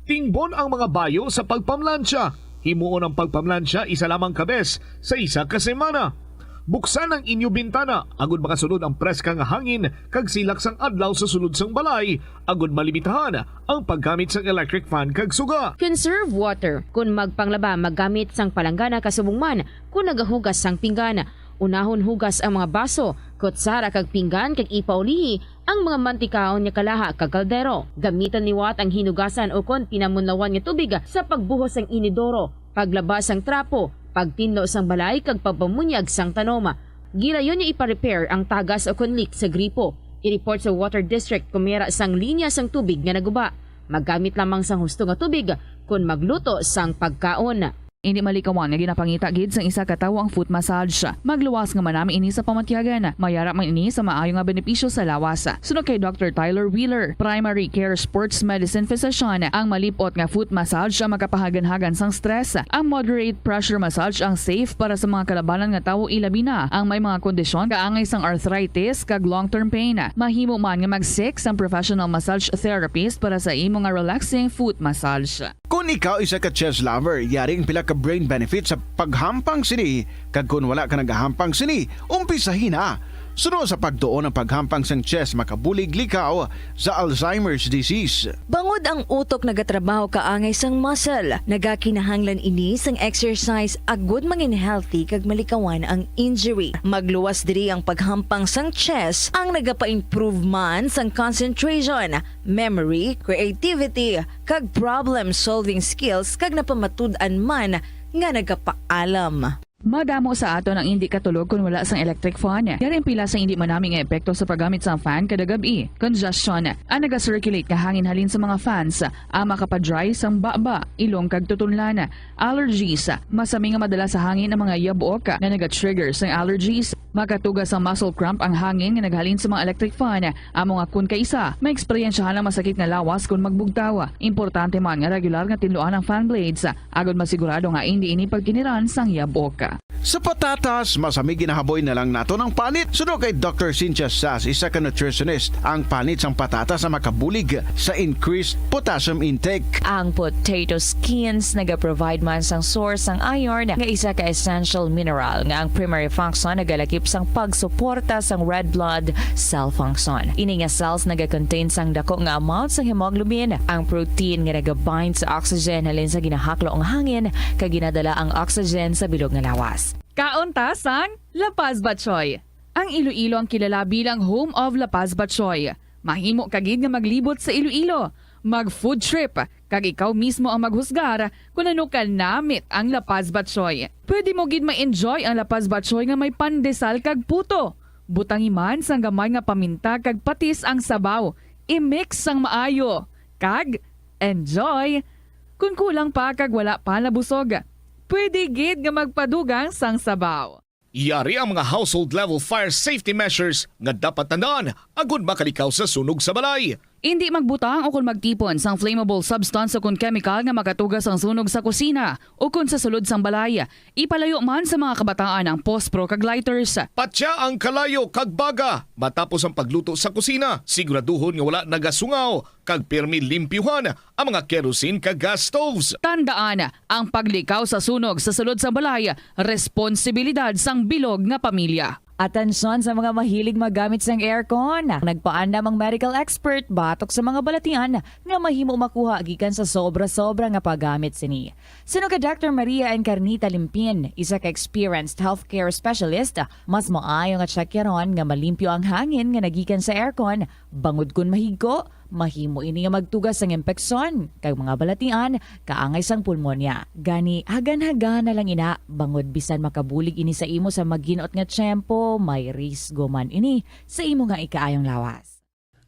Tingbon ang mga bayo sa pagpamlansya. Himuon ang pagpamlansya isa lamang ka bes sa isa ka semana. Buksan ang inyo bintana agud makasulod ang preska nga hangin kag silak sang adlaw sa sulod sang balay, agud malimitahan ang paggamit sang electric fan kag suga. Conserve water. Kon magpanglaba, maggamit sang palanggana kasubong man kon nagahugas sang pinggan. Unahon hugas ang mga baso, kutsara kag pinggan kag ipaulihi ang mga mantikaon nga kalaha kag kaldero. Gamiton liwat ang hinugasan ukon pinamunlawan nga tubig sa pagbuhos sang inidoro, paglaba sang trapo, pagtinlo sang balay kag pagpamunyag sang tanom. Gilayon nga ipa-repair ang tagas ukon leak sa gripo. I-report sa Water District kon may ara sang linya sang tubig nga naguba. Maggamit lamang sang husto nga tubig kon magluto sang pagkaon. Indi malikawan nga ginapangita gid sang isa ka tawo ang foot massage. Magluwas nga manami ini sa pamatyagan. May ara man ini sa maayo nga benepisyo sa lawas. Suno kay Doctor Tyler Wheeler, primary care sports medicine physician, ang malip-ot nga foot massage ang makapahaganhagan sang stress. Ang moderate pressure massage ang safe para sa mga kalabanan nga tawo, ilabi na ang may mga kondisyon kaangay sang arthritis kag long-term pain. Mahimo man nga mag-seek sang professional massage therapist para sa imo nga relaxing foot massage. Kon ikaw isa ka chess lover, yari ang pila ka brain benefits sa paghampang sini, kag kon wala ka nagahampang sini, umpisahi na. Suno sa pagtuon ang paghampang sang chess makabulig likaw sa Alzheimer's disease. Bangod ang utok nagatrabaho kaangay sang muscle, nagakinahanglan ini sang exercise agud mangin healthy kag malikawan ang injury. Magluwas diri ang paghampang sang chess ang nagapa-improve man sang concentration, memory, creativity, kag problem-solving skills kag napamatud-an man nga nagapaalam. Madamo sa aton ang indi katulog kon wala sang electric fan. Yari ang pila sa indi manami nga epekto sa paggamit sang fan kada gab-i. Congestion, ang naga-circulate nga hangin halin sa mga fans, ang makapa-dry sang baba, ilong kag tutunlan. Allergies, masami nga madala sa hangin ang mga yabok nga naga-trigger sang allergies. Makatuga sang muscle cramp ang hangin nga naghalin sa mga electric fan. Amo nga kon kaisa, maeksperiensyahan ang masakit nga lawas kon magbugtaw. Importante man nga regular nga tinluan ang fan blades, agod masigurado nga indi ini pagkiniran sang yabok. Sa patatas, masami ginahaboy na lang naton ang panit. Suno kay Doctor Cynthia Sass, isa ka nutritionist, ang panit sang patatas ang makabulig sa increased potassium intake. Ang potato skins nagaprovide man sang source sang iron nga isa ka essential mineral nga ang primary function nagalakip sang pagsuporta sang red blood cell function. Ini nga cells nagakontain sang dako nga amount sang hemoglobin, ang protein nga nagabind sa oxygen halin sa ginahaklo nga hangin kag ginadala ang oxygen sa bilog nga lawas. Kaon ta sang La Paz Batchoy. Ang Iloilo ang kilala bilang home of La Paz Batchoy. Mahimo ka gid nga maglibot sa Iloilo, mag-food trip, kag ikaw mismo ang maghusgar kon ano ka namit ang La Paz Batchoy. Pwede mo gid ma-enjoy ang La Paz Batchoy nga may pandesal kag puto. Butangi man sang gamay nga paminta kag patis ang sabaw. I-mix sang maayo, kag enjoy! Kon kulang pa kag wala pa nabusog, pwede gid nga magpadugang sang sabaw. Yari ang mga household level fire safety measures nga dapat tandaan agud makalikaw sa sunog sa balay. Indi magbutang o kon magtipon sang flammable substance o kon chemical nga makatuga sang sunog sa kusina o kon sa sulod sang balay. Ipalayo man sa mga kabataan ang pospro kag lighters. Patya ang kalayo kag baga matapos ang pagluto sa kusina. Siguraduhon nga wala nagasungaw kag pirmi limpyuhan ang mga kerosene kag gas stoves. Tandaan, ang paglikaw sa sunog sa sulod sang balay, responsibilidad sang bilog nga pamilya. Atensyon sa mga mahilig maggamit sang aircon. Nagpaandam ang medical expert batok sa mga balatian nga mahimo makuha gikan sa sobra-sobra nga paggamit sini. Suno kay Doctor Maria Encarnita Limpin, isa ka experienced healthcare specialist, mas maayo nga tsakyaron nga malimpyo ang hangin nga nagikan sa aircon, bangod kon mahigko, mahimo ini nga magtugas sang impeksyon kag mga balatian kaangay sang pulmonya. Gani, hagan-hagana lang ina, bangod bisan makabulig ini sa imo sa maginot nga tiyempo, may risgo man ini sa imo nga ikaayong lawas.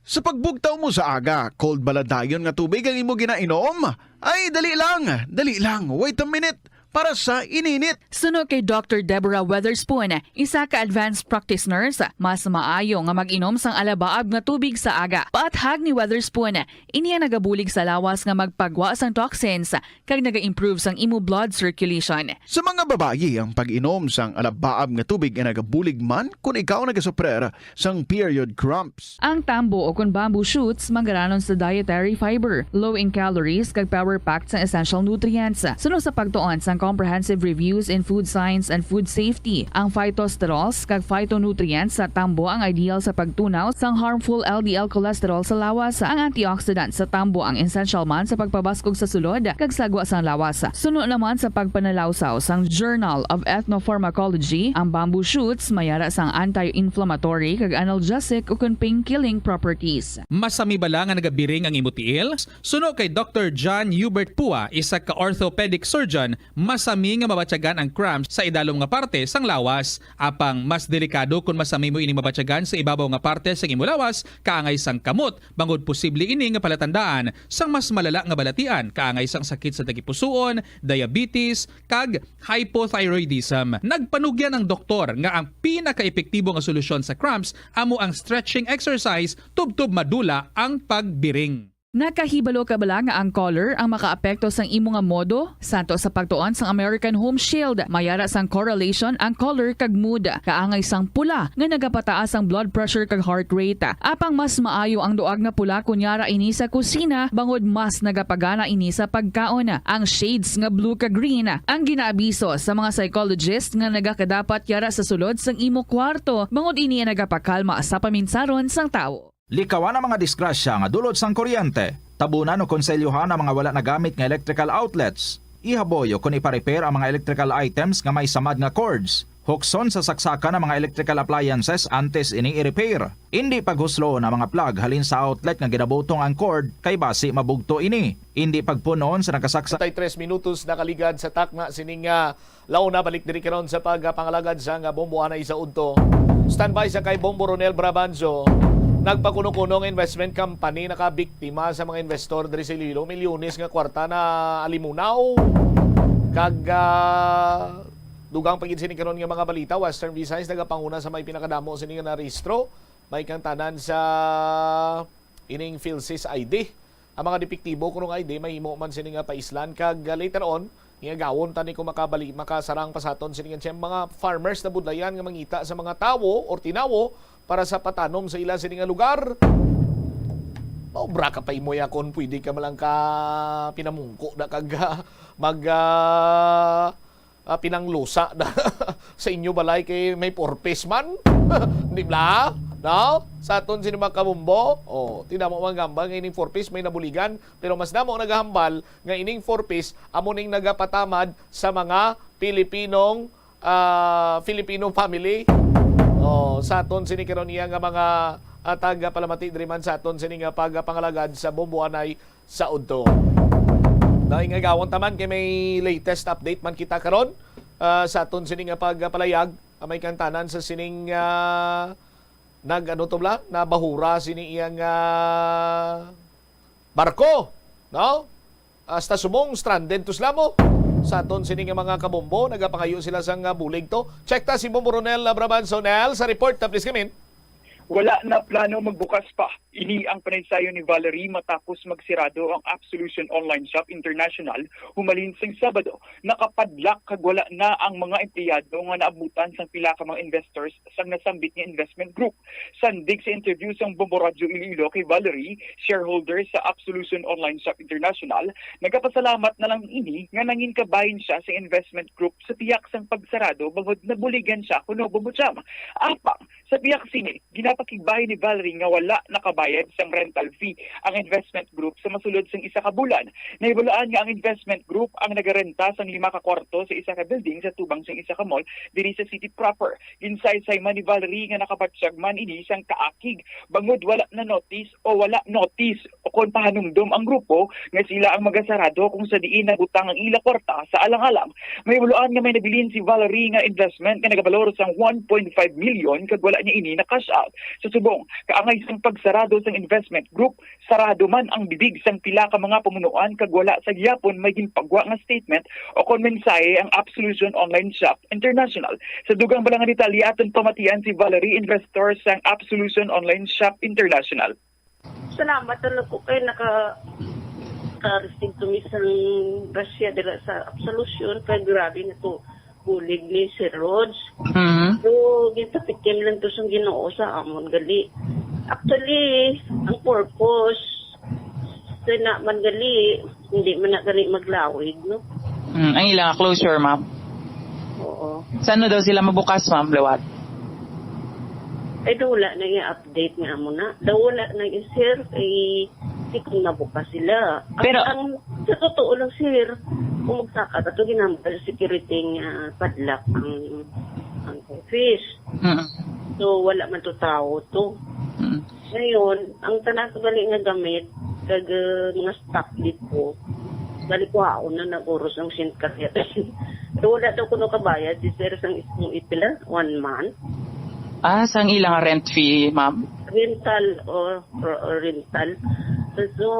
Sa pagbugtaw mo sa aga, cold bala dayon nga tubig ang imo ginainom? Ay, dali lang, dali lang, wait a minute, para sa ininit. Suno kay Doctor Deborah Weatherspoon, isa ka advanced practice nurse, mas maayo nga mag-inom sang alabaab nga tubig sa aga. Paathag ni Weatherspoon, ini ang nagabulig sa lawas nga magpagwa sang toxins kag naga-improve sang imo blood circulation. Sa mga babayi, ang pag-inom sang alabaab nga tubig ay nagabulig man kon ikaw nagasuprer sang period cramps. Ang tambo o kon bamboo shoots manggaranon sa dietary fiber, low in calories, kag power-packed sang essential nutrients. Suno sa pagtuon sang Comprehensive Reviews in Food Science and Food Safety, ang phytosterols kag phytonutrients sa tambo ang ideal sa pagtunaw sang harmful L D L cholesterol sa lawas. Ang antioxidant sa tambo ang essential man sa pagpabaskog sa sulod kag sagwa sang lawas. Suno naman sa pagpanalawsaw sang Journal of Ethnopharmacology, ang bamboo shoots may ara sang anti-inflammatory kag analgesic ukon pain-killing properties. Masami bala nga nagabiring ang imo tiil? Suno kay Doctor John Hubert Pua, isa ka orthopedic surgeon, masami nga mabatyagan ang cramps sa idalom nga parte sang lawas. Apang mas delikado kon masami mo ini mabatyagan sa ibabaw nga parte sang imo lawas, kaangay sang kamot, bangod posible ini nga palatandaan sang mas malala nga balatian, kaangay sang sakit sa tagipusoon, diabetes, kag hypothyroidism. Nagpanugyan ang doktor nga ang pinakaepektibo nga solusyon sa cramps amo ang stretching exercise tubtob madula ang pagbiring. Nakahibalo ka bala nga ang color ang makaapekto sang imo nga modo? Santo sa pagtuon sang American Home Shield, may ara sang correlation ang color kag mood. Kaangay sang pula nga nagapataas ang blood pressure kag heart rate. Apang mas maayo ang duag nga pula kon yara ini sa kusina, bangod mas nagapagana ini sa pagkaon. Ang shades nga blue kag green ang ginaabiso sa mga psychologist nga nagakadapat yara sa sulod sang imo kwarto, bangod ini ang nagapakalma sa paminsaron sang tawo. Likawan ang mga disgrasya nga dulot sang kuryente. Tabunan o konselyohan ang mga wala nagamit nga electrical outlets. Ihaboy o kon ipa-repair ang mga electrical items nga may samad nga cords. Hukson sa saksakan ang mga electrical appliances antes ini i-repair. Indi paghusloon ang mga plug halin sa outlet nga ginabutong ang cord, kay basi mabugto ini. Indi pagpun-on sa nagkasaksa. Tay tres minutos nakaligad sa takna sining, ah, launa. Balik diri karon sa pagpangalagad sang, ah, bombo anay sa udto. Standby sa kay Bombo Ronel Brabanzo. Nagpakuno-kuno nga investment company nakabiktima sa mga investor diri sa Iloilo. Milyones nga kwarta na alimunaw. Kag, ah, dugang pa gid sini karon nga mga balita, Western Visayas nagapanguna sa may pinakadamo sini nga narehistro. May kang tanan sa ining PhilSys I D. Ang mga depektibo kuno nga I D mahimo man sini nga paislan kag, ah, later on, nga gawon tani kung makabali, makasarang pa sa aton sini nga mga farmers na budlayan nga mangita sa mga tawo or tinawo para sa patanom sa ila sini nga lugar. Maobra ka pa imo ya kung pwede ka malang ka pinamungko na kag, ah, mag, ah, ah, pinanglusa na sa inyo balay kay may purpose man. Di ba? No? Sa aton sini mga kabombo, oh, tinamo man gamba nga ining purpose may nabuligan, pero mas damo nagahambal nga ining purpose amo ning nagapatamad sa mga Pilipinong, ah, Filipino family. Oh, sa aton sini karon iya nga mga, ah, tagapalamati diri man sa aton sini nga pagpangalagad sa bombo anay sa udto. Naingagawan ta man kay may latest update man kita karon, ah, sa aton sini nga pagpalayag, ah, may kantanan sa sining, ah, nag-, ano to bala, nabahura sini iyang, ah, barko, no? Hasta subong stranded to sila mo. Sa aton sini nga mga kabombo, nagapangayo sila sang, ah, bulig to. Check ta si Bombo Ronel, ah, Brabanzo. Nel, sa report, ah, please come in. Wala na plano magbukas pa. Ini ang panaysayon ni Valerie matapos magsirado ang Absolution Online Shop International humalin sang Sabado. Nakapadlak kag wala na ang mga empleyado nga naabutan sang pila ka mga investors sang nasambit nga investment group. Sandig sa interview sang Bombo Radyo Iloilo kay Valerie, shareholder sa Absolution Online Shop International, nagapasalamat na lang ini nga nangin kabahin siya sa investment group sa pihak sang pagsarado bangod nabuligan siya kuno bumutyam. Apang sa pihak sini, ginapakigbahin ni Valerie nga wala nakabayad sang rental fee ang investment group sa masulod sang isa ka bulan. Nahibaluan nga ang investment group ang nagarenta sang lima ka kwarto sa isa ka building sa tubang sang isa ka mall diri sa city proper. Ginsaysay man ni Valerie nga nakabatyag man ini sang kaakig bangod wala na notice o wala notice o kon pahanumdom ang grupo nga sila ang magasarado kung sa diin nabutang ang ila kwarta sa alang-alang. Mahibaluan nga may nabilin si Valerie nga investment nga nagabalor sang one point five million kag wala niya ini na-cash out. Sa subong, kaangay sang pagsarado sang investment group, sarado man ang bibig sang pila ka mga pamunuan kag wala sa gihapon may ginpagwa nga statement o kon mensahe ang Absolution Online Shop International. Sa dugang pa nga detalye, aton pamatian si Valerie, investor sang Absolution Online Shop International. Salamat talaga ko kay naka, naka-receive kami sang grasya dira sa Absolution, kay grabe na to bulig ni Sir Rog. Mm. So, gintapit kami lang to sang Ginoo sa amon gali. Actually, ang purpose sa na man gali, hindi man na gali maglawig, no? Mm, ang ilang closure, ma'am. Oo. Sa ano daw sila mabukas, ma'am, liwat? Ay, daw wala na yung update nga amo na. Daw wala na yung, sir, kay di ko mabukas sila. Ang, Pero ang, sa totoo lang, sir, kung magsaka ka to, ginambal security nga padlock ang, ang office. Mm. So, wala man to tao to. Mm. Ngayon, ang tanan ko gali nga gamit, kag, uh, mga stock dito, gali kuhaon na naguros ng Saint Catherine's. So, wala daw kuno kabayad si sir sang isang ipila, one month. Ah, sang ilang rent fee, ma'am? Rental, o, o, o rental. So,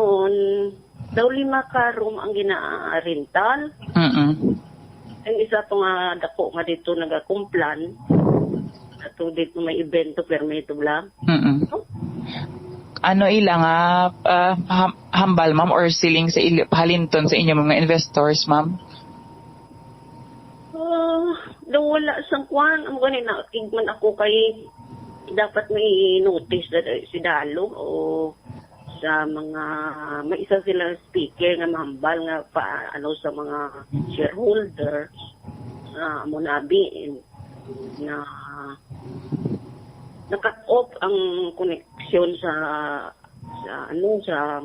daw lima ka room ang gina-rental. Mm-mm. Ang isa to nga dako nga dito nagakumplan. Ato dito may event to, permito bla. Mm-mm. Ano ila nga, ah, ham-, hambal, ma'am, or siling sa ili-, pahalinton sa inyo mga investors, ma'am? Ah, daw wala sang kwan. Ang gani na, tigman ako kay dapat may notice na si Dalo o sa mga, may isa silang speaker nga mahambal nga pa, ano, sa mga shareholders, ah, amo na abi, na naka-cut off ang koneksyon sa, sa, ano, sa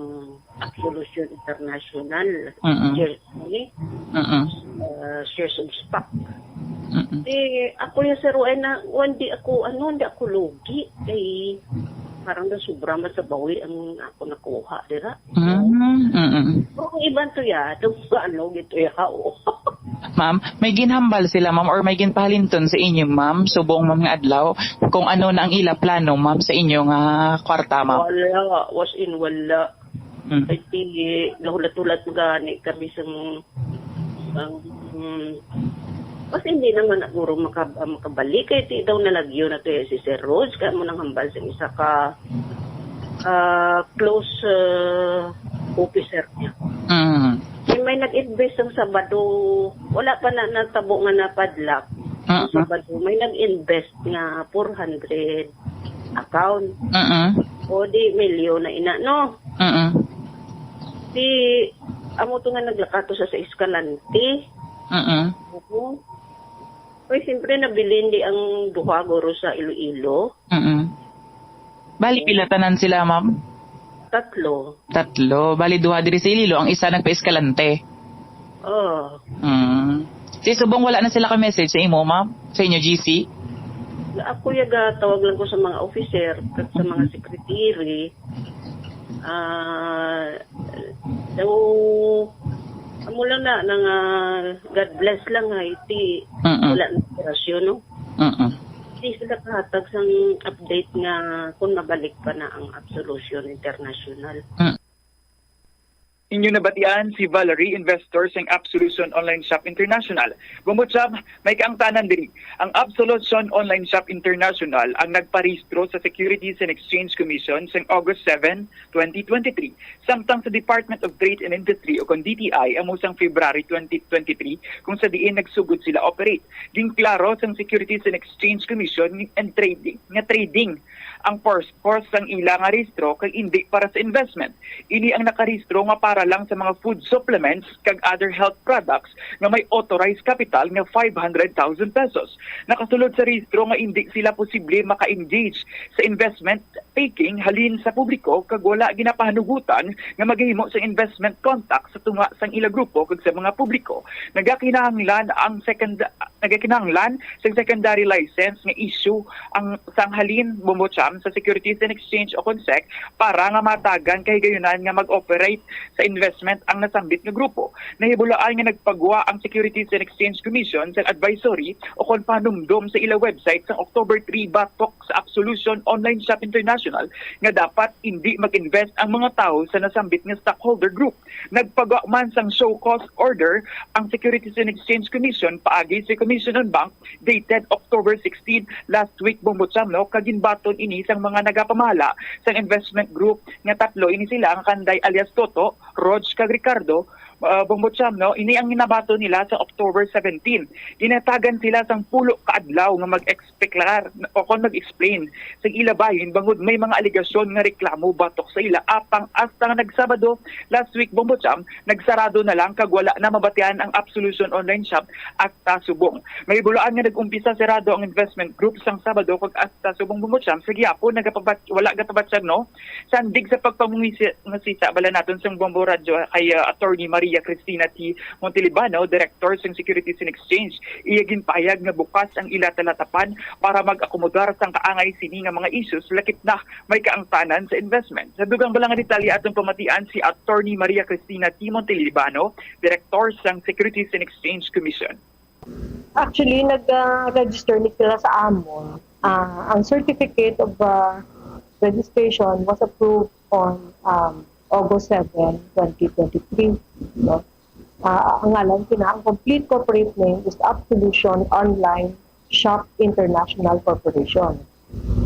Absolution International. Mm-mm. Shares, eh, Mm-mm. ah, shares of SPAC. Mm-mm. Eh, ako yung sir, ay na, hindi ako, ano, hindi ako lugi. Kay parang nasubra man sa bawi ang ako nakuha, dira. Mm, mm-mm. Pero kung iban to ya, to ano, gito ya, oh. Ma'am, may ginhambal sila, ma'am, or may ginpahalinton sa inyo, ma'am, subong, ma'am, nga adlaw, kung ano na ang ila plano, ma'am, sa inyo nga kwarta, ma'am? Wala, was in, wala. Mm. Ay, sige, nahulat-hulat gani kami sa mga, ang, mm, kasi hindi naman na guro maka-, ah, makabalik. Kay ti daw nalagyo na to si Sir Rog, kaya mo nang hambal sa isa ka, ah, close, ah, officer niya. Mm. May, may nag-invest ang Sabado, wala pa na natabo nga napadlak. Ang Mm. Sabado, may nag-invest nga four hundred account. Mm-mm. O di, milyon na ina, no? Mm-mm. Di, amo to nga naglakato sa, sa Escalante. Mm-mm. Oo. Uy, siyempre, nabilin di ang duha guro sa Iloilo. Mm-mm. Bali, pila tanan sila, ma'am? Tatlo. Tatlo. Bali, duha diri sa Iloilo, ang isa nagpa-Escalante. Oh. Mm. Si subong wala na sila ka-message sa imo, ma'am? Sa inyo, G C? Ako yaga, tawag lang ko sa mga officer at sa mga secretary. Ah, so, amo lang na, na nga, God bless lang, ha, iti, Mm-mm. wala na operasyon, no? Mm-mm. Di sila kahatag sang update nga kung mabalik pa na ang Absolution International. Mm. Inyo nabatian si Valerie, investor sang Absolution Online Shop International. Bumbo Cham, may kaangtanan diri. Ang Absolution Online Shop International ang nagparehistro sa Securities and Exchange Commission sang August seven, twenty twenty-three, samtang sa Department of Trade and Industry o kon D T I amo sang February twenty twenty-three, kung sa diin nagsugod sila operate. Ginklaro sang Securities and Exchange Commission and Trading nga trading ang purpose sang ila nga rehistro kag indi para sa investment. Ini ang nakarehistro nga para lang sa mga food supplements kag other health products nga may authorized capital nga five hundred thousand pesos. Nakasulod sa rehistro nga indi sila posible maka-engage sa investment taking halin sa publiko kag wala ginapahanugutan nga maghimo sang investment contact sa tunga sang ila grupo kag sa mga publiko. Nagakinahanglan ang second nagakinahanglan sang secondary license nga issue ang sang halin, Bumbo Cham, sa Securities and Exchange o kon SEC para nga matagan kahigayunan nga mag-operate sa investment ang nasambit nga grupo. Nahibaluan nga nagpagwa ang Securities and Exchange Commission sang advisory o kon panumdom sa ila website sang October three batok sa Absolution Online Shop International nga dapat indi mag-invest ang mga tawo sa nasambit nga stockholder group. Nagpagwa man sang show cause order ang Securities and Exchange Commission paagi sa Commission on Bank dated October sixteen, last week, Bumbo Cham, no, kag ginbaton ini sang mga nagapamahala sang investment group nga tatlo ini sila, ang Kanday alias Toto, Rog kag Ricardo, uh, Bumbo Cham, no, ini ang ginabaton nila sa October seventeen. Ginatagan sila sang pulo ka adlaw nga mag-explicar o kon mag-explain sa ila bahin bangod may mga alegasyon nga reklamo batok sa ila, apang hasta nga nagsabado last week, Bumbo Cham, nagsarado na lang kag wala na mabatian ang Absolution Online Shop hasta subong. Mahibaluan nga nag-umpisa sirado ang investment group sang Sabado kag hasta subong, Bumbo Cham, sa gihapon nagapabat wala gatabatyag, no? Sandig sa pagpamungisi nga sita bala naton sang Bumbo Radyo kay, uh, Attorney Maria Cristina T. Montelibano, Director sang Securities and Exchange. Iya ginpahayag nga bukas ang ila talatapan para mag-akomodar sang kaangay sini nga mga issues lakip na may kaangtanan sa investment. Sa dugang bala nga detalye atong pamatian si Attorney Maria Cristina T. Montelibano, Director sang Securities and Exchange Commission. Actually, nag-register ni sila sa amon. Ah, ang certificate of ah, registration was approved on um, August seven, twenty twenty-three. No? Ah, ang ngalan kina, ang complete corporate name is Absolution Online Shop International Corporation.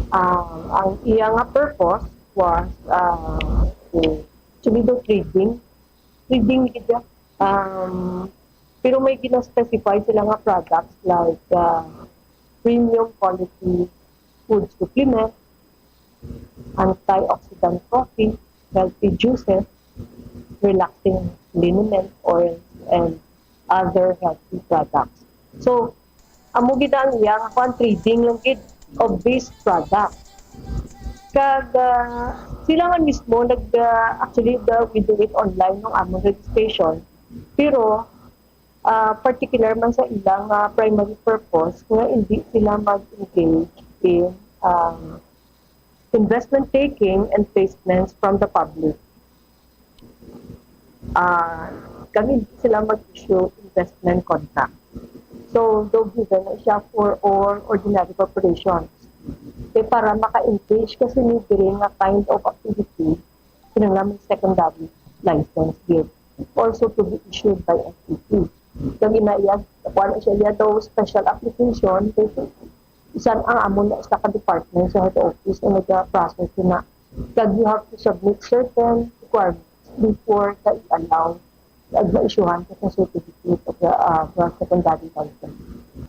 Um, ang iya nga purpose was uh, to, to do trading. Trading media. Um, pero may gina-specify sila nga products like uh, premium quality food supplement, antioxidant coffee, healthy juices, relaxing liniment oil, and other healthy products. So, amo gid ang iya nga kuan, trading lang gid of these products. Kag ah, sila nga mismo nag ah, actually the, we do it online nung among registration. Pero ah, particular man sa ilang ah, primary purpose nga hindi sila mag-engage in um, investment taking and placements from the public. Ah, kami hindi sila mag-issue investment contract. So, though given na siya for all ordinary corporations, eh, para maka-engage kasi ni diri nga kind of activity, kinahanglan may secondary license gid, also to be issued by F T C. Kag ina iya, kuha na siya iya daw special application, kay bisan ang amon na isa ka department sa head office ang nag-process na, kag you have to submit certain requirements before ka i-allow ag ma-issuehan ka sa certificate of the, uh, the secondary license.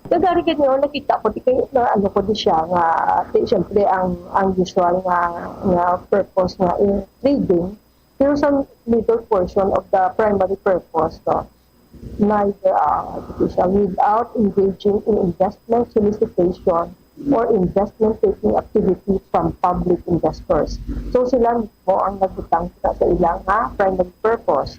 Kagari gani, oh, nakita ko, di kayo na ano ko di siya nga, di, siyempre, ang, ang usual nga, nga purpose nga in trading, pero sa middle portion of the primary purpose, no, neither uh, artificial without engaging in investment solicitation or investment taking activity from public investors. So sila mismo ang nagbutang sa ilang nga primary purpose.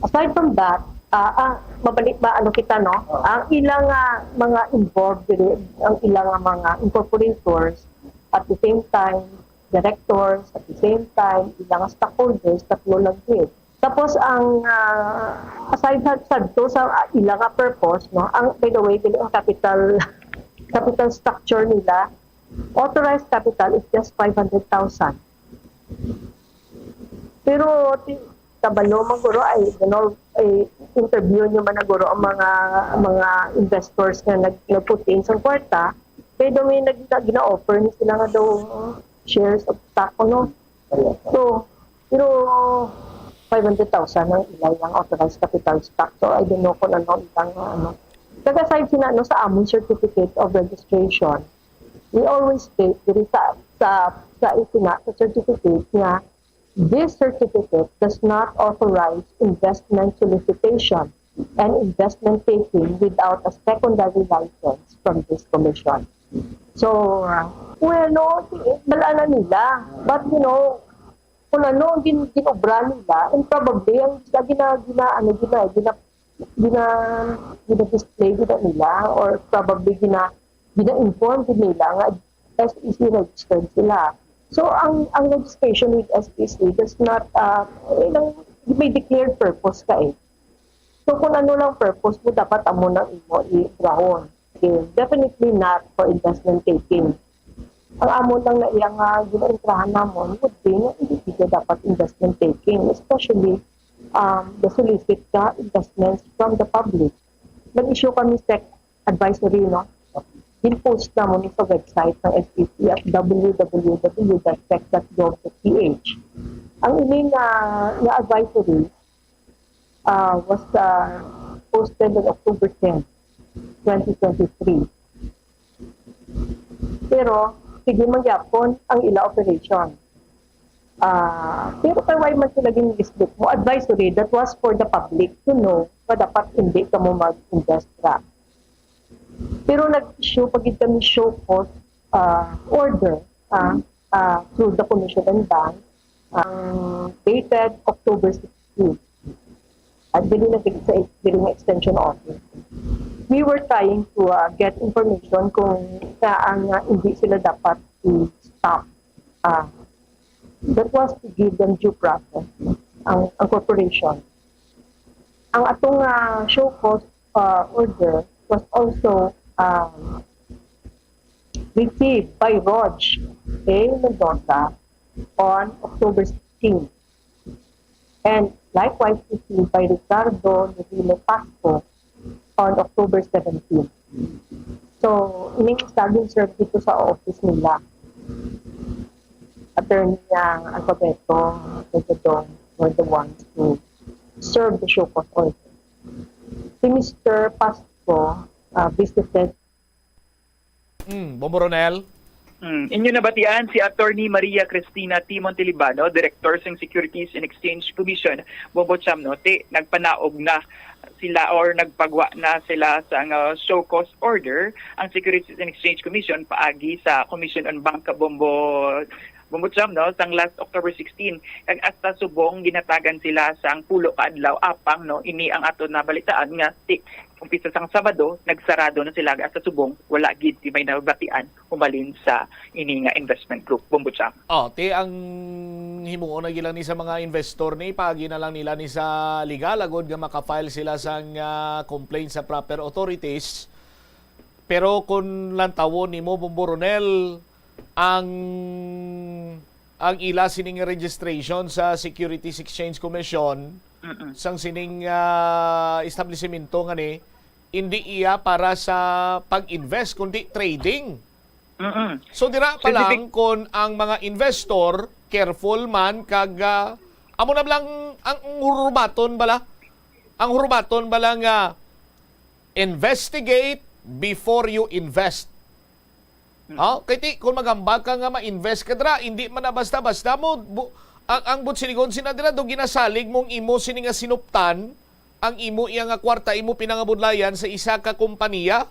Aside from that, ah, ah, mabalik ba ano kita, no? Ang ilang ah, mga involved diri, ang ilang ah, mga incorporators, at the same time directors, at the same time ilang stockholders, tatlo lang gid. Tapos ang ah, aside sa sadto sa ah, ilang ah, purpose, no? Ang, by the way, dili ang capital capital structure nila, authorized capital is just five hundred thousand. Pero ti- Kabalo man guro ay, you know, ay interview niyo man na guro ang mga, mga investors nga nag-, nagput in sa kwarta, kay daw may nag-, gina-offer ni sila nga daw shares of stock, no? So, pero five hundred thousand ang ilay ang authorized capital stock. So, I don't know kung ano ang ilang, ano. Kag aside sina, no, sa among certificate of registration, we always state diri sa, sa, sa itina, sa certificate nga this certificate does not authorize investment solicitation and investment taking without a secondary license from this commission. So, uh, well, no, bala na nila. But, you know, kung ano ang gin-, ginobra nila, and probably ang sa gina-, gina-, ano, gina-, gina-, gina-, gina-display gina nila, or probably gina-, gina-inform din nila nga S E C registered sila. So, ang, ang registration with S E C does not, uh, may, may declared purpose ka eh. So, kung ano lang purpose mo, dapat amo nang imo i-drahon. Okay, definitely not for investment taking. Ang amo lang na iya nga ginaentrahan namon would be nga hindi kita dapat investment taking, especially, um, the solicit ka investments from the public. Nag-issue kami sec advisory, no? Gin-post namon ni sa website ng S E C at W W W dot sec dot gov dot P H. Ang ining, ah, nga advisory, ah, was, ah, posted on October ten, twenty twenty-three. Pero, sige man gyapon ang ila operation. Ah, pero kay why man sila gin-list mo? Advisory, that was for the public to know nga dapat hindi ka mo mag-invest ra. Pero nag-issue pa gid kami show cause, ah, order, ah, ah, through the Commission on Bank, ang dated October sixteen. At dili na gid sa, dili nga extension office. We were trying to, ah, get information kung saan nga hindi sila dapat i-stop. Ah, that was to give them due process, ang, ang corporation. Ang atong, ah, show cause, ah, order was also, um, received by Rog A. Mendoza on October sixteen. And likewise received by Ricardo Levine Pasco on October seventeen. So, ining isa gin-serve dito sa office nila. Attorney, ah, Alfabeto, Tejedong were the ones who served the show cause order. Si Mister Pasco, ah, visited. Hmm, Bombo Ronel? Hmm. Inyo nabatian si Attorney Maria Cristina T. Montelibano, Director sang Securities and Exchange Commission, Bombo Cham, no? Ti, nagpanaog na sila or nagpagwa na sila sa nga show cause order ang Securities and Exchange Commission paagi sa Commission on Bank, Bombo Bombo Cham, no, sang last October sixteen, kag hasta subong ginhatagan sila sang pulo ka adlaw apang, no, ini ang aton nabalitaan nga ti umpisa sang Sabado nagsarado na sila, hasta subong wala gid ti may nabatian humalin sa ini nga investment group, Bombo Cham. Oh, ti ang himuon na gilang ni sa mga investor ni, paagi na lang nila ni sa legal agod nga maka-file sila sang ah, complaint sa proper authorities. Pero kung lantawon nimo, Bombo Ronel, ang ang ila sining registration sa Securities Exchange Commission sang sining ah, establisimento nga ni, hindi iya para sa pag-invest kundi trading. Mm-mm. So dira pa Specific- lang kung ang mga investor careful man kag ah, amo na lang ang hurubaton bala, ang hurubaton bala nga investigate before you invest. Ha? Kay ti, kung maghambal ka nga ma-invest ka dira, hindi man na basta-basta mo bu- ang, ang butsiligon sina dira do ginasalig mong imo sini nga sinuptan ang imo iya nga kwarta imo pinangabudlayan sa isa ka kompanya.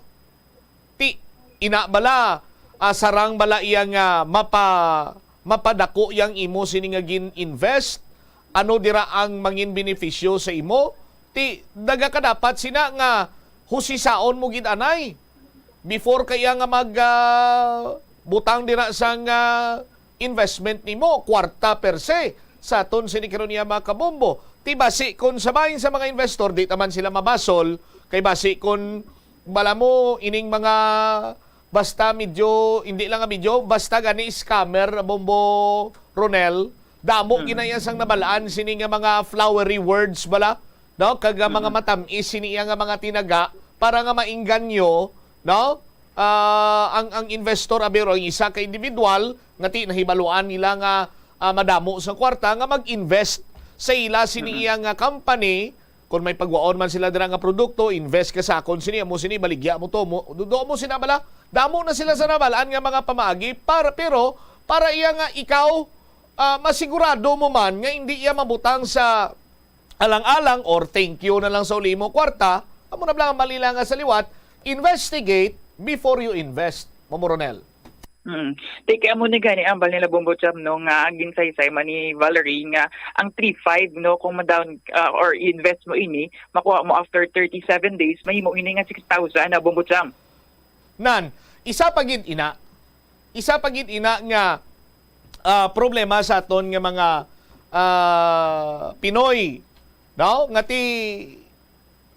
Ti, ina bala, ah, sarang bala iya nga mapa mapadako yang imo sini nga gin-invest? Ano dira ang mangin benepisyo sa imo? Ti, daga ka dapat sina nga husisaon mo gid anay before ka iya nga mag ah, butang dira sang ah, investment nimo, kwarta per se sa aton sini karon niya mga kabombo. Ti basi kon sa bahin sa mga investor, di taman sila mabasol kay basi kon bala mo ining mga basta medyo, hindi lang nga medyo, basta gani scammer, Bombo Ronel, Damo Mm. ginaya sang nabalaan sini nga mga flowery words bala, no? Kag, ah, mga Mm. matamis sini iya nga mga tinaga para nga mainganyo, no? Ah, ang, ang investor, abi, or ang isa ka individual nga ti nahibaluan nila nga, ah, madamo sa kwarta nga mag-invest sa ila sini Mm. iya nga company. Kung may pagwaon man sila dira nga produkto, invest ka sa akon sini, amo sini, baligya mo to, mo, do, do mo sina bala. Damo na sila sa nabalaan nga mga pamaagi, para, pero para iya nga ikaw, ah, masigurado mo man nga hindi iya mabutang sa alang-alang or thank you na lang sa uli mo kwarta, amo na lang ang mali lang nga sa liwat, investigate before you invest, Mamo Ronel. Mm. Ti kay amo ni gani ang bal nila, Bombo Cham, no, nga ang ginsaysay man ni Valerie nga ang three five, no, kung ma-down, ah, or invest mo ini, makuha mo after thirty-seven days, mahimo ini nga six thousand na, Bombo Cham. Nan, isa pa gid ina, isa pa gid ina nga, ah, problema sa aton nga mga, ah, Pinoy, no? Nga ti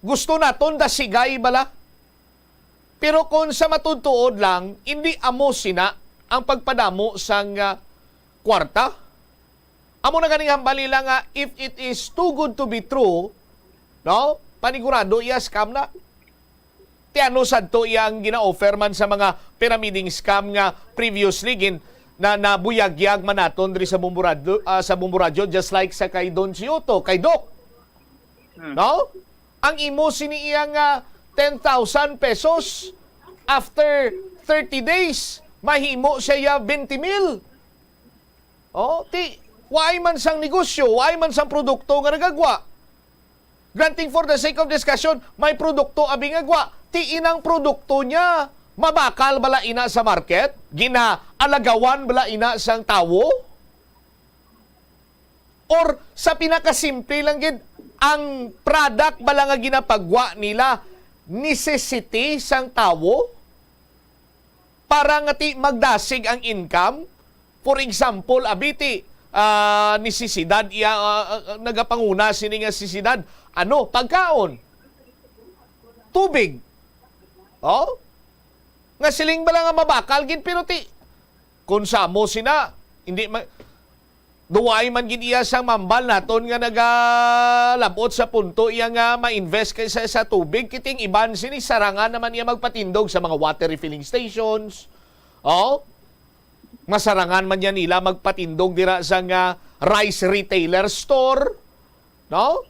gusto naton dasigay bala. Pero kung sa matuod-tuod lang, hindi amo sina ang pagpadamo sang, ah, kwarta. Amo na ganing hambal nila nga, if it is too good to be true, no? Panigurado iya scam na. Ti ano sadto iya ang gina-offer man sa mga pyramiding scam nga previously gin-, na nabuyagyag man naton diri sa Bombo Radyo, ah, sa Bombo Radyo, just like sa kay Don Chioto, kay Doc. Hmm. No? Ang imo sini iya nga ten thousand pesos, after thirty days, mahimo siya iya twenty mil. Oh, ti, waay man sang negosyo, waay man sang produkto nga nagagwa. Granting for the sake of discussion, may produkto abi nga gwa. Ti inang produkto niya, mabakal bala ina sa market? Ginaalagawan bala ina sang tawo? Or sa pinakasimple lang gid, ang product bala nga ginapagwa nila, necessity sang tawo? Para nga ti magdasig ang income. For example, abi ti, ah, nisisidad iya, ah, ah, nagapanguna sini nga nisisidad. Ano? Pagkaon. Tubig. Oh? Nga siling bala nga mabakal gid, pero ti, kung sa amo sina, hindi ma-, duway man gid iya sang mambal naton nga nagalabot sa punto iya nga ma-invest kay sa, sa tubig. Kiting iban sini, sarangan naman iya magpatindog sa mga water refilling stations. Oh? Masarangan man niya nila magpatindog dira sa nga rice retailer store. No?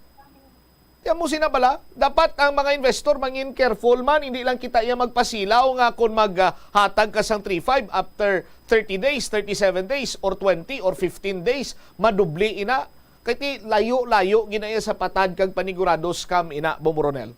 Kaya mo sina bala, dapat ang mga investor mangin careful man, hindi lang kita iya magpasilaw nga kung maghatag ka sang three five after thirty days, thirty-seven days, or twenty or fifteen days, madubli ina. Kay ti layo-layo ginaya sa patad kag panigurado scam ina, Bombo Ronel.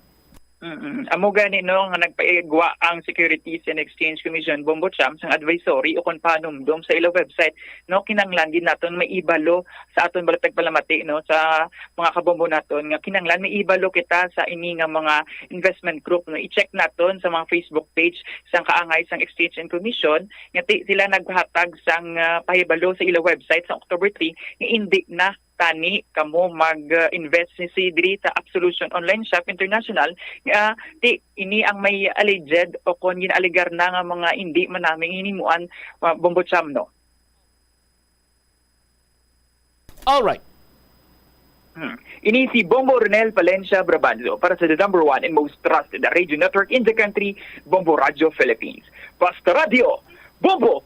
Mm-mm. Amo gani, no, nga nagpaigwa ang Securities and Exchange Commission, Bombo Cham, sang advisory o kon panumdom sa ila website, no, kinahanglan gid naton maibalo sa aton bala tagpalamati, no, sa mga kabombo naton nga kinahanglan maibalo kita sa ini nga mga investment group, no. I-check naton sa mga Facebook page sang kaangay sang Exchange and Commission nga ti-, sila naghatag sang, ah, pahibalo sa ila website sa October three nga indi na tani kamo mag-invest si diri sa Absolution Online Shop International, nga ti ini ang may alleged o kon ginaalegar na nga mga indi man naming hinimuan, ah, Bombo Cham, no? Alright. Hmm. Ini si Bombo Ronel Palencia Brabanzo para sa the number one and most trusted radio network in the country, Bombo Radio Philippines. Basta Radio, Bombo!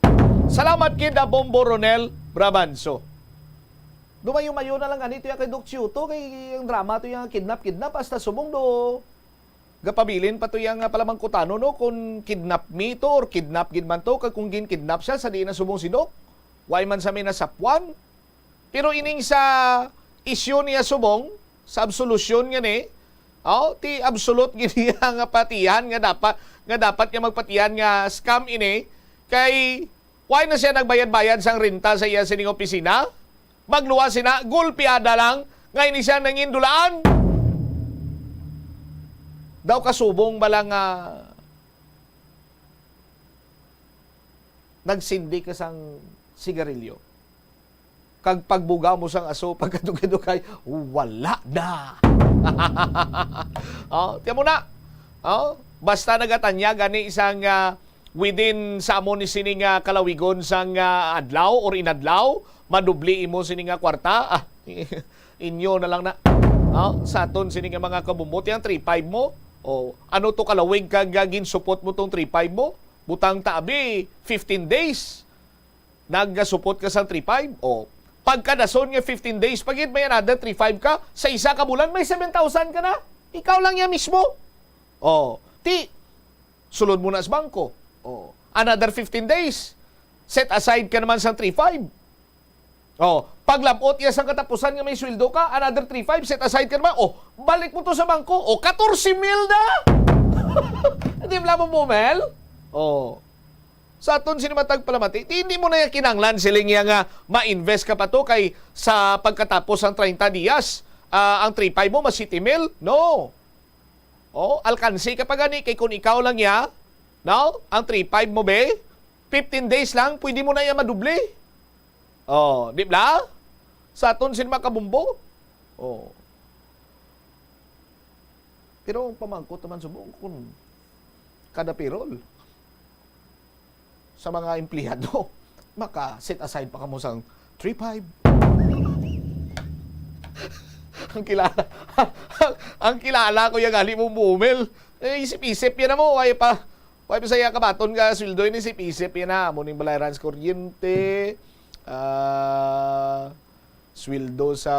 Salamat gid, ah, Bombo Ronel Brabanzo. Dumayo-mayo na lang gani to iya kay Doc Chiuto, kay ang drama to iya nga kidnap-kidnap, hasta subong do gapabilin pa to iya nga palamangkutano, no, kung kidnap mi to or kidnap gid man to, kag kung gin-kidnap siya, sa diin na subong si Doc? Way man sa may nasapwan. Pero ining sa isyu niya subong, sa absolusyon nga ni, oh, ti absolute gid niya nga patihan nga dapat, nga dapat niya magpatihan nga scam ini, kay why na siya nagbayad-bayad sang renta sa iya sining opisina? Magluwas sina, gulpiada lang, nga ini siya nangindulaan. Daw kasubong bala nga nagsindi ka sang sigarilyo. Kag pagbuga mo sang aso, pagkadugay-dugay, wala na. Oh, tiyan mo na. Oh, basta nagatanyag ani sang, ah, within sa amo ni sini nga kalawigon sang, ah, adlaw or inadlaw, madubli imo sini nga kwarta, ah, inyo na lang na. Oh, sa aton sini nga mga kabumbo, ti ang three five mo? Oh, ano to kalawig kag, ah, ginsupot mo tong three five mo? Butang ta abi, fifteen days. Nagasupot ka sa three five? Oh, pagkadason nga fifteen days pa gid, may another three five ka. Sa isa ka bulan, may seven thousand ka na. Ikaw lang yan mismo. Oh, ti, sulod mo na sa bangko. Oh, another fifteen days. Set aside ka naman sa three five. Oh, paglabot iya sang katapusan nga may sweldo ka, another three five, set aside ka naman. Oh, balik mo to sa bangko. Oh, katorse mil na! Di ba mo, Mel? Oh. Sa aton sini matag palamati, di, hindi mo na iya kinanglan, siling iya nga ma-invest ka pa to kay sa pagkatapos ang treinta dias, ah, ang three five mo, mas siyete mil. No. Oh, alkansi ka pa gani kay kung ikaw lang ya, no? Ang three five mo, be, fifteen days lang, pwede mo na iya madubli. Oh, di ba? Sa aton sin makabumbo. Oh. Pero ang pamangkot naman subong kung kada payroll sa mga empleyado, maka-set aside pa kamo sang three five. Ang kilala, ang kilala ko yung gali mo, Bumel. Eh, isip-isip yan na mo. Why pa, why pa saya kabaton nga sweldo? Ini isip-isip yan na. Amo ning balayran sa kuryente, ah, sweldo sa,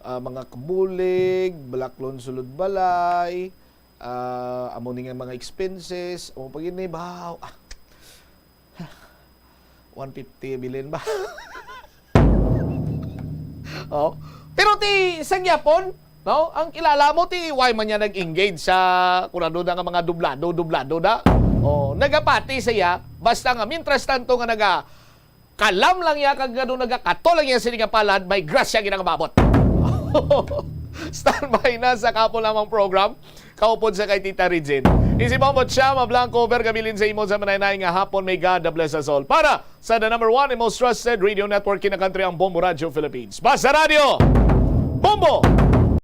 ah, mga kabulig, balaklon sulod balay, ah, amo ni nga mga expenses, amo pa gid ni, baw, ah, one fifty bilin ba? Oh. Pero ti, sa gyapon, no? Ang kilala mo, ti, why man niya nag-engage sa, kung ano na nga mga dublado, dublado na? Oh, nagapati siya, basta nga, mientras tanto nga naga, kalam lang niya, kag nga doon nagakato lang niya sini nga palad, may grasya ginangababot. Standby na sa kapo lamang program. Kaupod sa kay Tita Regine. Isibong mo siya, mablangko, over kabilin sa imo sa manay-nay nga hapon. May God bless us all. Para sa the number one and most trusted radio network in the country, ang Bombo Radio Philippines. Basta Radio Bombo!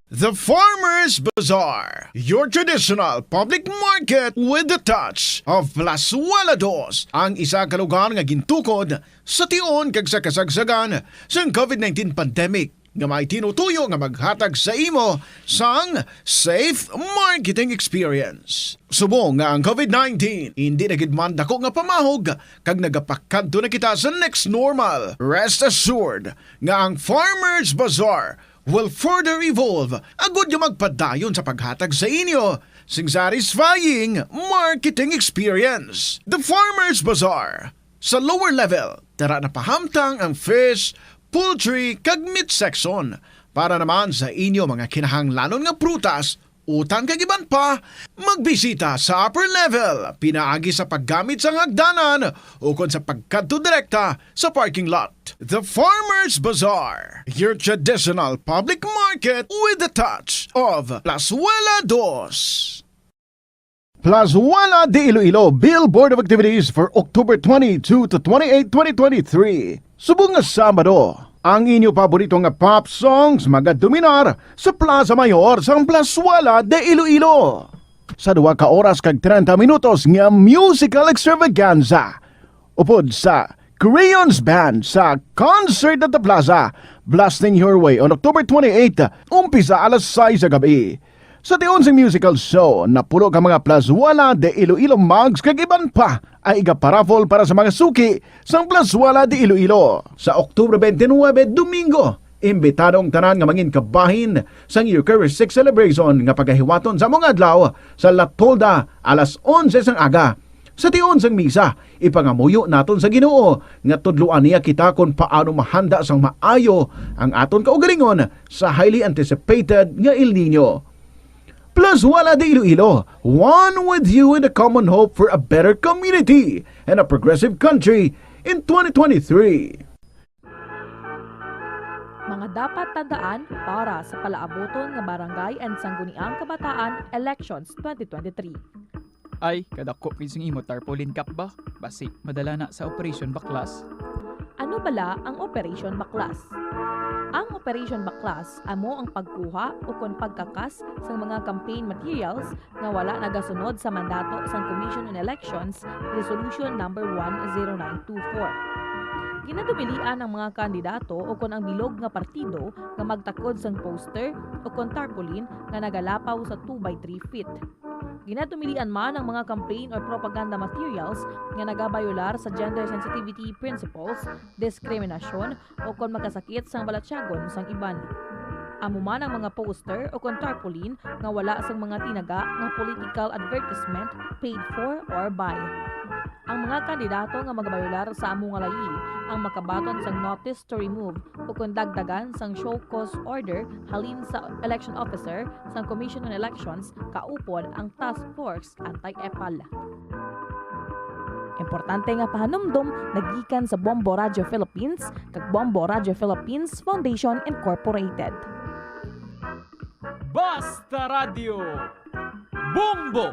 The Farmers Bazaar, your traditional public market with the touch of Plazuela Dos, ang isa ka lugar nga gintukod sa tion kag sa kasagsagan sang covid nineteen pandemic, nga may tinutuyo nga maghatag sa imo sang safe marketing experience. Subong nga ang covid nineteen hindi na gid man dako nga pamahog kag nagapakadto na kita sa next normal, rest assured nga ang Farmers Bazaar will further evolve agud nga magpadayon sa paghatag sa inyo sing satisfying marketing experience. The Farmers Bazaar, sa lower level, tara na pahamtang ang fish, poultry, kag meat section. Para naman sa inyo mga kinahanglanon nga prutas, utan kag iban pa, magbisita sa upper level, pinaagi sa paggamit sang hagdanan ukon sa pagkadto direkta sa parking lot. The Farmers Bazaar, your traditional public market with the touch of Plazuela Dos. Plazuela de Iloilo Billboard of Activities for October twenty-two to twenty-eight, twenty twenty-three. Subong nga Sabado, ang inyo paborito nga pop songs magadominar sa Plaza Mayor sang Plazuela de Iloilo. Sa duha ka oras kag treinta minutos nga musical extravaganza, upod sa Creons Band sa Concert at the Plaza, Blasting Your Way on October twenty-eight, umpisa alas sais sa gabi. Sa tion sang musical show, napulo ka mga Plazuela de Iloilo mugs kag iban pa ay igaparaffle para sa mga suki sang Plazuela de Iloilo. Sa October twenty-nine, Domingo, imbitado ang tanan nga mangin kabahin sang Eucharistic Celebration nga pagahiwaton sa among adlaw sa La Tolda alas onse sang aga. Sa tion sang misa, ipangamuyo naton sa Ginoo nga tudloan niya kita kon paano mahanda sang maayo ang aton kaugalingon sa highly anticipated nga El Niño. Plazuela de Iloilo, one with you in the common hope for a better community and a progressive country in twenty twenty-three. Mga dapat tandaan para sa palaabuton nga Barangay and Sangguniang Kabataan Elections twenty twenty-three. Ay, kadako kay sing imo tarpaulin cap ba? Basi madala na sa Operation Baklas. Ano bala ang Operation Baklas? Ang Operation Baklas amo ang pagkuha ukon pagkakas sang mga campaign materials nga wala nagasunod sa mandato sang Commission on Elections Resolution Number One Zero Nine Two Four. Ginadumilian ang mga kandidato ukon ang bilog nga partido nga magtakod sang poster ukon tarpaulin nga nagalapaw sa two by three feet. Ginadumilian man ang mga campaign or propaganda materials nga nagabayolar sa gender sensitivity principles, diskriminasyon, o kon makasakit sang balatyagon sang iban. Amo man ang mga poster o kon tarpaulin nga wala sang mga tinaga nga political advertisement paid for or by. Ang mga kandidato nga magabayolar sa amo nga layi ang makabaton sang notice to remove o kon dagdagan sang show cause order halin sa election officer sang Commission on Elections kaupod ang Task Force Anti-EPAL. Importante nga pahanumdom nagikan sa Bombo Radio Philippines kag Bombo Radio Philippines Foundation Incorporated. Basta Radio Bombo!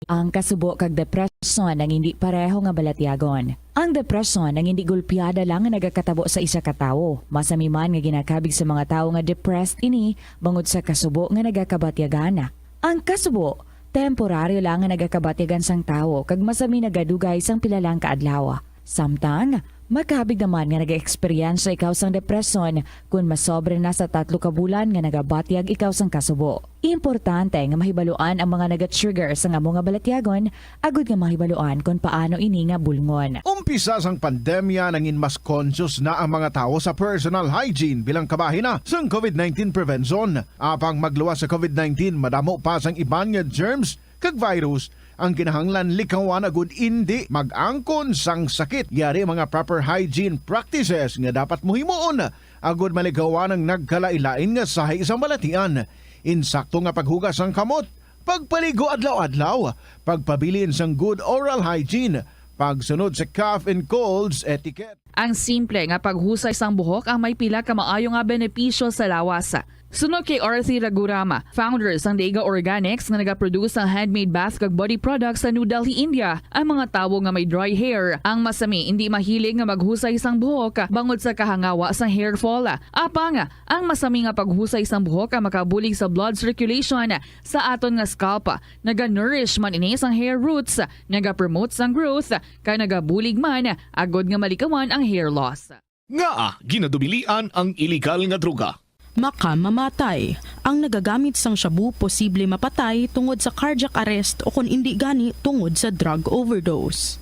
Ang kasubo kag depresyon ang hindi pareho nga balatyagon. Ang depresyon ang hindi gulpiada lang nga nagakatabo sa isa ka tawo. Masami man nga ginakabig sa mga tawo nga depressed ini bangod sa kasubo nga nagakabatyagan. Ang kasubo, temporaryo lang nga nagakabatyagan sang tawo kag masami nagadugay sang pila lang ka adlaw. Samtang, makabig naman nga nagaeksperyensya ikaw sang depresyon kon masobra na sa tatlo ka bulan nga nagabatyag ikaw sang kasubo. Importante nga mahibaluan ang mga nagatrigger sang amo nga balatyagon agud nga mahibaluan kon paano ini nga bulngon. Umpisa sang pandemya, nangin mas conscious na ang mga tawo sa personal hygiene bilang kabahin na sang COVID nineteen prevention. Apang magluwas sa COVID nineteen, madamo pa sang iban nga germs kag virus ang kinahanglan likawan agud indi mag-angkon sang sakit. Yari mga proper hygiene practices nga dapat mo himuon agud malikawan ang nagkalain-lain nga sahi sang balatian. Insakto nga paghugas sang kamot, pagpaligo adlaw-adlaw, pagpabilin sang good oral hygiene, pagsunod sa cough and colds etiquette. Ang simple nga paghusay sang buhok ang may pila ka maayo nga benepisyo sa lawas. Suno kay Arthi Ragurama, founder sang Dega Organics nga nagaproduce sang handmade bath kag body products sa New Delhi, India, ang mga tawo nga may dry hair ang masami indi mahilig nga maghusay sang buhok bangod sa kahangawa sang hair fall. Apang ang masami nga paghusay sang buhok ang makabulig sa blood circulation sa aton nga scalp. Naga-nourish man ini sang hair roots, nagapromote sang growth, kag nagabulig man agod nga malikawan ang hair loss. Ngaa ginadubilian ang iligal nga droga? Makamamatay. Ang nagagamit sang shabu posible mapatay tungod sa cardiac arrest o kon indi gani tungod sa drug overdose.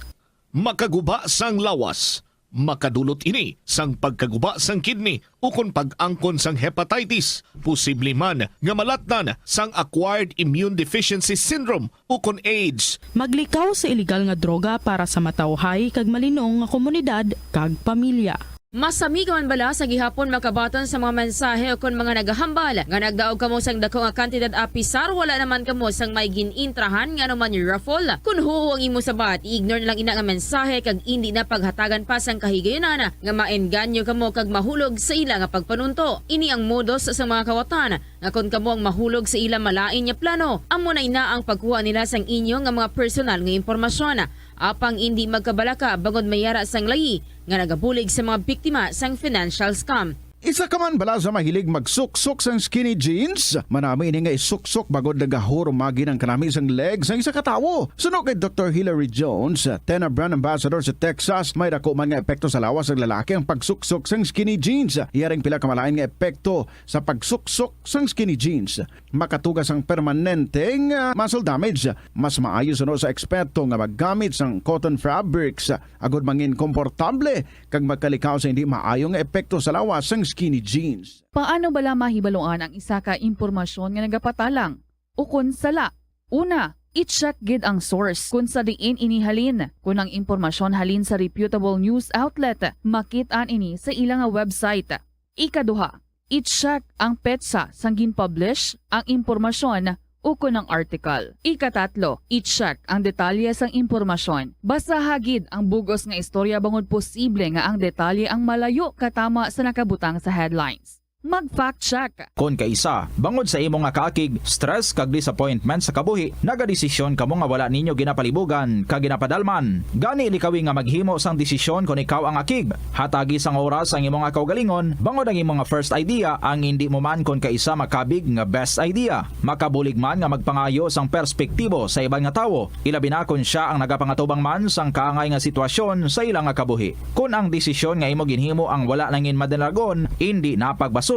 Makaguba sang lawas, makadulot ini sang pagkaguba sang kidney ukon pag-angkon sang hepatitis, posible man nga malatnan sang acquired immune deficiency syndrome ukon AIDS. Maglikaw sa iligal nga droga para sa matawhay kag malinong nga komunidad kag pamilya. Masamiga man bala sa gihapon makabaton sa mga mensahe ukon mga nagahambal nga nagdaog kamo sang dako nga kantidad apisar wala naman kamo sang may gin-intrahan nga anuman raffle? Kon huo ang imo sabat, i-ignore na lang ina nga mensahe kag indi na paghatagan pa sang kahigayunan nga maengganyo kamo kag mahulog sa ila nga pagpanunto. Ini ang modus sa mga kawatan nga kon kamo ang mahulog sa ila malain nga plano, amo na ina ang pagkuha nila sang inyo nga mga personal nga impormasyon. Apang indi magkabalaka bangod may yara sang layi nga nagabulig sa mga biktima sang financial scam. Isa ka man bala sa mahilig magsuksok sang skinny jeans? Manami ini nga isuksok bangod nagahurumagi ang kanami sang leg sang isa ka tawo. Suno kay Doktor Hilary Jones, Tena brand ambassador sa Texas, may dako man nga epekto sa lawas sang lalaki ang pagsuksok sang skinny jeans. Yaring pila ka malain nga epekto sa pagsuksok sang skinny jeans. Makatuga sang permanenteng ah, muscle damage. Mas maayo suno sa eksperto nga maggamit sang cotton fabrics agud mangin komportable kag makalikaw sa hindi maayo nga epekto sa lawas sang skinny jeans. Paano bala mahibaluan ang isa ka impormasyon nga nagapatalang ukon sala? Una, i-check gid ang source kon sa diin ini halin. Kon ang impormasyon halin sa reputable news outlet, makit-an ini sa ila nga website. Ikaduha, i-check ang petsa sang gin-publish ang impormasyon ukon ang article. Ikatatlo, i-check ang detalye sang impormasyon. Basaha gid ang bug-os nga istorya bangod posible nga ang detalye ang malayo katama sa nakabutang sa headlines. Mag-fact check. Kon kaisa, bangod sa imo nga kaakig, stress kag disappointment sa kabuhi, nagadesisyon kamo nga wala ninyo ginapalibugan kag ginapadalman. Gani likawi nga maghimo sang desisyon kon ikaw ang akig. Hatagi sang oras ang imo nga kaugalingon, bangod ang imo nga first idea ang indi mo man kon kaisa makabig nga best idea. Makabulig man nga magpangayo sang perspektibo sa iban nga tawo, ilabi na kon sia ang nagapangatubang man sang kaangay nga sitwasyon sa ila nga kabuhi. Kon ang desisyon nga imo ginhimo ang wala nangin madalagon, indi na pagbasulon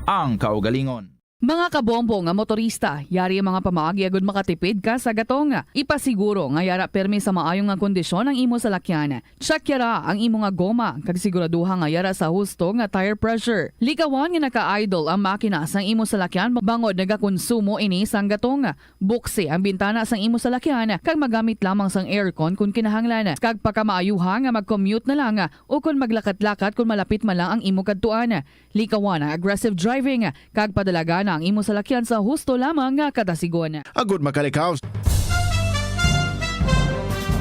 ang kaugalingon. Mga kabombo nga motorista, yari ang mga pamaagi agud makatipid ka sa gatong. Ipasiguro nga yara permi sa maayo nga kondisyon ang imo salakyan. Check yara ang imo nga goma, kag siguraduha nga yara sa husto nga tire pressure. Likawan nga naka-idle ang makina sang imo salakyan bangod nagakonsumo ini sang gatong. Buksi ang bintana sang imo salakyan kag magamit lamang sang aircon kon kinahanglan, kag pakamaayuha nga mag-commute na lang o kon maglakat-lakat kon malapit man lang ang imo kadtuan. Likawan ang aggressive driving kag padalagan ang imo salakyan sa husto lamang nga kadasigon. Agud makalikaw.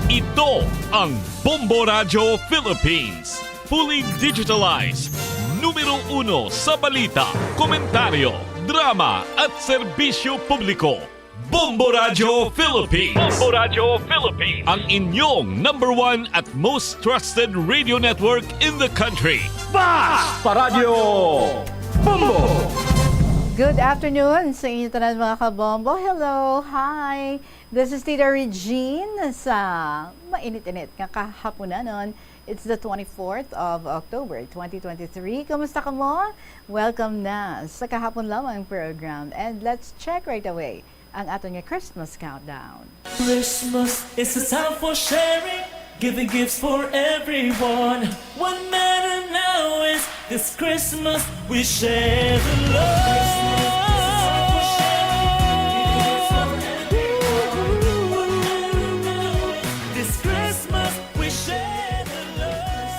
Ito ang Bombo Radyo Philippines. Fully digitalized. Numero uno sa balita, komentaryo, drama at serbisyo publiko. Bombo Radyo Philippines. Bombo Radyo Philippines. Ang inyong number one at most trusted radio network in the country. Bas Paradyo Bombo! Good afternoon sa inyo tanan, mga kabombo. Hello, hi. This is Tita Regine sa mainit-init nga kahaponanon. It's the twenty-fourth of October, twenty twenty-three. Kumusta kamo? Welcome na sa Kahapon Lamang program. And let's check right away ang aton nga Christmas countdown. Christmas is a time for sharing, giving gifts for everyone. What matter now is this Christmas we share the love. This Christmas we share the love.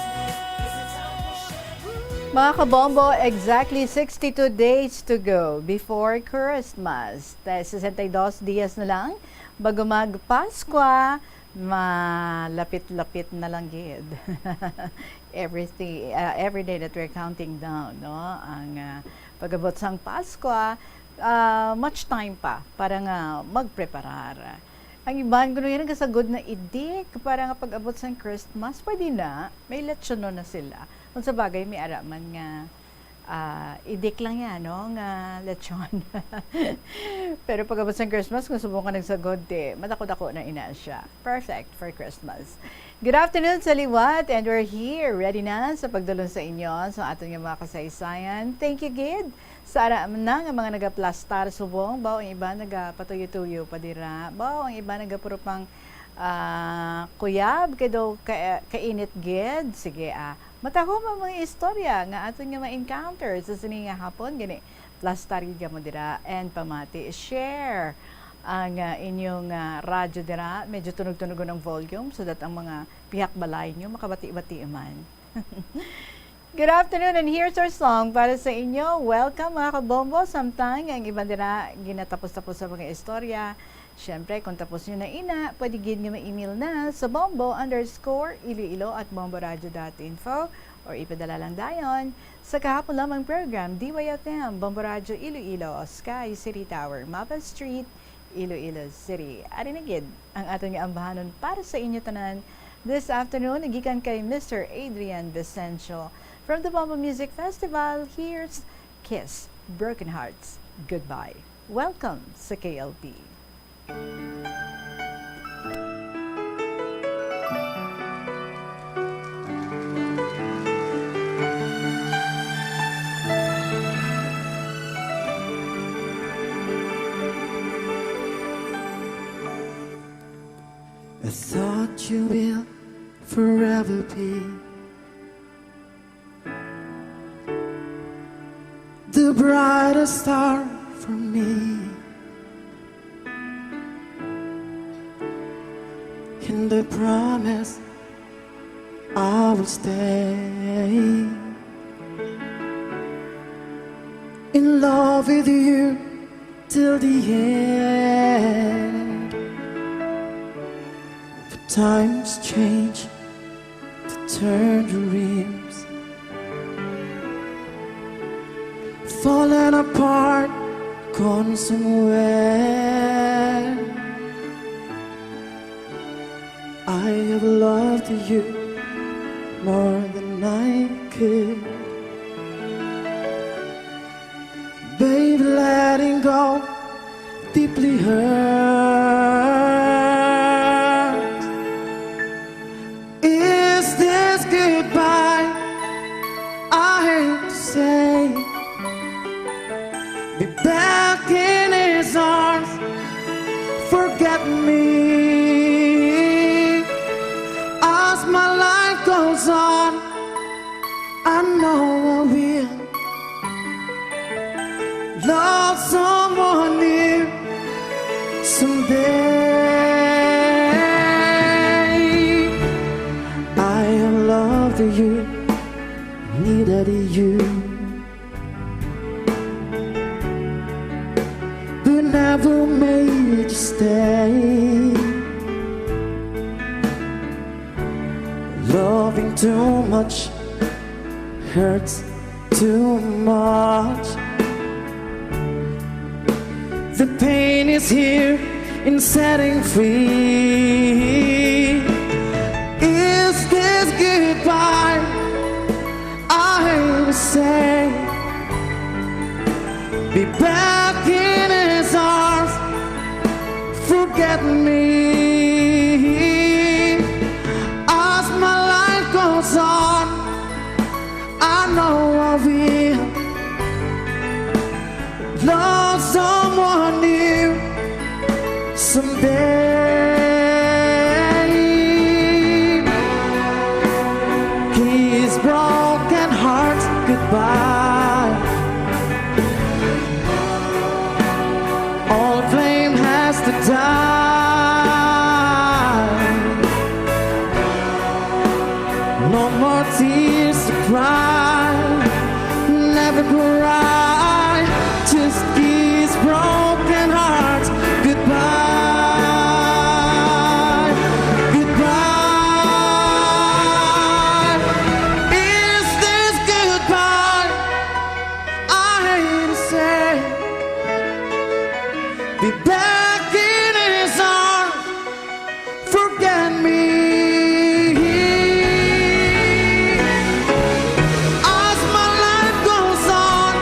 Mga kabombo, exactly sixty-two days to go before Christmas. Dahil sesenta y dos dias na lang bago mag-Paskwa, malapit-lapit na lang gid. Everything, ah, every day that we're counting down, no? Ang, ah, pag-abot sang Paskwa, ah, much time pa para nga magpreparar. Ang iban kuno yan nagasagod na idik para nga pag-abot sang Christmas, pwede na, may lechon na sila. Kung sa bagay, may ara man nga, ah, idik lang yan, no, nga lechon. Pero pag-abot sang Christmas, kung subong ka nagsagod, di, madako-dako na ina siya. Perfect for Christmas. Good afternoon sa liwat, and we're here, ready na sa pagdulong sa inyo sa aton nga mga kasaysayan. Thank you gid sa ara na nga mga nagaplastar subong, baw ang iba nagapatuyo-tuyo pa dira, baw ang iba nagapuro pang, ah, kuyab kay daw ka-, kainit gid. Sige, ah, matahom ang mga istorya nga aton nga ma-encounter sa sini nga hapon gani. Plastar gid kamo dira and pamati, share ang, ah, inyong, ah, radyo dira. Medyo tunog-tunogon ang volume so that ang mga pihak balay nyo makabati-bati man. Good afternoon, and here's our song para sa inyo. Welcome, mga kabombo. Samtang ang iban dira ginatapos-tapos sa mga istorya, syempre, kung tapos nyo na ina, pwede gid nga ma-email na sa bombo underscore iloilo at bomboradio dot info or ipadala lang dayon sa kahapon lamang program, D Y F M, Bombo Radyo Iloilo, Sky City Tower, Mapa Street, Iloilo City. Ari na gid ang aton nga ambahanon para sa inyo tanan this afternoon, gikan kay Mister Adrian Vicencio. From the Bombo Music Festival, here's Kiss, Broken Hearts, Goodbye. Welcome sa K L P. I thought you will forever be the brightest star for me. And I promise I will stay in love with you till the end. But times change, the tangerines Falling apart kon somewhere. I have loved you more than I could. Baby, letting go deeply hurts. Is this goodbye I hate to say? Be back in his arms, forget me. As my life goes on, I know I will love someone new someday. I have loved you, needed you, but never made you stay. Loving too much hurts too much. The pain is here in setting free. Is this goodbye I hate to say? Be back in his arms, forget me. As my life goes on, I know I will love someone new someday. Kiss broken hearts goodbye. All flame has to die. No more tears to cry. Never cry. Just kiss broken hearts goodbye. Goodbye. Is this goodbye I hate to say? Be back in his arms. Forget me. As my life goes on,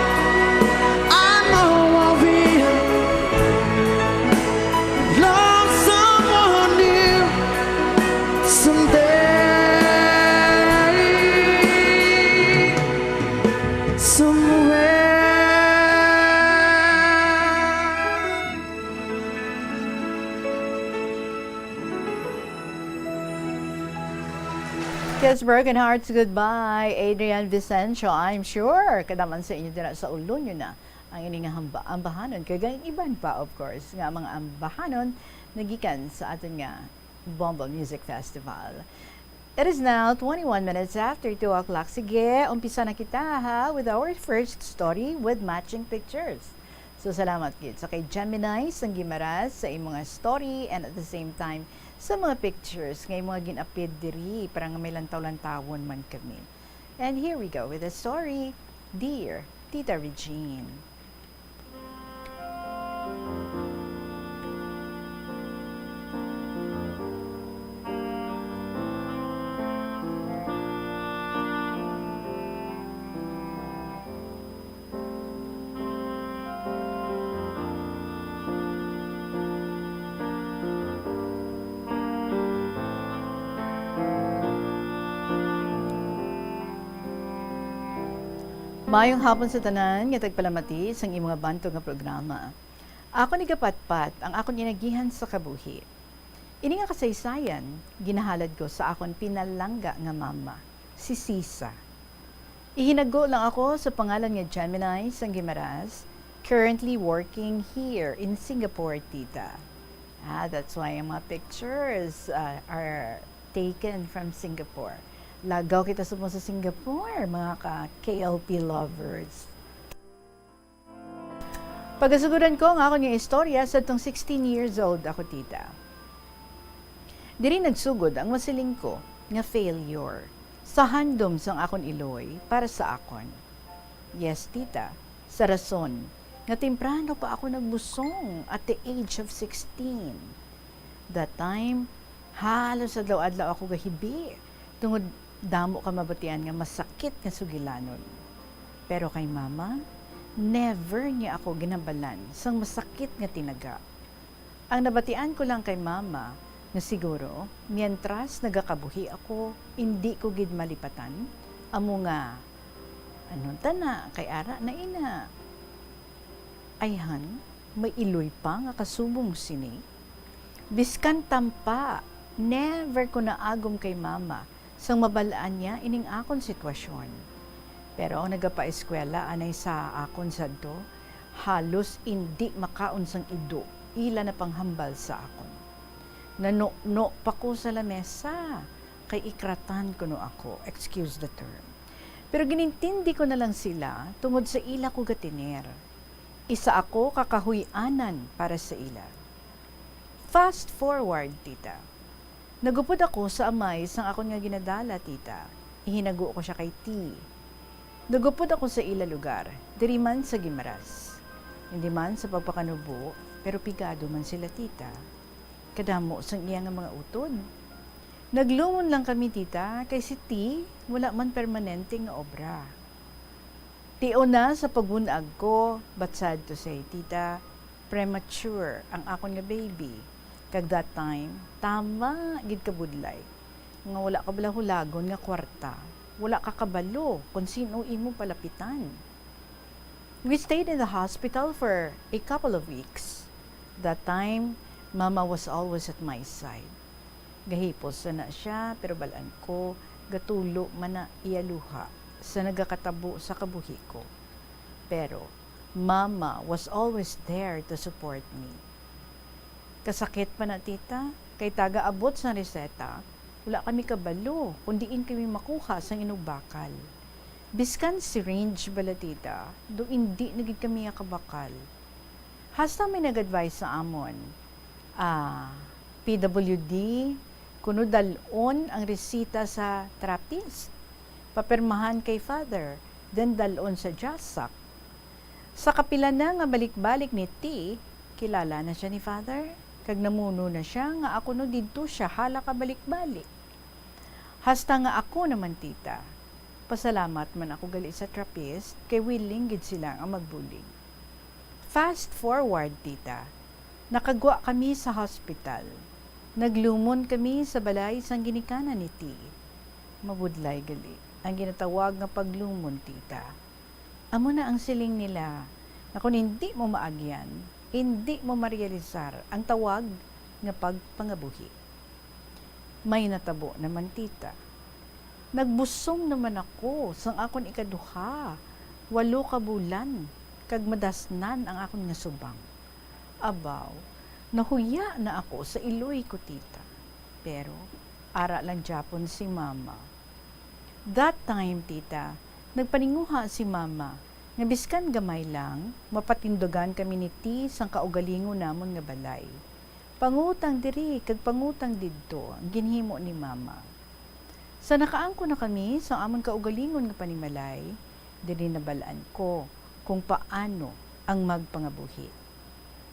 I know I will love someone new someday, somewhere. Kiss Broken Hearts Goodbye, Adrian Vicencio. I'm sure kadam-an sa inyo dira sa ulo nyo na ang ini nga hamba-, ambahanon, kag ang iban pa, of course, nga mga ambahanon nagikan sa aton nga Bombo Music Festival. It is now twenty-one minutes after two o'clock. Sige, umpisa na kita, ha, with our first story with matching pictures. So, salamat gid sa kay Gemini sang Guimaras sa imo nga story and at the same time sa mga pictures nga imo nga gin-appear diri para nga may lantaw-lantawon man kami. And here we go with the story, Dear Tita Regine. Maayong hapon sa tanan nga tagpalamati sang imo nga bantog nga programa. Akon igapatpat ang akon inagihan sa kabuhi. Ini nga kasaysayan ginahalad ko sa akon pinalangga nga mama, si Sisa. Ihinago lang ako sa pangalan nga Gemini sang Guimaras, currently working here in Singapore, tita. Ah, that's why ang mga pictures, ah, are taken from Singapore. Lagaw kita subong sa Singapore, mga ka K L P lovers. Pagasuguran ko ang akon nga istorya sadtong sixteen years old ako, tita. Diri nagsugod ang masiling ko nga failure sa handom sang akon iloy para sa akon. Yes, tita, Sa rason nga temprano pa ako nagbusong at the age of sixteen. That time, halos adlaw-adlaw ako gahibi tungod damo ka mabatian nga masakit nga sugilanon. Pero kay Mama, never niya ako ginabalan sang masakit nga tinaga. Ang nabatian ko lang kay Mama nga siguro, mientras nagakabuhi ako, indi ko gid malipatan, amo nga, "Ano ta na, kay ara na ina." Ayhan, may iloy pa nga kasubong sini. Biskan tampa, never ko naagom kay Mama sang mabal-an niya ining akon sitwasyon. Pero ang nagapaeskwela anay sa akon sadto, halos indi makaon sang ido, ila na panghambal sa akon. Nanuno pa ko sa lamesa, kay ikratan kuno ako, excuse the term. Pero ginintindi ko na lang sila tungod sa ila ko gatiner. Isa ako ka kahuy-anan para sa ila. Fast forward, tita. Nagupod ako sa amay sang akon nga ginadala, tita. Ihinago ko sia kay Ti. Nagupod ako sa ila lugar, diri man sa Guimaras. Hindi man sa pagpakanubo, pero pigado man sila, tita. Kadamo sang iya nga mga utod. Naglumon lang kami, tita, kay si Ti wala man permanente nga obra. Tion na sa pagun-ag ko, but sad to say, tita, premature ang akon nga baby. Kag that time, tama gid kabudlay nga wala ka bala hulagon nga kwarta, wala ka kabalo kon sin-o imo palapitan. We stayed in the hospital for a couple of weeks. That time, Mama was always at my side. Gahipos na sia, pero bal-an ko, gatulo man na iya luha sa nagakatabo sa kabuhi ko. Pero, Mama was always there to support me. Kasakit pa na, tita, kay taga abot sang reseta, wala kami kabalo kon diin kami makuha sang inugbakal. Biskan syringe bala, tita, do indi na gid kami iya kabakal. Hasta may nag-advise sa amon, ah, P W D, kuno dal-on ang resita sa therapist, papirmahan kay Father, then dal-on sa JASAC. Sa kapila na nga balik-balik ni Ti, kilala na sia ni Father, kag namuno na sia nga ako no didto sia hala ka balik-balik. Hasta nga ako naman, tita, pasalamat man ako gali sa therapist, kay willing gid sila nga magbulig. Fast forward, tita, nakagwa kami sa hospital. Naglumon kami sa balay sang ginikanan ni Ti. Mabudlay gali ang ginatawag nga paglumon, tita. Amo na ang siling nila, nga kon hindi mo maagyan, hindi mo marealisar ang tawag nga pagpangabuhi. May natabo naman, tita. Nagbusong naman ako sang akon ikaduha, walo ka bulan, kag madasnan ang akon nga subang. Abaw, nahuya na ako sa iloy ko, tita. Pero ara lang gyapon si Mama. That time, tita, nagpaninguha si Mama nga biskan gamay lang, mapatindugan kami ni Ti sang kaugalingon namon nga balay. Pangutang diri kag pangutang didto ang ginhimo ni Mama. Sa nakaangkon na kami sa amon kaugalingon nga panimalay, diri nabal-an ko kung paano ang magpangabuhi.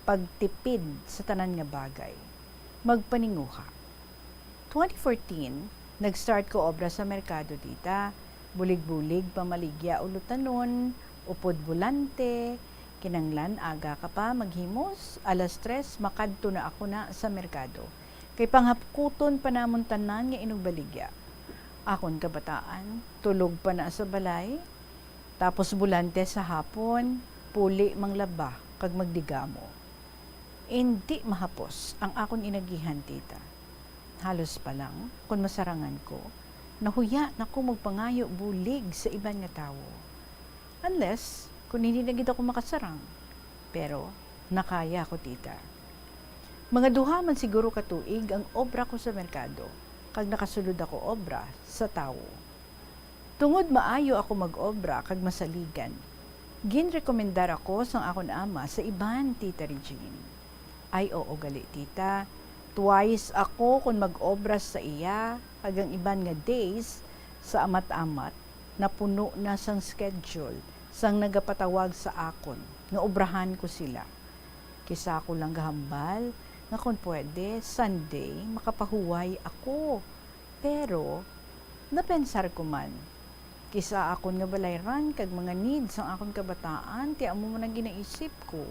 Pagtipid sa tanan nga bagay. Magpaninguha. Twenty fourteen, nag-start ko obra sa merkado, tita. Bulig-bulig, pamaligya, ulutanon, upod bulante, kinanglan aga ka pa maghimos, alas tres, makadto na ako na sa merkado. Kay panghapkuton pa namon tanan nga inugbaligya. Akon kabataan, tulog pa na sa balay, tapos bulante sa hapon, puli manglaba kag magdigamo. Indi mahapos ang akon inagihan, tita. Halos pa lang, kon masarangan ko, nahuya na ko magpangayo bulig sa iban nga tawo. Unless, kon hindi na gid ako makasarang. Pero, nakaya ko, tita. Mga duha man siguro ka tuig ang obra ko sa merkado, kag nakasulod ako obra sa tawo. Tungod maayo ako mag-obra kag masaligan, ginrekomendar ako sang akon ama sa iban, Tita Regine. Ay, oo gali, tita. Twice ako kon mag-obra sa iya, kag ang iban nga days, sa amat-amat, napuno na sang schedule sang nagapatawag sa akon nga obrahan ko sila. Kisa ako lang gahambal nga kon pwede, Sunday, makapahuway ako. Pero, napensar ko man, kisa akon nga balayran kag mga needs sang akon kabataan, ti amo man ang ginaisip ko.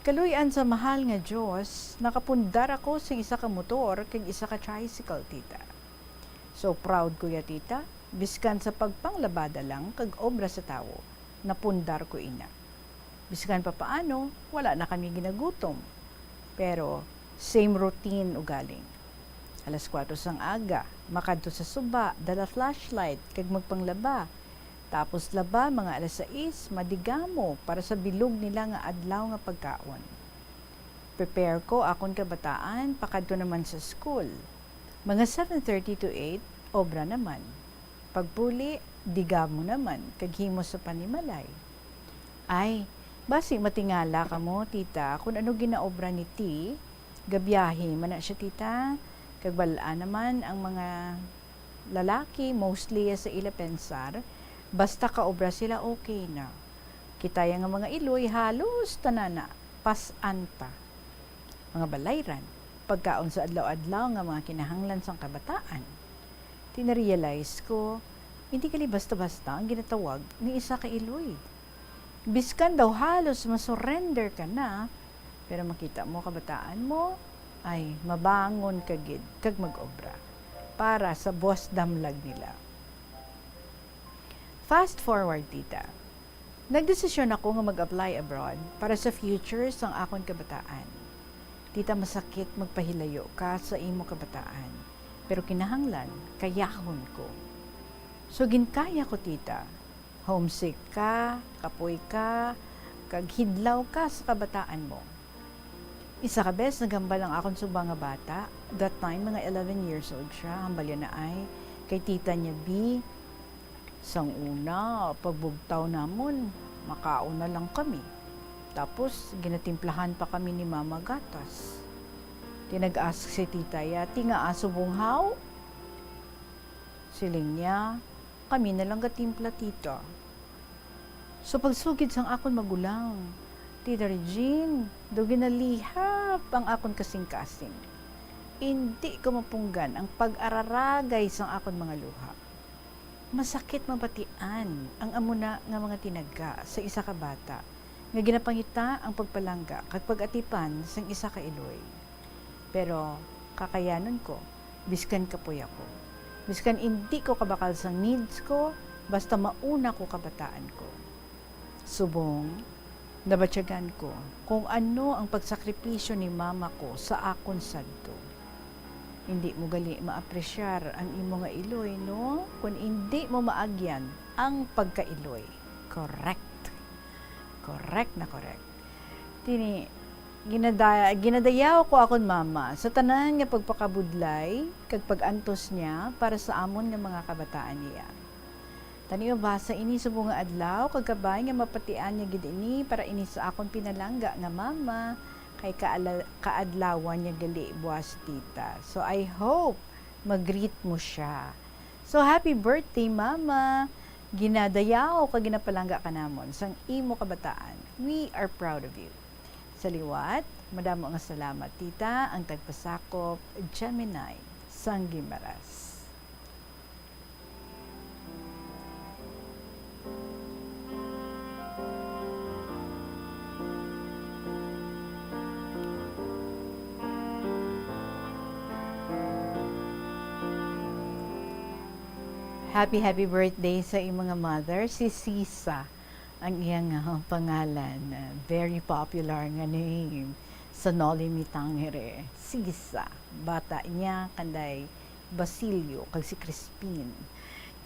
Kaluy-an sa mahal nga Dios, nakapundar ako sing isa ka motor kag isa ka tricycle, tita. So proud ko ya, tita, biskan sa pagpanglabada lang kag obra sa tawo, napundar ko ina. Biskan pa paano, wala na kami ginagutom. Pero same routine ugaling. Alas kuwatro sang aga, makadto sa suba, dala flashlight, kag magpanglaba. Tapos laba mga alas sais, madigamo para sa bilog nila nga adlaw nga pagkaon. Prepare ko akon kabataan, pakadto naman sa school. Mga seven thirty to eight, obra naman. Pagpuli, digamo naman, kag himo sa panimalay. Ay, basi matingala kamo, tita, kun ano ginaobra ni Ti. Gabiyahe man na siya, tita. Kag bal-an naman ang mga lalaki, mostly ya sa ila pensar, basta kaobra sila, okay na. Kita ya nga mga iloy, halos tanan na, pas-an pa. Mga balayran, pagkaon sa adlaw-adlaw nga mga kinahanglan sang kabataan. Ti na-realize ko, hindi gali basta-basta ang ginatawag ni isa ka iloy. Biskan daw halos masurrender ka na, pero makita mo kabataan mo, ay mabangon ka gid kag mag-obra para sa buwas damlag nila. Fast forward, tita. Nagdesisyon ako nga mag-apply abroad para sa future sang akon kabataan. Tita, masakit magpahilayo ka sa imo kabataan, pero kinahanglan kayahon ko. So, ginkaya ko, tita. Homesick ka, kapoy ka, kag hidlaw ka sa kabataan mo. Isa ka bes, naghambal ang akon suba nga bata. That time, mga eleven years old siya. Hambal ya na ay kay tita niya, B, sang una, pagbugtaw namon, makaon na lang kami. Tapos, ginatimplahan pa kami ni Mama gatas. Ti nag-ask si tita ya, "Ti ngaa subong haw?" Siling niya, "Kami na lang gatimpla, tita." So pagsugid sang akon magulang, Tita Regine, daw ginalihap ang akon kasingkasing. Indi ko mapunggan ang pag-araragay sang akon mga luha. Masakit mabatian ang amo na nga mga tinaga sa isa ka bata nga ginapangita ang pagpalangga kag pag-atipan sang isa ka iloy. Pero kakayanon ko, biskan kapoy ako. Biskan indi ko kabakal sang needs ko, basta mauna ko kabataan ko. Subong, nabatyagan ko kung ano ang pagsakripisyo ni mama ko sa akon sadto. Indi mo gali maapresyar ang imo nga iloy, no? Kung indi mo maagyan ang pagkailoy. Correct. Correct na correct. Tini, ginada-, ginadayaw ko akon mama sa tanan nga pagpakabudlay kag pag-antos niya para sa amon nga mga kabataan niya. Tani, mabasa ini subong nga adlaw, kag kabay nga mapatian niya gid ini para ini sa akon pinalangga nga mama, kay kaala-, kaadlawan niya gali buwas, tita. So, I hope mag-greet mo siya. So, happy birthday, mama! Ginadayaw kag ginapalangga ka namon sang imo kabataan. We are proud of you. Sa liwat, madamo nga salamat, tita, ang tagpasakop, Gemini, sang Guimaras. Happy, happy birthday sa imo nga mother, si Sisa ang iyang, ah, pangalan. Ah, very popular nga name sa Noli Me Tangere. Sisa, bata niya, kanday Basilio, kag si Crispin.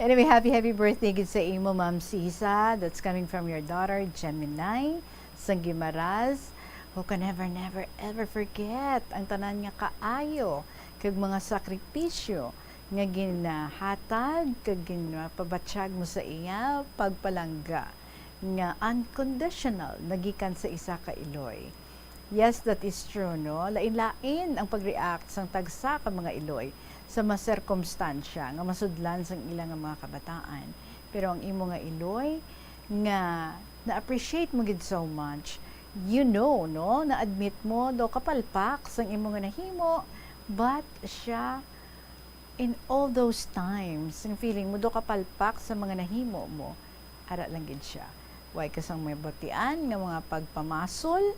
Anyway, happy, happy birthday gid sa imo, Ma'am Sisa. That's coming from your daughter, Gemini, sang Guimaras, who can never, never, ever forget ang tanan nga kaayo kag mga sakripisyo nga ginahatag kag ginapabatyag mo sa iya pagpalangga nga unconditional nagikan sa isa ka iloy. Yes, that is true, no? Lain-lain ang pag-react sang tagsa ka mga iloy sa mga sirkumstansya nga masudlan sang ila nga mga kabataan. Pero ang imo nga iloy, nga na-appreciate mo gid so much. You know, no? Na-admit mo, do kapalpak sang imo nga nahimo, but siya, in all those times, ang feeling mo, do kapalpak sa mga nahimo mo, ara lang gid siya. Way ka sang mabatian nga mga pagpamasol,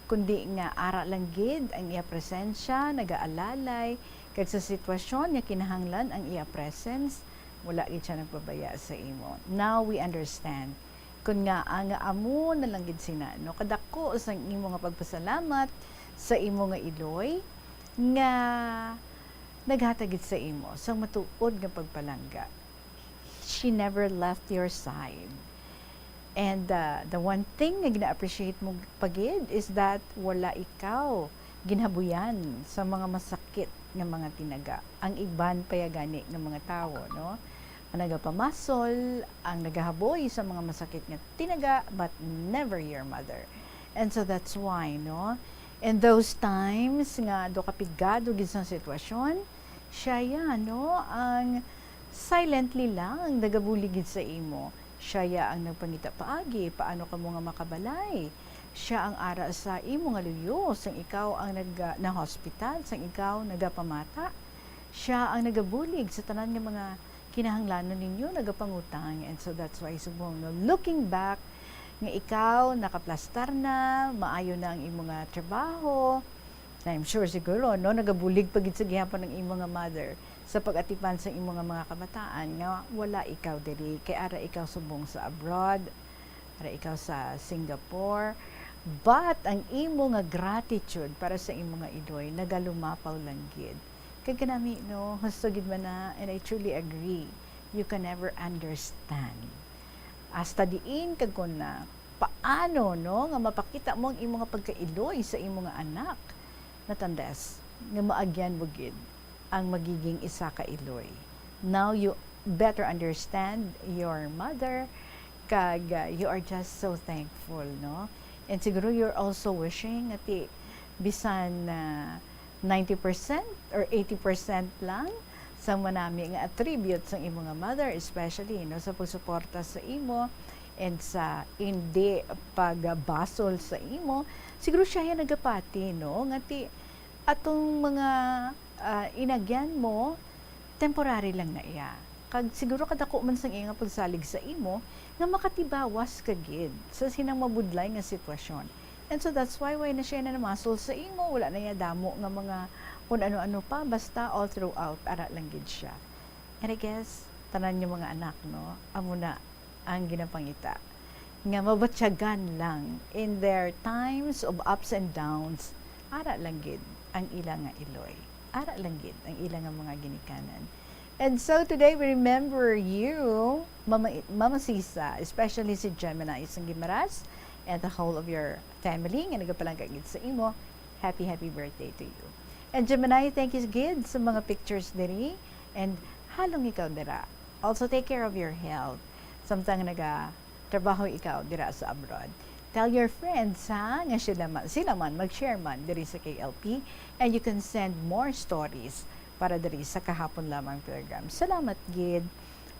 kundi nga ara lang gid ang iya presensya, nagaalalay, kag sa sitwasyon nga kinahanglan ang iya presence, wala gid siya nagpabaya sa imo. Now we understand. Kun nga, ah, nga amo na lang gid sina, no? Kadako sang imo nga pagpasalamat sa imo nga iloy nga naghatag gid sa imo sang matuod nga pagpalangga. She never left your side. And, uh, the one thing nga gina-appreciate mo pa gid is that wala ikaw ginhabuyan sa mga masakit nga mga tinaga. Ang iban pa ya gani nga mga tawo, no? Ang nagapamasol, ang nagahaboy sa mga masakit nga tinaga, but never your mother. And so that's why, no? In those times nga do ka pigado gid sa sitwasyon, siya ya, no, ang silently lang nagabulig gid sa imo. Siya ya ang nagpangita paagi paano kamo nga makabalay. Siya ang ara sa imo nga luyo sang ikaw ang nag-, na-hospital, sang ikaw nagapamata. Siya ang nagabulig sa tanan nga mga kinahanglanon ninyo, nagapangutang. And so that's why subong, no, looking back, nga ikaw nakaplastar na, maayo na ang imo nga trabaho, I'm sure siguro, no, nagabulig pa gid sa gihapon ang imo nga mother sa pag-atipan sa imo nga mga kabataan nga wala ikaw diri, kay ara ikaw subong sa abroad, ara ikaw sa Singapore. But ang imo nga gratitude para sa imo nga iloy nagalumapaw lang gid. Kag kanami, no, husto gid man na, and I truly agree, you can never understand. Hasta diin kag kun na, paano, no, nga mapakita mo ang imo nga pagkailoy sa imo nga anak? Not unless nga maagyan mo gid ang magiging isa ka iloy. Now you better understand your mother, kag, uh, you are just so thankful, no? And siguro you're also wishing nga ti bisan, uh, ninety percent or eighty percent lang sang manami nga attribute sang imo nga mother, especially, no, sa pagsuporta sa imo and sa hindi pagbasol sa imo. Siguro siya ya nagapati, no, nga ti atong mga, ah, inagyan mo, temporary lang na iya. Kag siguro kadako man sang iya nga pagsalig sa imo, nga makatibawas ka gid sa sinang mabudlay nga sitwasyon. And so that's why, way na siya nanamasol sa imo, wala na iya damo nga mga kun ano-ano pa, basta all throughout, ara lang gid siya. And I guess, tanan nga mga anak, no, amo na ang ginapangita, nga mabatyagan lang in their times of ups and downs, ara lang gid ang ila nga iloy, ara lang gid ang ila nga mga ginikanan. And so today we remember you, Mama, Mama Sisa, especially si Gemini sang Guimaras and the whole of your family nga nagapalangga gid sa imo. Happy, happy birthday to you. And Gemini, thank you gid sa mga pictures diri. And halong ikaw dira. Also, take care of your health. Samtang nagatrabaho ikaw dira sa abroad, tell your friends, ha, nga sila man, sila man mag-share man diri sa K L P, and you can send more stories para diri sa Kahapon Lamang program. Salamat gid,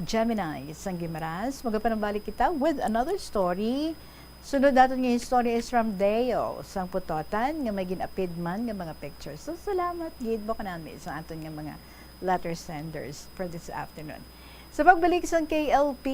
Gemini sang Guimaras. Magapanumbalik kita with another story. Sunod naton nga istorya is from Deo sang Pototan, nga may gin-apid man nga mga pictures. So, salamat gid ba kanami sa aton nga mga letter senders for this afternoon. Sa pagbalik sang K L P,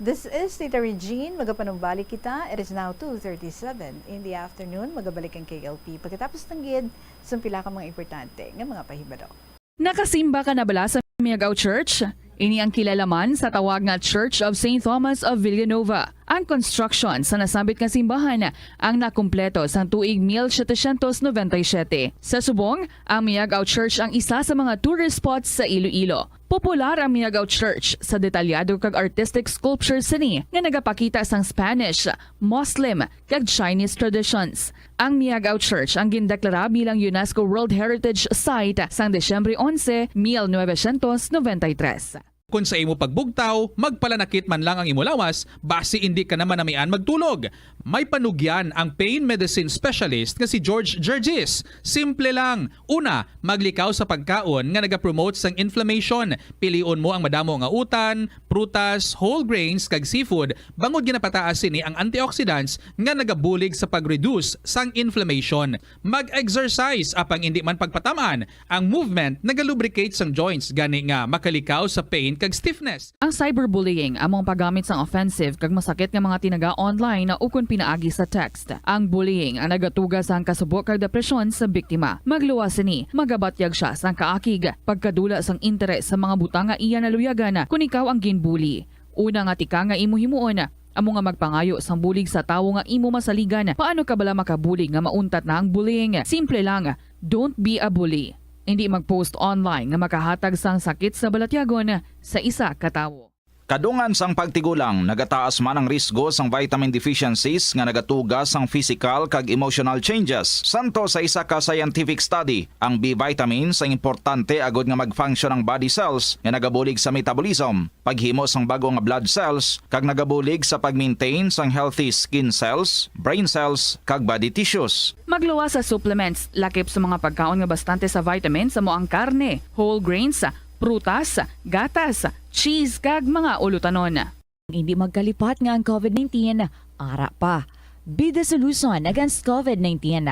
this is Tita Regine. Magapanumbalik kita. It is now two thirty-seven in the afternoon. Magabalik ang K L P pagkatapos lang gid sang pila ka mga importante nga mga pahibalo. Nakasimba ka na bala sa Miagao Church? Ini ang kilala man sa tawag nga Church of Saint Thomas of Villanova. Ang construction sa nasambit nga simbahan ang nakumpleto sang tuig mil setecientos noventa y siete. Sa subong, ang Miagao Church ang isa sa mga tourist spots sa Iloilo. Popular ang Miagao Church sa detalyado kag artistic sculpture sini nga nagapakita sang Spanish, Muslim, kag Chinese traditions. Ang Miagao Church ang gindeklara bilang UNESCO World Heritage Site sang Disyembre onse, mil novecientos noventa y tres. Kon sa imo pagbugtaw, magpalanakit man lang ang imo lawas, basi indi ka na manamian magtulog. May panugyan ang pain medicine specialist nga si George Gergis. Simple lang. Una, maglikaw sa pagkaon nga nagapromote sang inflammation. Pilion mo ang madamo nga utan, prutas, whole grains, kag seafood, bangod ginapataas sini ang antioxidants nga nagabulig sa pag-reduce sang inflammation. Mag-exercise, apang indi man pagpatam-an. Ang movement nagalubricate sang joints, gani nga makalikaw sa pain kag stiffness. Ang cyberbullying amo ang paggamit sang offensive kag masakit nga mga tinaga online ukon pinaagi sa text. Ang bullying ang nagatuga sang kasubo kag depresyon sa biktima. Magluwas sini, magabatyag sia sang kaakig, pagkadula sang interes sa mga butang nga iya naluyagan kon ikaw ang ginbully. Una nga tika nga imo himuon, amo nga magpangayo sang bulig sa tawo nga imo masaligan. Paano ka bala makabulig nga mauntat na ang bullying? Simple lang, don't be a bully. Indi mag-post online nga makahatag sang sakit sa balatyagon sa isa ka tawo. Kadungan sang pagtigulang, nagataas man ang risgo sang vitamin deficiencies nga nagatuga sang physical kag emotional changes. Santo sa isa ka scientific study, ang B vitamins ang importante agod nga mag-function ang body cells nga nagabulig sa metabolism, paghimo sang bag-o nga blood cells, kag nagabulig sa pag-maintain sang healthy skin cells, brain cells, kag body tissues. Magluwas sa supplements, lakip sa mga pagkaon nga bastante sa vitamins, amo ang karne, whole grains, prutas, gatas, cheese, kag mga ulutanon. Hindi magkalipat nga ang COVID nineteen ara pa. Be the solution against COVID nineteen.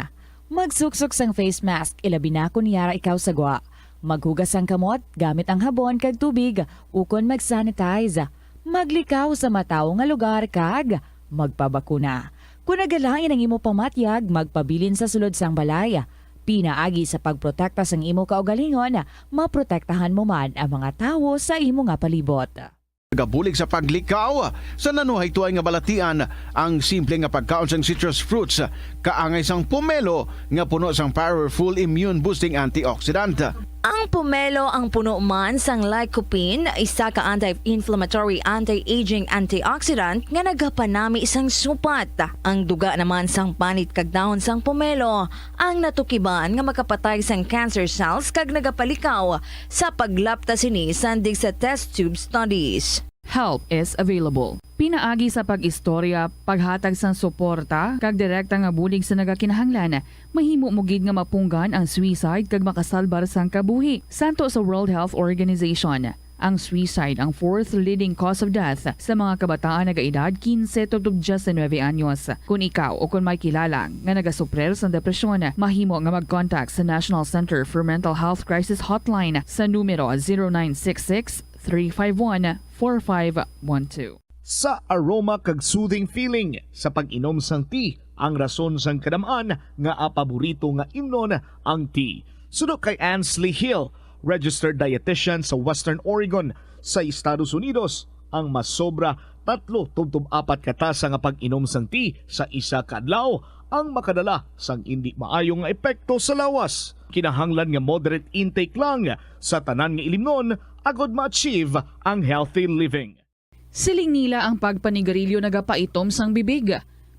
Magsuksok sang face mask, ilabi na kon yara ikaw sa gwa. Maghugas sang kamot gamit ang habon kag tubig, ukon mag-sanitize. Maglikaw sa matawo nga lugar kag magpabakuna. Kon nagalain ang imo pamatyag, magpabilin sa sulod sang balay. Pinaagi sa pagprotekta sang imo kaugalingon, maprotektahan mo man ang mga tawo sa imo nga palibot. Nagabulig sa paglikaw sa nanuhaytoy nga balatian ang simple nga pagkaon sang citrus fruits, kaangay sang pomelo nga puno sang powerful immune-boosting antioxidant. Ang pomelo ang puno man sang lycopene, isa ka anti-inflammatory, anti-aging antioxidant nga nagapanami sang supat. Ang duga naman sang panit kag dahon sang pomelo ang natukiban nga makapatay sang cancer cells kag nagapalikaw sa paglapta sini sandig sa test tube studies. Help is available. Pinaagi sa pag-istorya, paghatag sang suporta, kag direkta nga bulig sa nagakinahanglan, mahimo mo gid nga mapunggan ang suicide kag makasalbar sang kabuhi. Santo sa World Health Organization, ang suicide ang fourth leading cause of death sa mga kabataan nagaedad quince tubtob diecinuebe anyos. Kon ikaw o kon may kilala nga nagasuprir sang depresyon, mahimo nga mag-contact sa National Center for Mental Health Crisis Hotline sa numero zero nine six six, three five one, four five one two. Sa aroma kag soothing feeling sa pag-inom sang tea, ang rason sang kadam-an nga paborito nga imnon ang tea. Suno kay Ansley Hill, registered dietitian sa Western Oregon sa Estados Unidos, ang masobra tatlo tubtob apat ka tasa nga pag-inom sang tea sa isa ka adlaw ang makadala sang indi maayo nga epekto sa lawas. Kinahanglan nga moderate intake lang sa tanan nga ilimnon agod ma-achieve ang healthy living. Siling nila ang pagpanigarilyo nagapaitom sang bibig.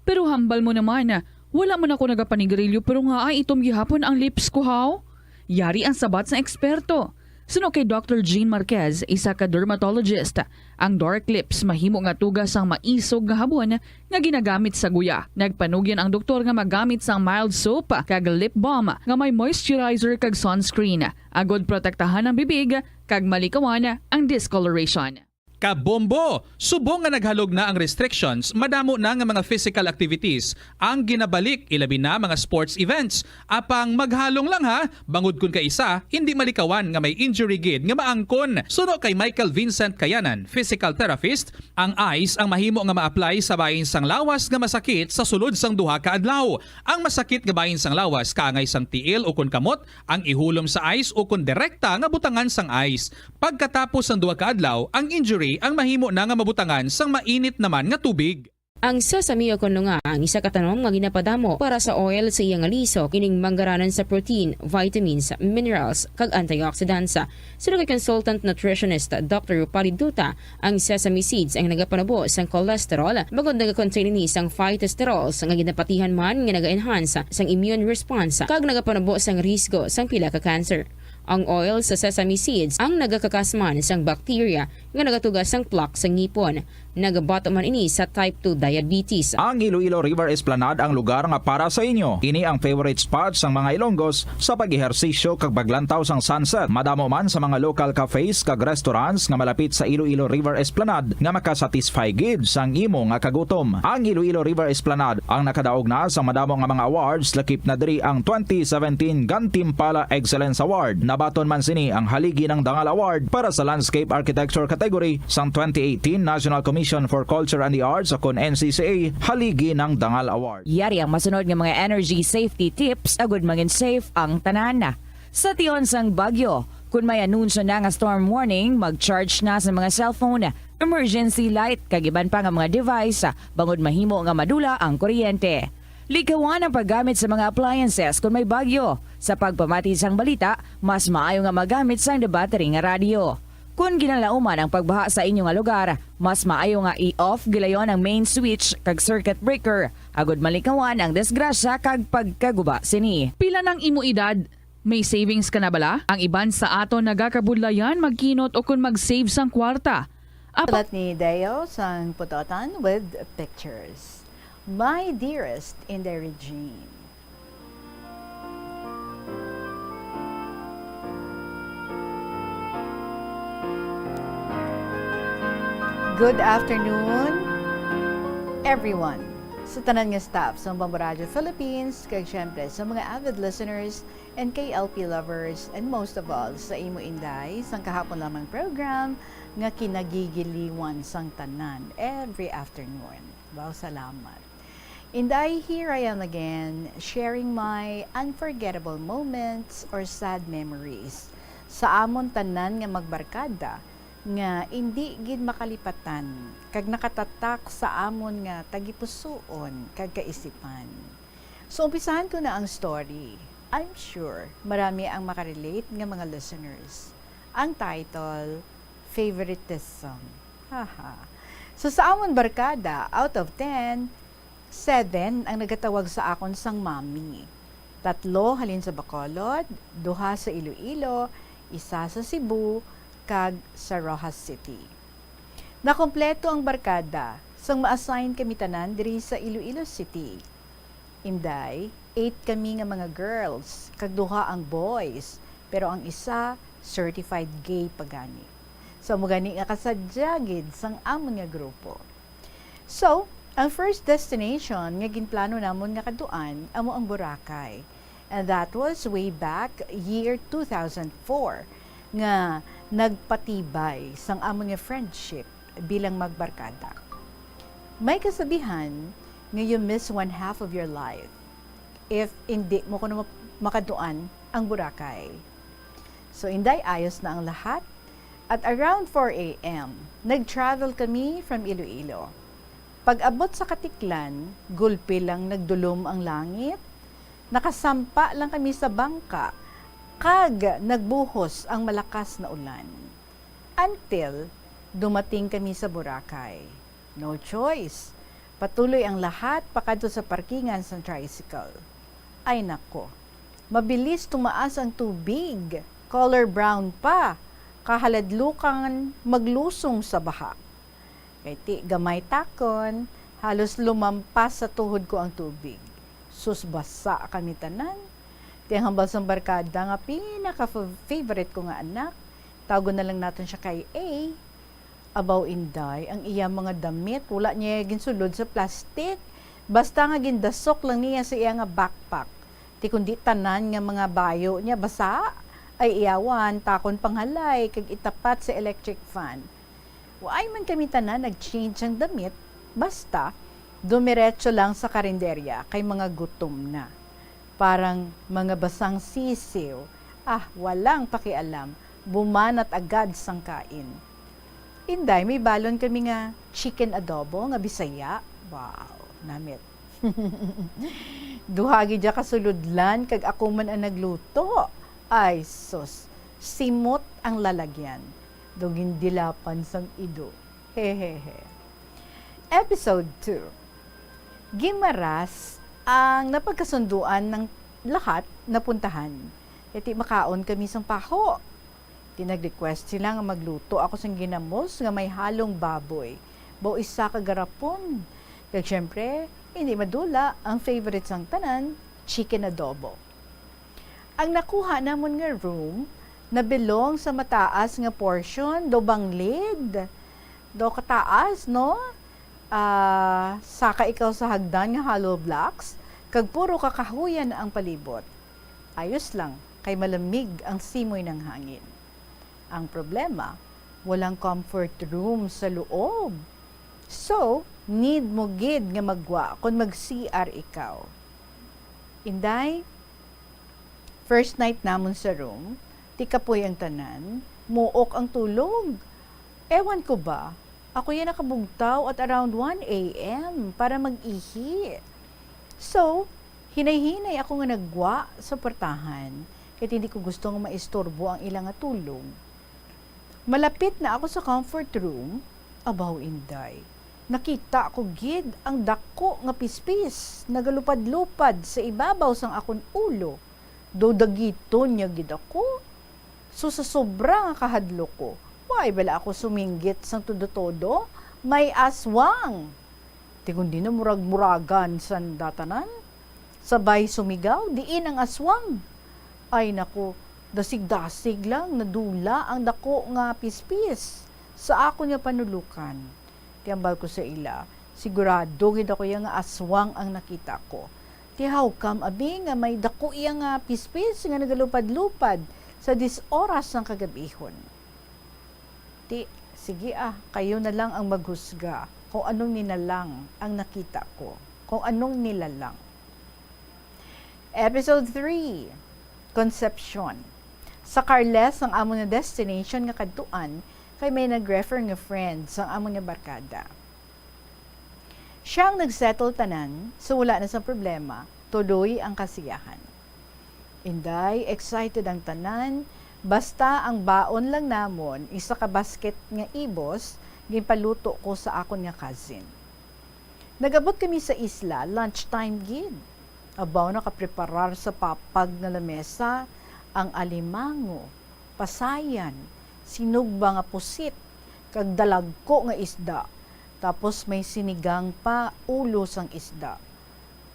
Pero hambal mo naman, wala man ako nagapanigarilyo pero nga ay itom gihapon ang lips ko, haw? Yari ang sabat sang eksperto. Suno kay Doctor Jean Marquez, isa ka dermatologist, ang dark lips mahimo nga tuga sang maisog nga habon nga ginagamit sa guya. Nagpanugyan ang doktor nga magamit sang mild soap kag lip balm nga may moisturizer kag sunscreen, agod protektahan ang bibig kag malikawan ang discoloration. Kabombo! Subong nga naghalog na ang restrictions, madamo na nga mga physical activities ang ginabalik, ilabi na mga sports events. Apang maghalong lang ha, bangod kun kaisa, hindi malikawan nga may injury gid nga maangkon. Suno kay Michael Vincent Kayanan, physical therapist, ang ice ang mahimo nga ma-apply sa bahin sang lawas nga masakit sa sulod sang duha ka adlaw. Ang masakit nga bahin sang lawas kaangay sang tiil ukon kamot ang ihulom sa ice ukon direkta nga butangan sang ice. Pagkatapos sang duha ka adlaw, ang injury ang mahimo na nga mabutangan sang mainit naman nga tubig. Ang sesame o kon lunga ang isa ka tanom nga ginapadamo para sa oil sa iya nga liso, kining manggaranon sa protein, vitamins, minerals, kag antioxidants. Suno kay consultant nutritionist Doctor Rupali Duta, ang sesame seeds ang nagapanubo sang cholesterol, bangod nagakontain ini sang phytosterols nga ginapatihan man nga naga-enhance sang immune response kag nagapanubo sang risgo sang pila ka cancer. Ang oil sa sesame seeds ang nagakakasman sang bacteria nga nagatuga sang plaque sa ngipon. Nagabato man ini sa type two diabetes. Ang Iloilo River Esplanade ang lugar nga para sa inyo. Ini ang favorite spot sang mga Ilonggos sa pag-ehersisyo kag paglantaw sang sunset. Madamo man sa mga local cafes kag restaurants nga malapit sa Iloilo River Esplanade nga makasatisfy gid sang imo nga kagutom. Ang Iloilo River Esplanade ang nakadaog na sa madamo nga mga awards, lakip na diri ang twenty seventeen Gantimpala Excellence Award. Nabaton man sini ang Haligi ng Dangal Award para sa Landscape Architecture category sang twenty eighteen National Commission for Culture and the Arts, o kon N C C A Haligi ng Dangal Award. Yari ang masunod nga mga energy safety tips agud mangin safe ang tanan. Sa tion sang bagyo, kun may anunsyo na nga storm warning, mag-charge na sa mga cellphone, emergency light, kag iban pa nga mga device, bangod mahimo nga madula ang kuryente. Likawan ang paggamit sa mga appliances kun may bagyo. Sa pagpamati sang balita, mas maayo nga magamit sang debattery nga radyo. Kun ginalauman ang pagbaha sa inyo nga lugar, mas maayo nga i-off gilayon ang main switch kag circuit breaker agud malikawan ang disgrasya kag pagkaguba sini. Pila nang imo edad? May savings ka na bala? Ang iban sa aton nagakabudlayan magkinot o kon mag-save sang kwarta. Apa- Sulat ni Deo sang Putotan with pictures. My dearest Inday Regine. Good afternoon, everyone. Sa tanan nga staff sa Bombo Radio Philippines, kag syempre sa mga avid listeners and K L P lovers, and most of all, sa imo Inday, sang kahapon lamang program nga Kinagigiliwan sang Tanan every afternoon. Wow, salamat. Inday, here I am again, sharing my unforgettable moments or sad memories sa amon tanan nga magbarkada nga indi gid makalipatan kag nakatatak sa amon nga tagipusoon kag kaisipan. So, umpisahan ko na ang story. I'm sure marami ang makarelate nga mga listeners. Ang title, Favoritism. Haha. So, sa amon barkada, out of ten, seven ang nagatawag sa akon sang mami. Tatlo halin sa Bacolod, duha sa Iloilo, isa sa Cebu, kag sa Roxas City. Nakompleto ang barkada sang ma-assign kami tanan diri sa Iloilo City. Inday, eight kami nga mga girls, kag duha ang boys, pero ang isa certified gay pa gani. So, amo gani nga kasadya gid sang amon nga grupo. So, ang first destination nga ginplano namon nga kaduan amo ang Boracay. And that was way back year two thousand four nga nagpatibay sang amon nga friendship bilang magbarkada. May kasabihan nga you miss one half of your life if hindi mo kuno makaduan ang Boracay. So, Inday, ayos na ang lahat. At around four a m, nag-travel kami from Iloilo. Pag-abot sa Caticlan, gulpi lang nagdulom ang langit. Nakasampa lang kami sa bangka, kag nagbuhos ang malakas na ulan. Until dumating kami sa Boracay. No choice. Patuloy ang lahat pakadto sa parkingan sang tricycle. Ay nako, mabilis tumaas ang tubig. Color brown pa. Kahaladlukan maglusong sa baha. Kay ti gamay takon, halos lumampas sa tuhod ko ang tubig. Sus, basa kami tanan. Ti ang hambal sang barkada nga pinaka-favorite ko nga anak, tawgon na lang naton siya kay A. Abaw, Inday, ang iya mga damit, wala niya ginsulod sa plastic. Basta nga gindasok lang niya sa iya nga backpack. Ti kundi tanan nga mga bayo niya basa, ay iyawan, takon panghalay, kag itapat sa electric fan. Waay man kami tanan nag-change sang damit, basta dumiretso lang sa karinderya kay mga gutom na. Parang mga basang sisiw, ah, walang pakialam, bumanat agad sang kain. Inday, may balon kami nga chicken adobo nga Bisaya. Wow, namit. Duha gid ya ka sulodlan kag ako man ang nagluto. Ay, sus, simot ang lalagyan. Daw gindilapan sang ido. Hehehe. Episode two. Guimaras ang napagkasunduan ng lahat na puntahan. Kay ti makaon kami sang paho. Ti nag-request sila nga magluto ako sang ginamos nga may halong baboy. Baw isa ka garapon. Kag syempre, hindi madula ang favorite sang tanan, chicken adobo. Ang nakuha namon nga room nabilong sa mataas nga portion, daw banglid. Daw kataas, no? Ah, saka ikaw sa hagdan nga hollow blocks, kag puro kakahuyan ang palibot. Ayos lang, kay malamig ang simoy ng hangin. Ang problema, walang comfort room sa loob. So, need mo gid nga maggwa kon mag-C R ikaw. Inday, first night namon sa room, ti kapoy ang tanan, muok ang tulog. Ewan ko ba, ako ya nakabugtaw at around one A M para mag-ihi. So, hinay-hinay ako nga naggwa sa portahan, kay hindi ko gusto nga maistorbo ang ila nga tulog. Malapit na ako sa comfort room, abaw, Inday, nakita ko gid ang dako nga pispis nagalupad-lupad sa ibabaw sang akon ulo. Daw dagiton niya gid ako. So, sa sobra nga kahadlok ko, wala bala ako suminggit sang todo-todo, may aswang. Ti kon di na murag-muragan sang datanan. Sabay sumigaw, "Diin ang aswang?" Ay naku, dasig-dasig lang nadula ang dako nga pispis sa akon nga panulukan. Ti hambal ko sa ila, "Sigurado gid ako ya nga aswang ang nakita ko. Ti how come abi nga may dako iya nga pispis nga nagalupad-lupad sa diyes oras sang kagabihon?" Ti, sige ah, kayo na lang ang maghusga kung anong nilalang ang nakita ko, kung anong nilalang. Episode three, Concepcion. Sa Carles ang amon nga destination nga kadtuan, kay may nag-refer nga friend sang amon nga barkada. Siya ang nag-settle tanan, so wala na sang problema, tuloy ang kasiyahan. Inday, excited ang tanan, basta ang baon lang namon, isa ka basket nga ibos, ginpaluto ko sa akon nga cousin. Nag-abot kami sa isla, lunch time gid. Abaw, nakapreparar sa papag nga lamesa ang alimango, pasayan, sinugba nga pusit, kag dalagko nga isda. Tapos may sinigang pa, ulo sang isda.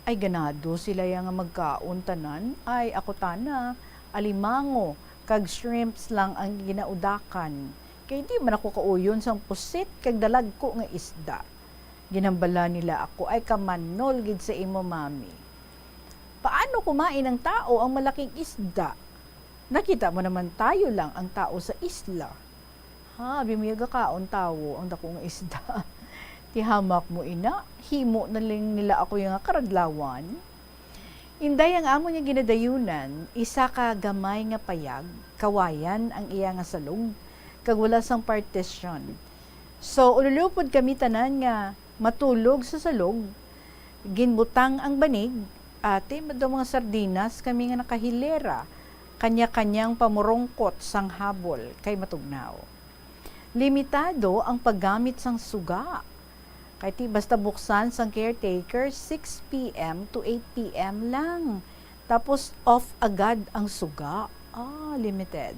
Ay, ganado sila ya nga magkaon tanan. Ay, ako tana, alimango kag shrimps lang ang ginaudakan. Kay di man ako kauyon sang pusit kag dalagko nga isda. Ginhambalan nila ako, "Ay, kamanol gid sa imo, Mami. Paano kumain ang tao ang malaking isda? Nakita mo naman tayo lang ang tao sa isla." Ha, abi mo ya gakaon tawo ang dako nga isda. Ti hamak mo ina, himo na lang nila ako ya nga karadlawan. Inday, ang amo niya ginadayunan, isa ka gamay nga payag, kawayan ang iya nga salog, kag wala sang partition. So, ululupod kami tanan nga matulog sa salog, ginbutang ang banig, ati, madto mga sardinas kami nga nakahilera, kanya-kanyang pamurungkot sang habol kay matugnaw. Limitado ang paggamit sang suga. Kay ti basta buksan sang caretaker six P M to eight P M lang. Tapos off agad ang suga. Ah, limited.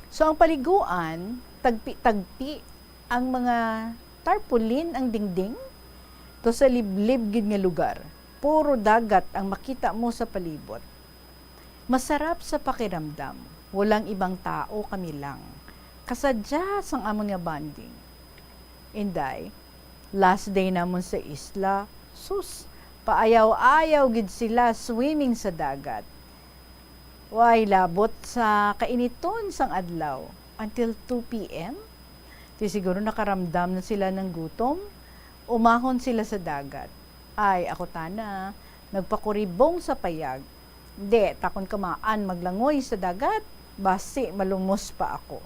So ang paliguan, tagpi-tagpi ang mga tarpaulin ang dingding. To sa liblib gid nga lugar, puro dagat ang makita mo sa palibot. Masarap sa pakiramdam. Walang ibang tao, kami lang. Kasadya sang amon nga bonding. Inday, last day namon sa isla, sus, paayaw-ayaw gid sila swimming sa dagat. Way labot sa kainiton sang adlaw until two P M. Ti siguro nakaramdam na sila ng gutom. Umahon sila sa dagat. Ay, ako tana, nagpakuribong sa payag. Di, takon kamaan maglangoy sa dagat, basi malumos pa ako.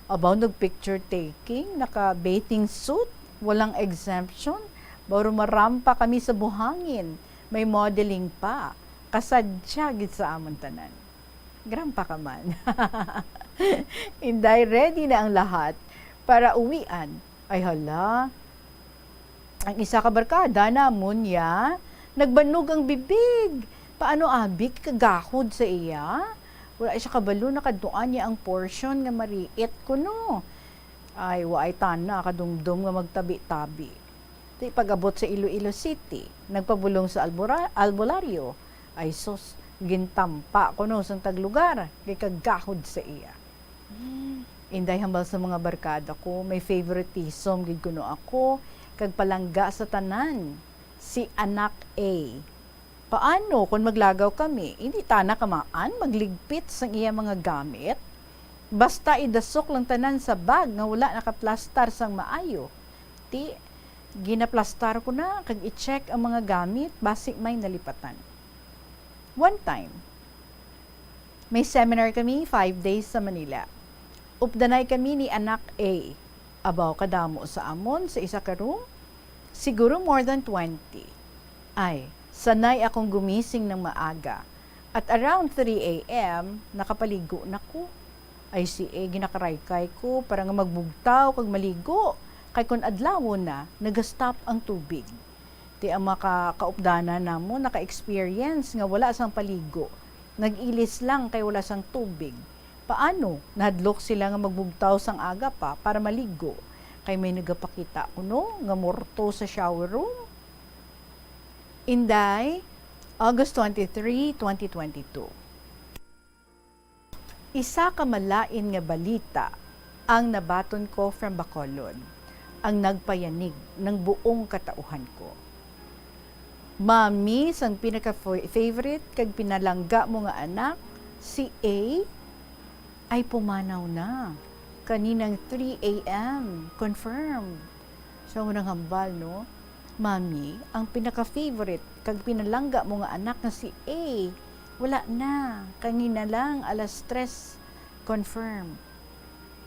Abaw, nag-picture taking, naka-bathing suit, walang exemption. Baw rumarampa kami sa buhangin, may modeling pa. Kasadya gid sa amon tanan. Grampa ka man. Inday, ready na ang lahat para uwian. Ay hala, ang isa ka barkada namon ya, nagbanog ang bibig. Paano abi kagahod sa iya? Wala siya kabalo na kadtuan niya ang portion nga mariit kuno. Ay, waay tana kadumdom nga magtabi-tabi. Ti pag-abot sa Iloilo City, nagpabulong sa albora-, albularyo. Ay sus, gintampa kuno sang taglugar kay kagahod sa iya. Inday, hambal sa mga barkada ko, may favoritism gid kuno ako, kag palangga sa tanan si Anak A. Paano kon maglagaw kami? Hindi tana kamaan magligpit sang iya mga gamit? Basta idasok lang tanan sa bag nga wala nakaplastar sang maayo. Ti, ginaplastar ko na kag i-check ang mga gamit basi may nalipatan. One time, may seminar kami, five days sa Manila. Updanay kami ni Anak A. Abaw kadamo sa amon sa isa ka room, siguro more than twenty. Ay, sanay akong gumising ng maaga. At around three A M, nakapaligo na ko. Ay, si A, ginakaraykay ko para nga magbugtaw kag maligo. Kay kun adlawon na, nagastop ang tubig. Ti ang mga kaupdanan namon naka-experience nga wala sang paligo. Nag-ilis lang kay wala sang tubig. Paano? Nahadlok sila nga magbugtaw sang aga pa para maligo. Kay may nagapakita kuno nga morto sa shower room. Inday, August twenty-three, twenty twenty-two. Isa ka malain nga balita ang nabaton ko from Bacolod, ang nagpayanig ng buong katauhan ko. Mami, sang pinaka-fa-, favorite kag pinalangga mo nga anak, si A, ay pumanaw na. Kaninang three A M, confirmed. So, mo nang hambal, no? Mami, ang pinaka-favorite kag pinalangga mo nga anak nga si A, wala na. Kangina lang, alas tres, confirm.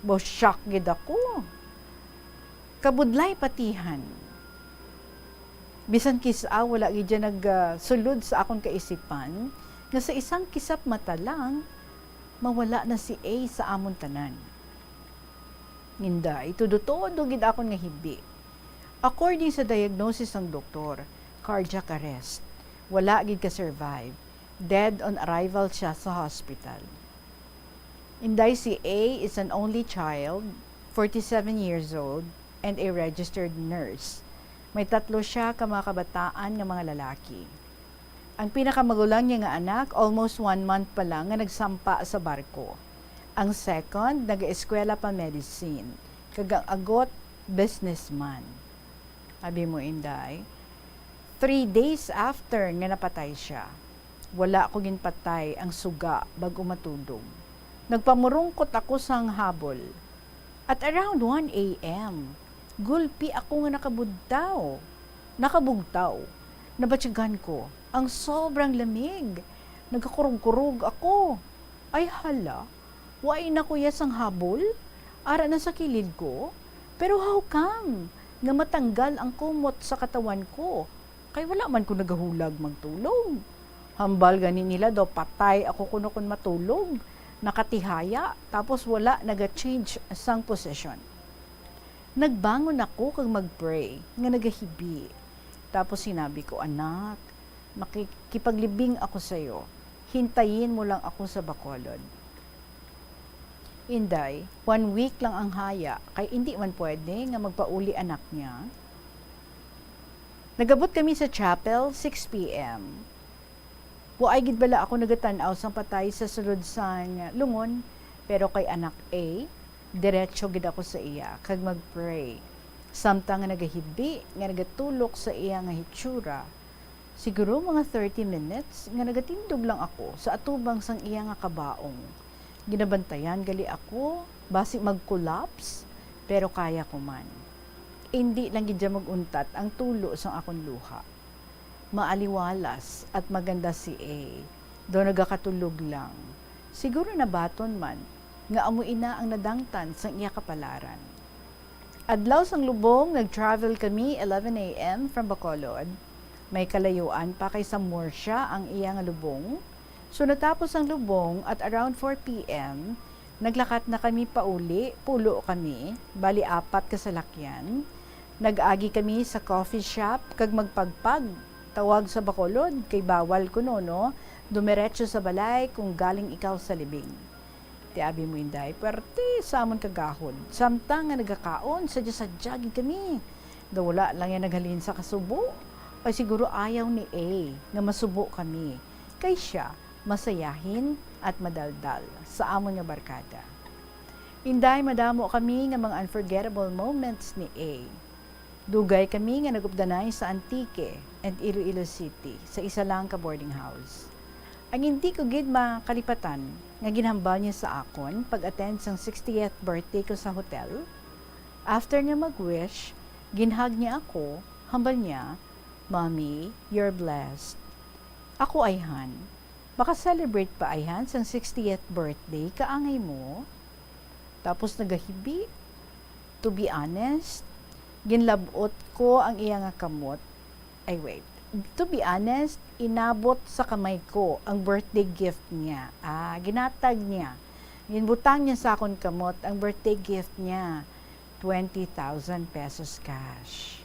Bo, shock gid ako. Kabudlay patihan. Bisan kis-a, wala gid siya nag, ah, sulod sa akon kaisipan nga sa isang kisap mata lang, mawala na si A sa amon tanan. Inday, todo-todo gid akon nga hibi. According sa diagnosis sang doktor, cardiac arrest. Wala gid ka-survive. Dead on arrival siya sa hospital. Inday, si A is an only child, forty-seven years old, and a registered nurse. May tatlo siya ka mga kabataan nga mga lalaki. Ang pinakamagulang niya nga anak, almost one month pa lang nga nagsampa sa barko. Ang second, nag-eskwela pa medicine, kag ang agot, businessman. Abi mo, Inday, three days after nga napatay siya, wala ko ginpatay ang suga bag-o matulog. Nagpamurungkot ako sang habol. At around one A M, gulpi ako nga nakabugtaw. Nakabugtaw. Nabatyagan ko ang sobrang lamig. Nagakurog-kurog ako. Ay hala, waay na ko iya sang habol. Ara na sa kilid ko. Pero how come nga matanggal ang kumot sa katawan ko? Kay wala man ko nagahulag magtulog. Hambal gani nila daw patay ako kuno kon matulog, nakatihaya, tapos wala naga-change sang posisyon. Nagbangon ako kag mag-pray nga nagahibi. Tapos sinabi ko, "Anak, makikipaglibing ako sayo. Hintayin mo lang ako sa Bacolod." Inday, one week lang ang haya, kay indi man pwede nga magpauli anak niya. Nagabot kami sa chapel, six P M. Waay gid bala ako nagatan-aw sang patay sa sulod sang lungon, pero kay Anak A, diretso gid ako sa iya kag mag-pray. Samtang nga nagahibi nga nagatulok sa iya nga hitsura, siguro mga thirty minutes nga nagatindog lang ako sa atubang sang iya nga kabaong. Ginabantayan gali ako, basi mag-collapse, pero kaya ko man. Indi lang gid siya mag-untat ang tulo sang akon luha. Maaliwalas at maganda si A, daw nagakatulog lang. Siguro nabaton man nga amo ina ang nadangtan sang iya kapalaran. Adlaw sang lubong, nag-travel kami eleven A M from Bacolod. May kalayuan pa kay sa Murcia ang iya nga lubong. So, natapos ang lubong at around four P M, naglakat na kami pauli, pulo kami, bali apat ka salakyan. Nag-agi kami sa coffee shop kag magpagpag. Tawag sa Bacolod, kay bawal kuno, no? Dumiretso sa balay kung galing ikaw sa libing. Ti abi mo, Inday, pwerte sa amon kagahod. Samtang nga nagakaon, sadya-sadya gid kami. Daw wala lang yan naghalin sa kasubo. Ay siguro ayaw ni A nga masubo kami. Kay siya, masayahin at madaldal sa amon nga barkada. Inday, madamo kami nga mga unforgettable moments ni A. Dugay kami nga nagupdanay sa Antique and Iloilo City sa isa lang ka boarding house. Ang hindi ko gid makalipatan nga ginhambal niya sa akon pag-attend sang sixtieth birthday ko sa hotel. After niya mag-wish, ginhag niya ako, hambal niya, "Mommy, you're blessed." Ako, ayhan, maka-celebrate pa ayhan sang sixtieth birthday kaangay mo? Tapos nagahibi. To be honest, ginlab-ot ko ang iya nga kamot. Ay, wait. To be honest, inabot sa kamay ko ang birthday gift niya. Ah, ginatag niya. Ginbutang niya sa akon kamot ang birthday gift niya, twenty thousand pesos cash.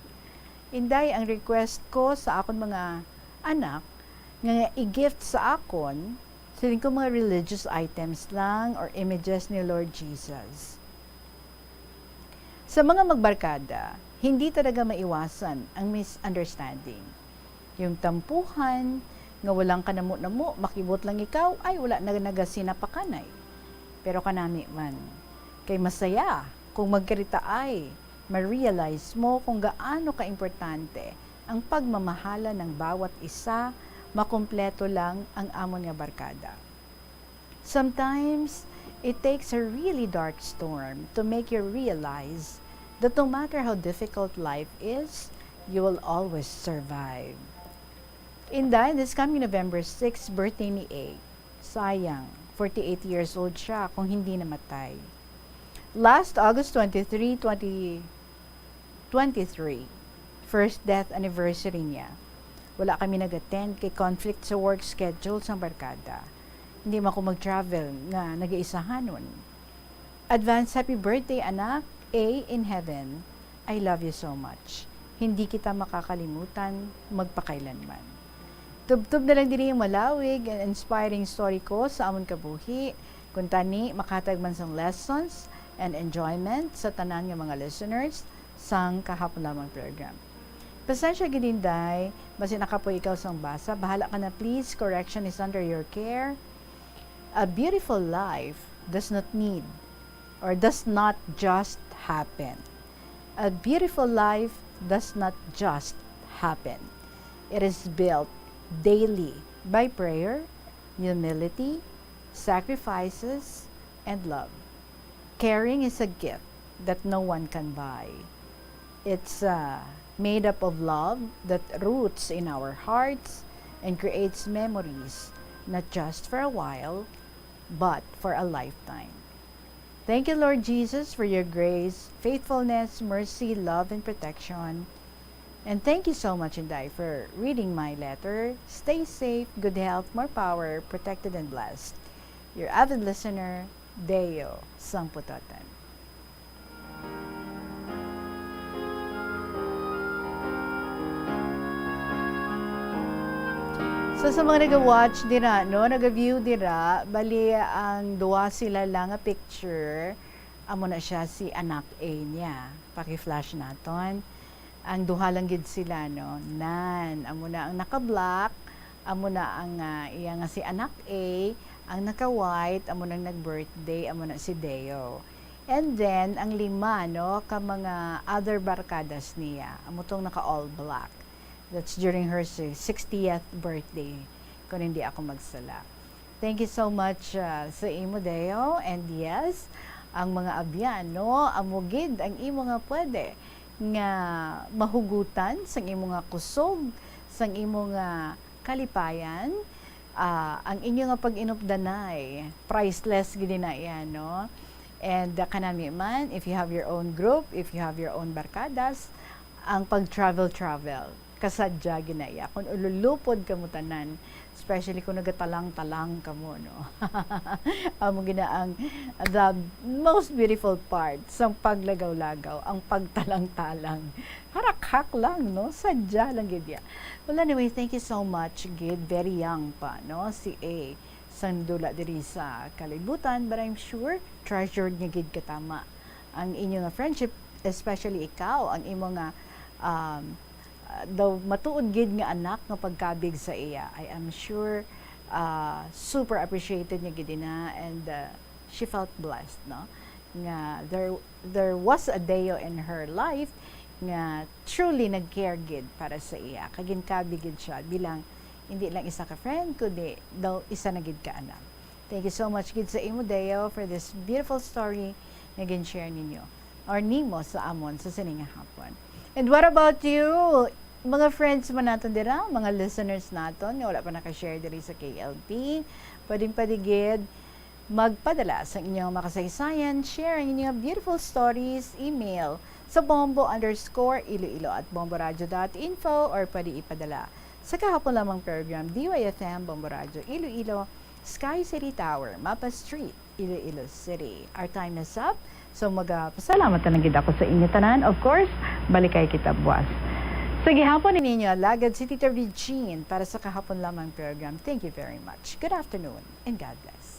Inday, ang request ko sa akon mga anak nga i-gift sa akon, siling ko, mga religious items lang or images ni Lord Jesus. Sa mga magbarkada, hindi talaga maiwasan ang misunderstanding. Yung tampuhan nga walang kanamo-namo, makibot lang ikaw, ay, wala na nagasinapakanay. Pero kanami man, kay masaya kung magkaritaay, ma-realize mo kung gaano kaimportante ang pagmamahala ng bawat isa, makumpleto lang ang amon nga barkada. Sometimes, it takes a really dark storm to make you realize that no matter how difficult life is, you will always survive. Inday, this coming November six, birthday ni A. Sayang, forty-eight years old siya kung hindi namatay. Last August twenty-three, twenty twenty-three, first death anniversary niya. Wala kami nag-attend kay conflict sa work schedule sang barkada. Hindi man ko mag-travel nga nagaisahanon. Advance happy birthday, anak. A in heaven, I love you so much. Hindi kita makakalimutan magpakailanman. Tubtob na lang diri ang malawig and inspiring story ko sa amon kabuhi. Kuntani, makahatag man sang lessons and enjoyment sa tanan nga mga listeners sang kahapon lamang program. Pasensya gid, Inday, basin nakapoy ikaw sang basa. Bahala ka na, please. Correction is under your care. A beautiful life does not need or does not just happen. A beautiful life does not just happen. It is built daily by prayer, humility, sacrifices, and love. Caring is a gift that no one can buy. It's, uh, made up of love that roots in our hearts and creates memories, not just for a while, but for a lifetime. Thank you, Lord Jesus, for your grace, faithfulness, mercy, love, and protection. And thank you so much, Inday, for reading my letter. Stay safe, good health, more power, protected and blessed. Your avid listener, Deo Sangputotan. So, sa mga naga-watch dira, no, naga-view dira, bali ang duha sila lang nga picture, amo na siya si anak A niya. Paki-flash naton. Ang duha lang gid sila, no? Nan, amo na ang naka-black, amo na ang, ah, iya nga si anak A, ang naka-white, amo nang nag-birthday, amo na si Deo. And then, ang lima, no, ka mga other barkadas niya, amo tong naka-all black. That's during her si-, sixtieth birthday, kung hindi ako magsala. Thank you so much, ah, sa imo, Deo. And yes, ang mga abyan, no, amo gid ang imo nga pwede nga mahugutan sang imo nga kusog, sang imo nga kalipayan. Ah, ang inyo nga pag-inupdanay, priceless gid na iya, no? And, ah, kanami man, if you have your own group, if you have your own barkadas, ang pag-travel-travel, kasadya ginaya, kung ululupod kamo tanan, especially kung nagatalang-talang kamo, no? Amo gina ang the most beautiful part sang paglagaw-lagaw, ang pagtalang-talang. Harakhak lang, no? Sadya lang gid ya. Well, anyway, thank you so much gid. Very young pa, no? Si A sang dula diri sa kalibutan, but I'm sure treasured niya gid katama ang inyo nga friendship, especially ikaw, ang imo nga, um, uh, daw matuod gid nga anak nga pagkabig sa iya. I am sure, uh, super appreciated niya gid ina, and, uh, she felt blessed, no? Nga there, there was a Deo in her life nga truly nag-care gid para sa iya. Kag ginkabig gid siya bilang hindi lang isa ka friend, kundi daw isa na gid ka anak. Thank you so much gid sa imo, Deo, for this beautiful story nga gin-share ninyo or nimo sa amon sa sini nga hapon. And what about you, mga friends man naton dira, mga listeners naton nga wala pa naka-share diri sa K L P? Pwedeng pwede gid magpadala sa inyong makasaysayan, share ang inyong beautiful stories, email sa bombo underscore iloilo at bomboradio dot info, or pwede ipadala sa kahapon lamang program, D Y F M, Bombo Radio Iloilo, Sky City Tower, Mapa Street, Iloilo City. Our time is up. So, magapasalamat na lang gid ako sa inyo tanan. Of course, balikay kita buwas. Sa gihapon ninyo, alagad si Tita Regine para sa kahapon lamang program. Thank you very much. Good afternoon and God bless.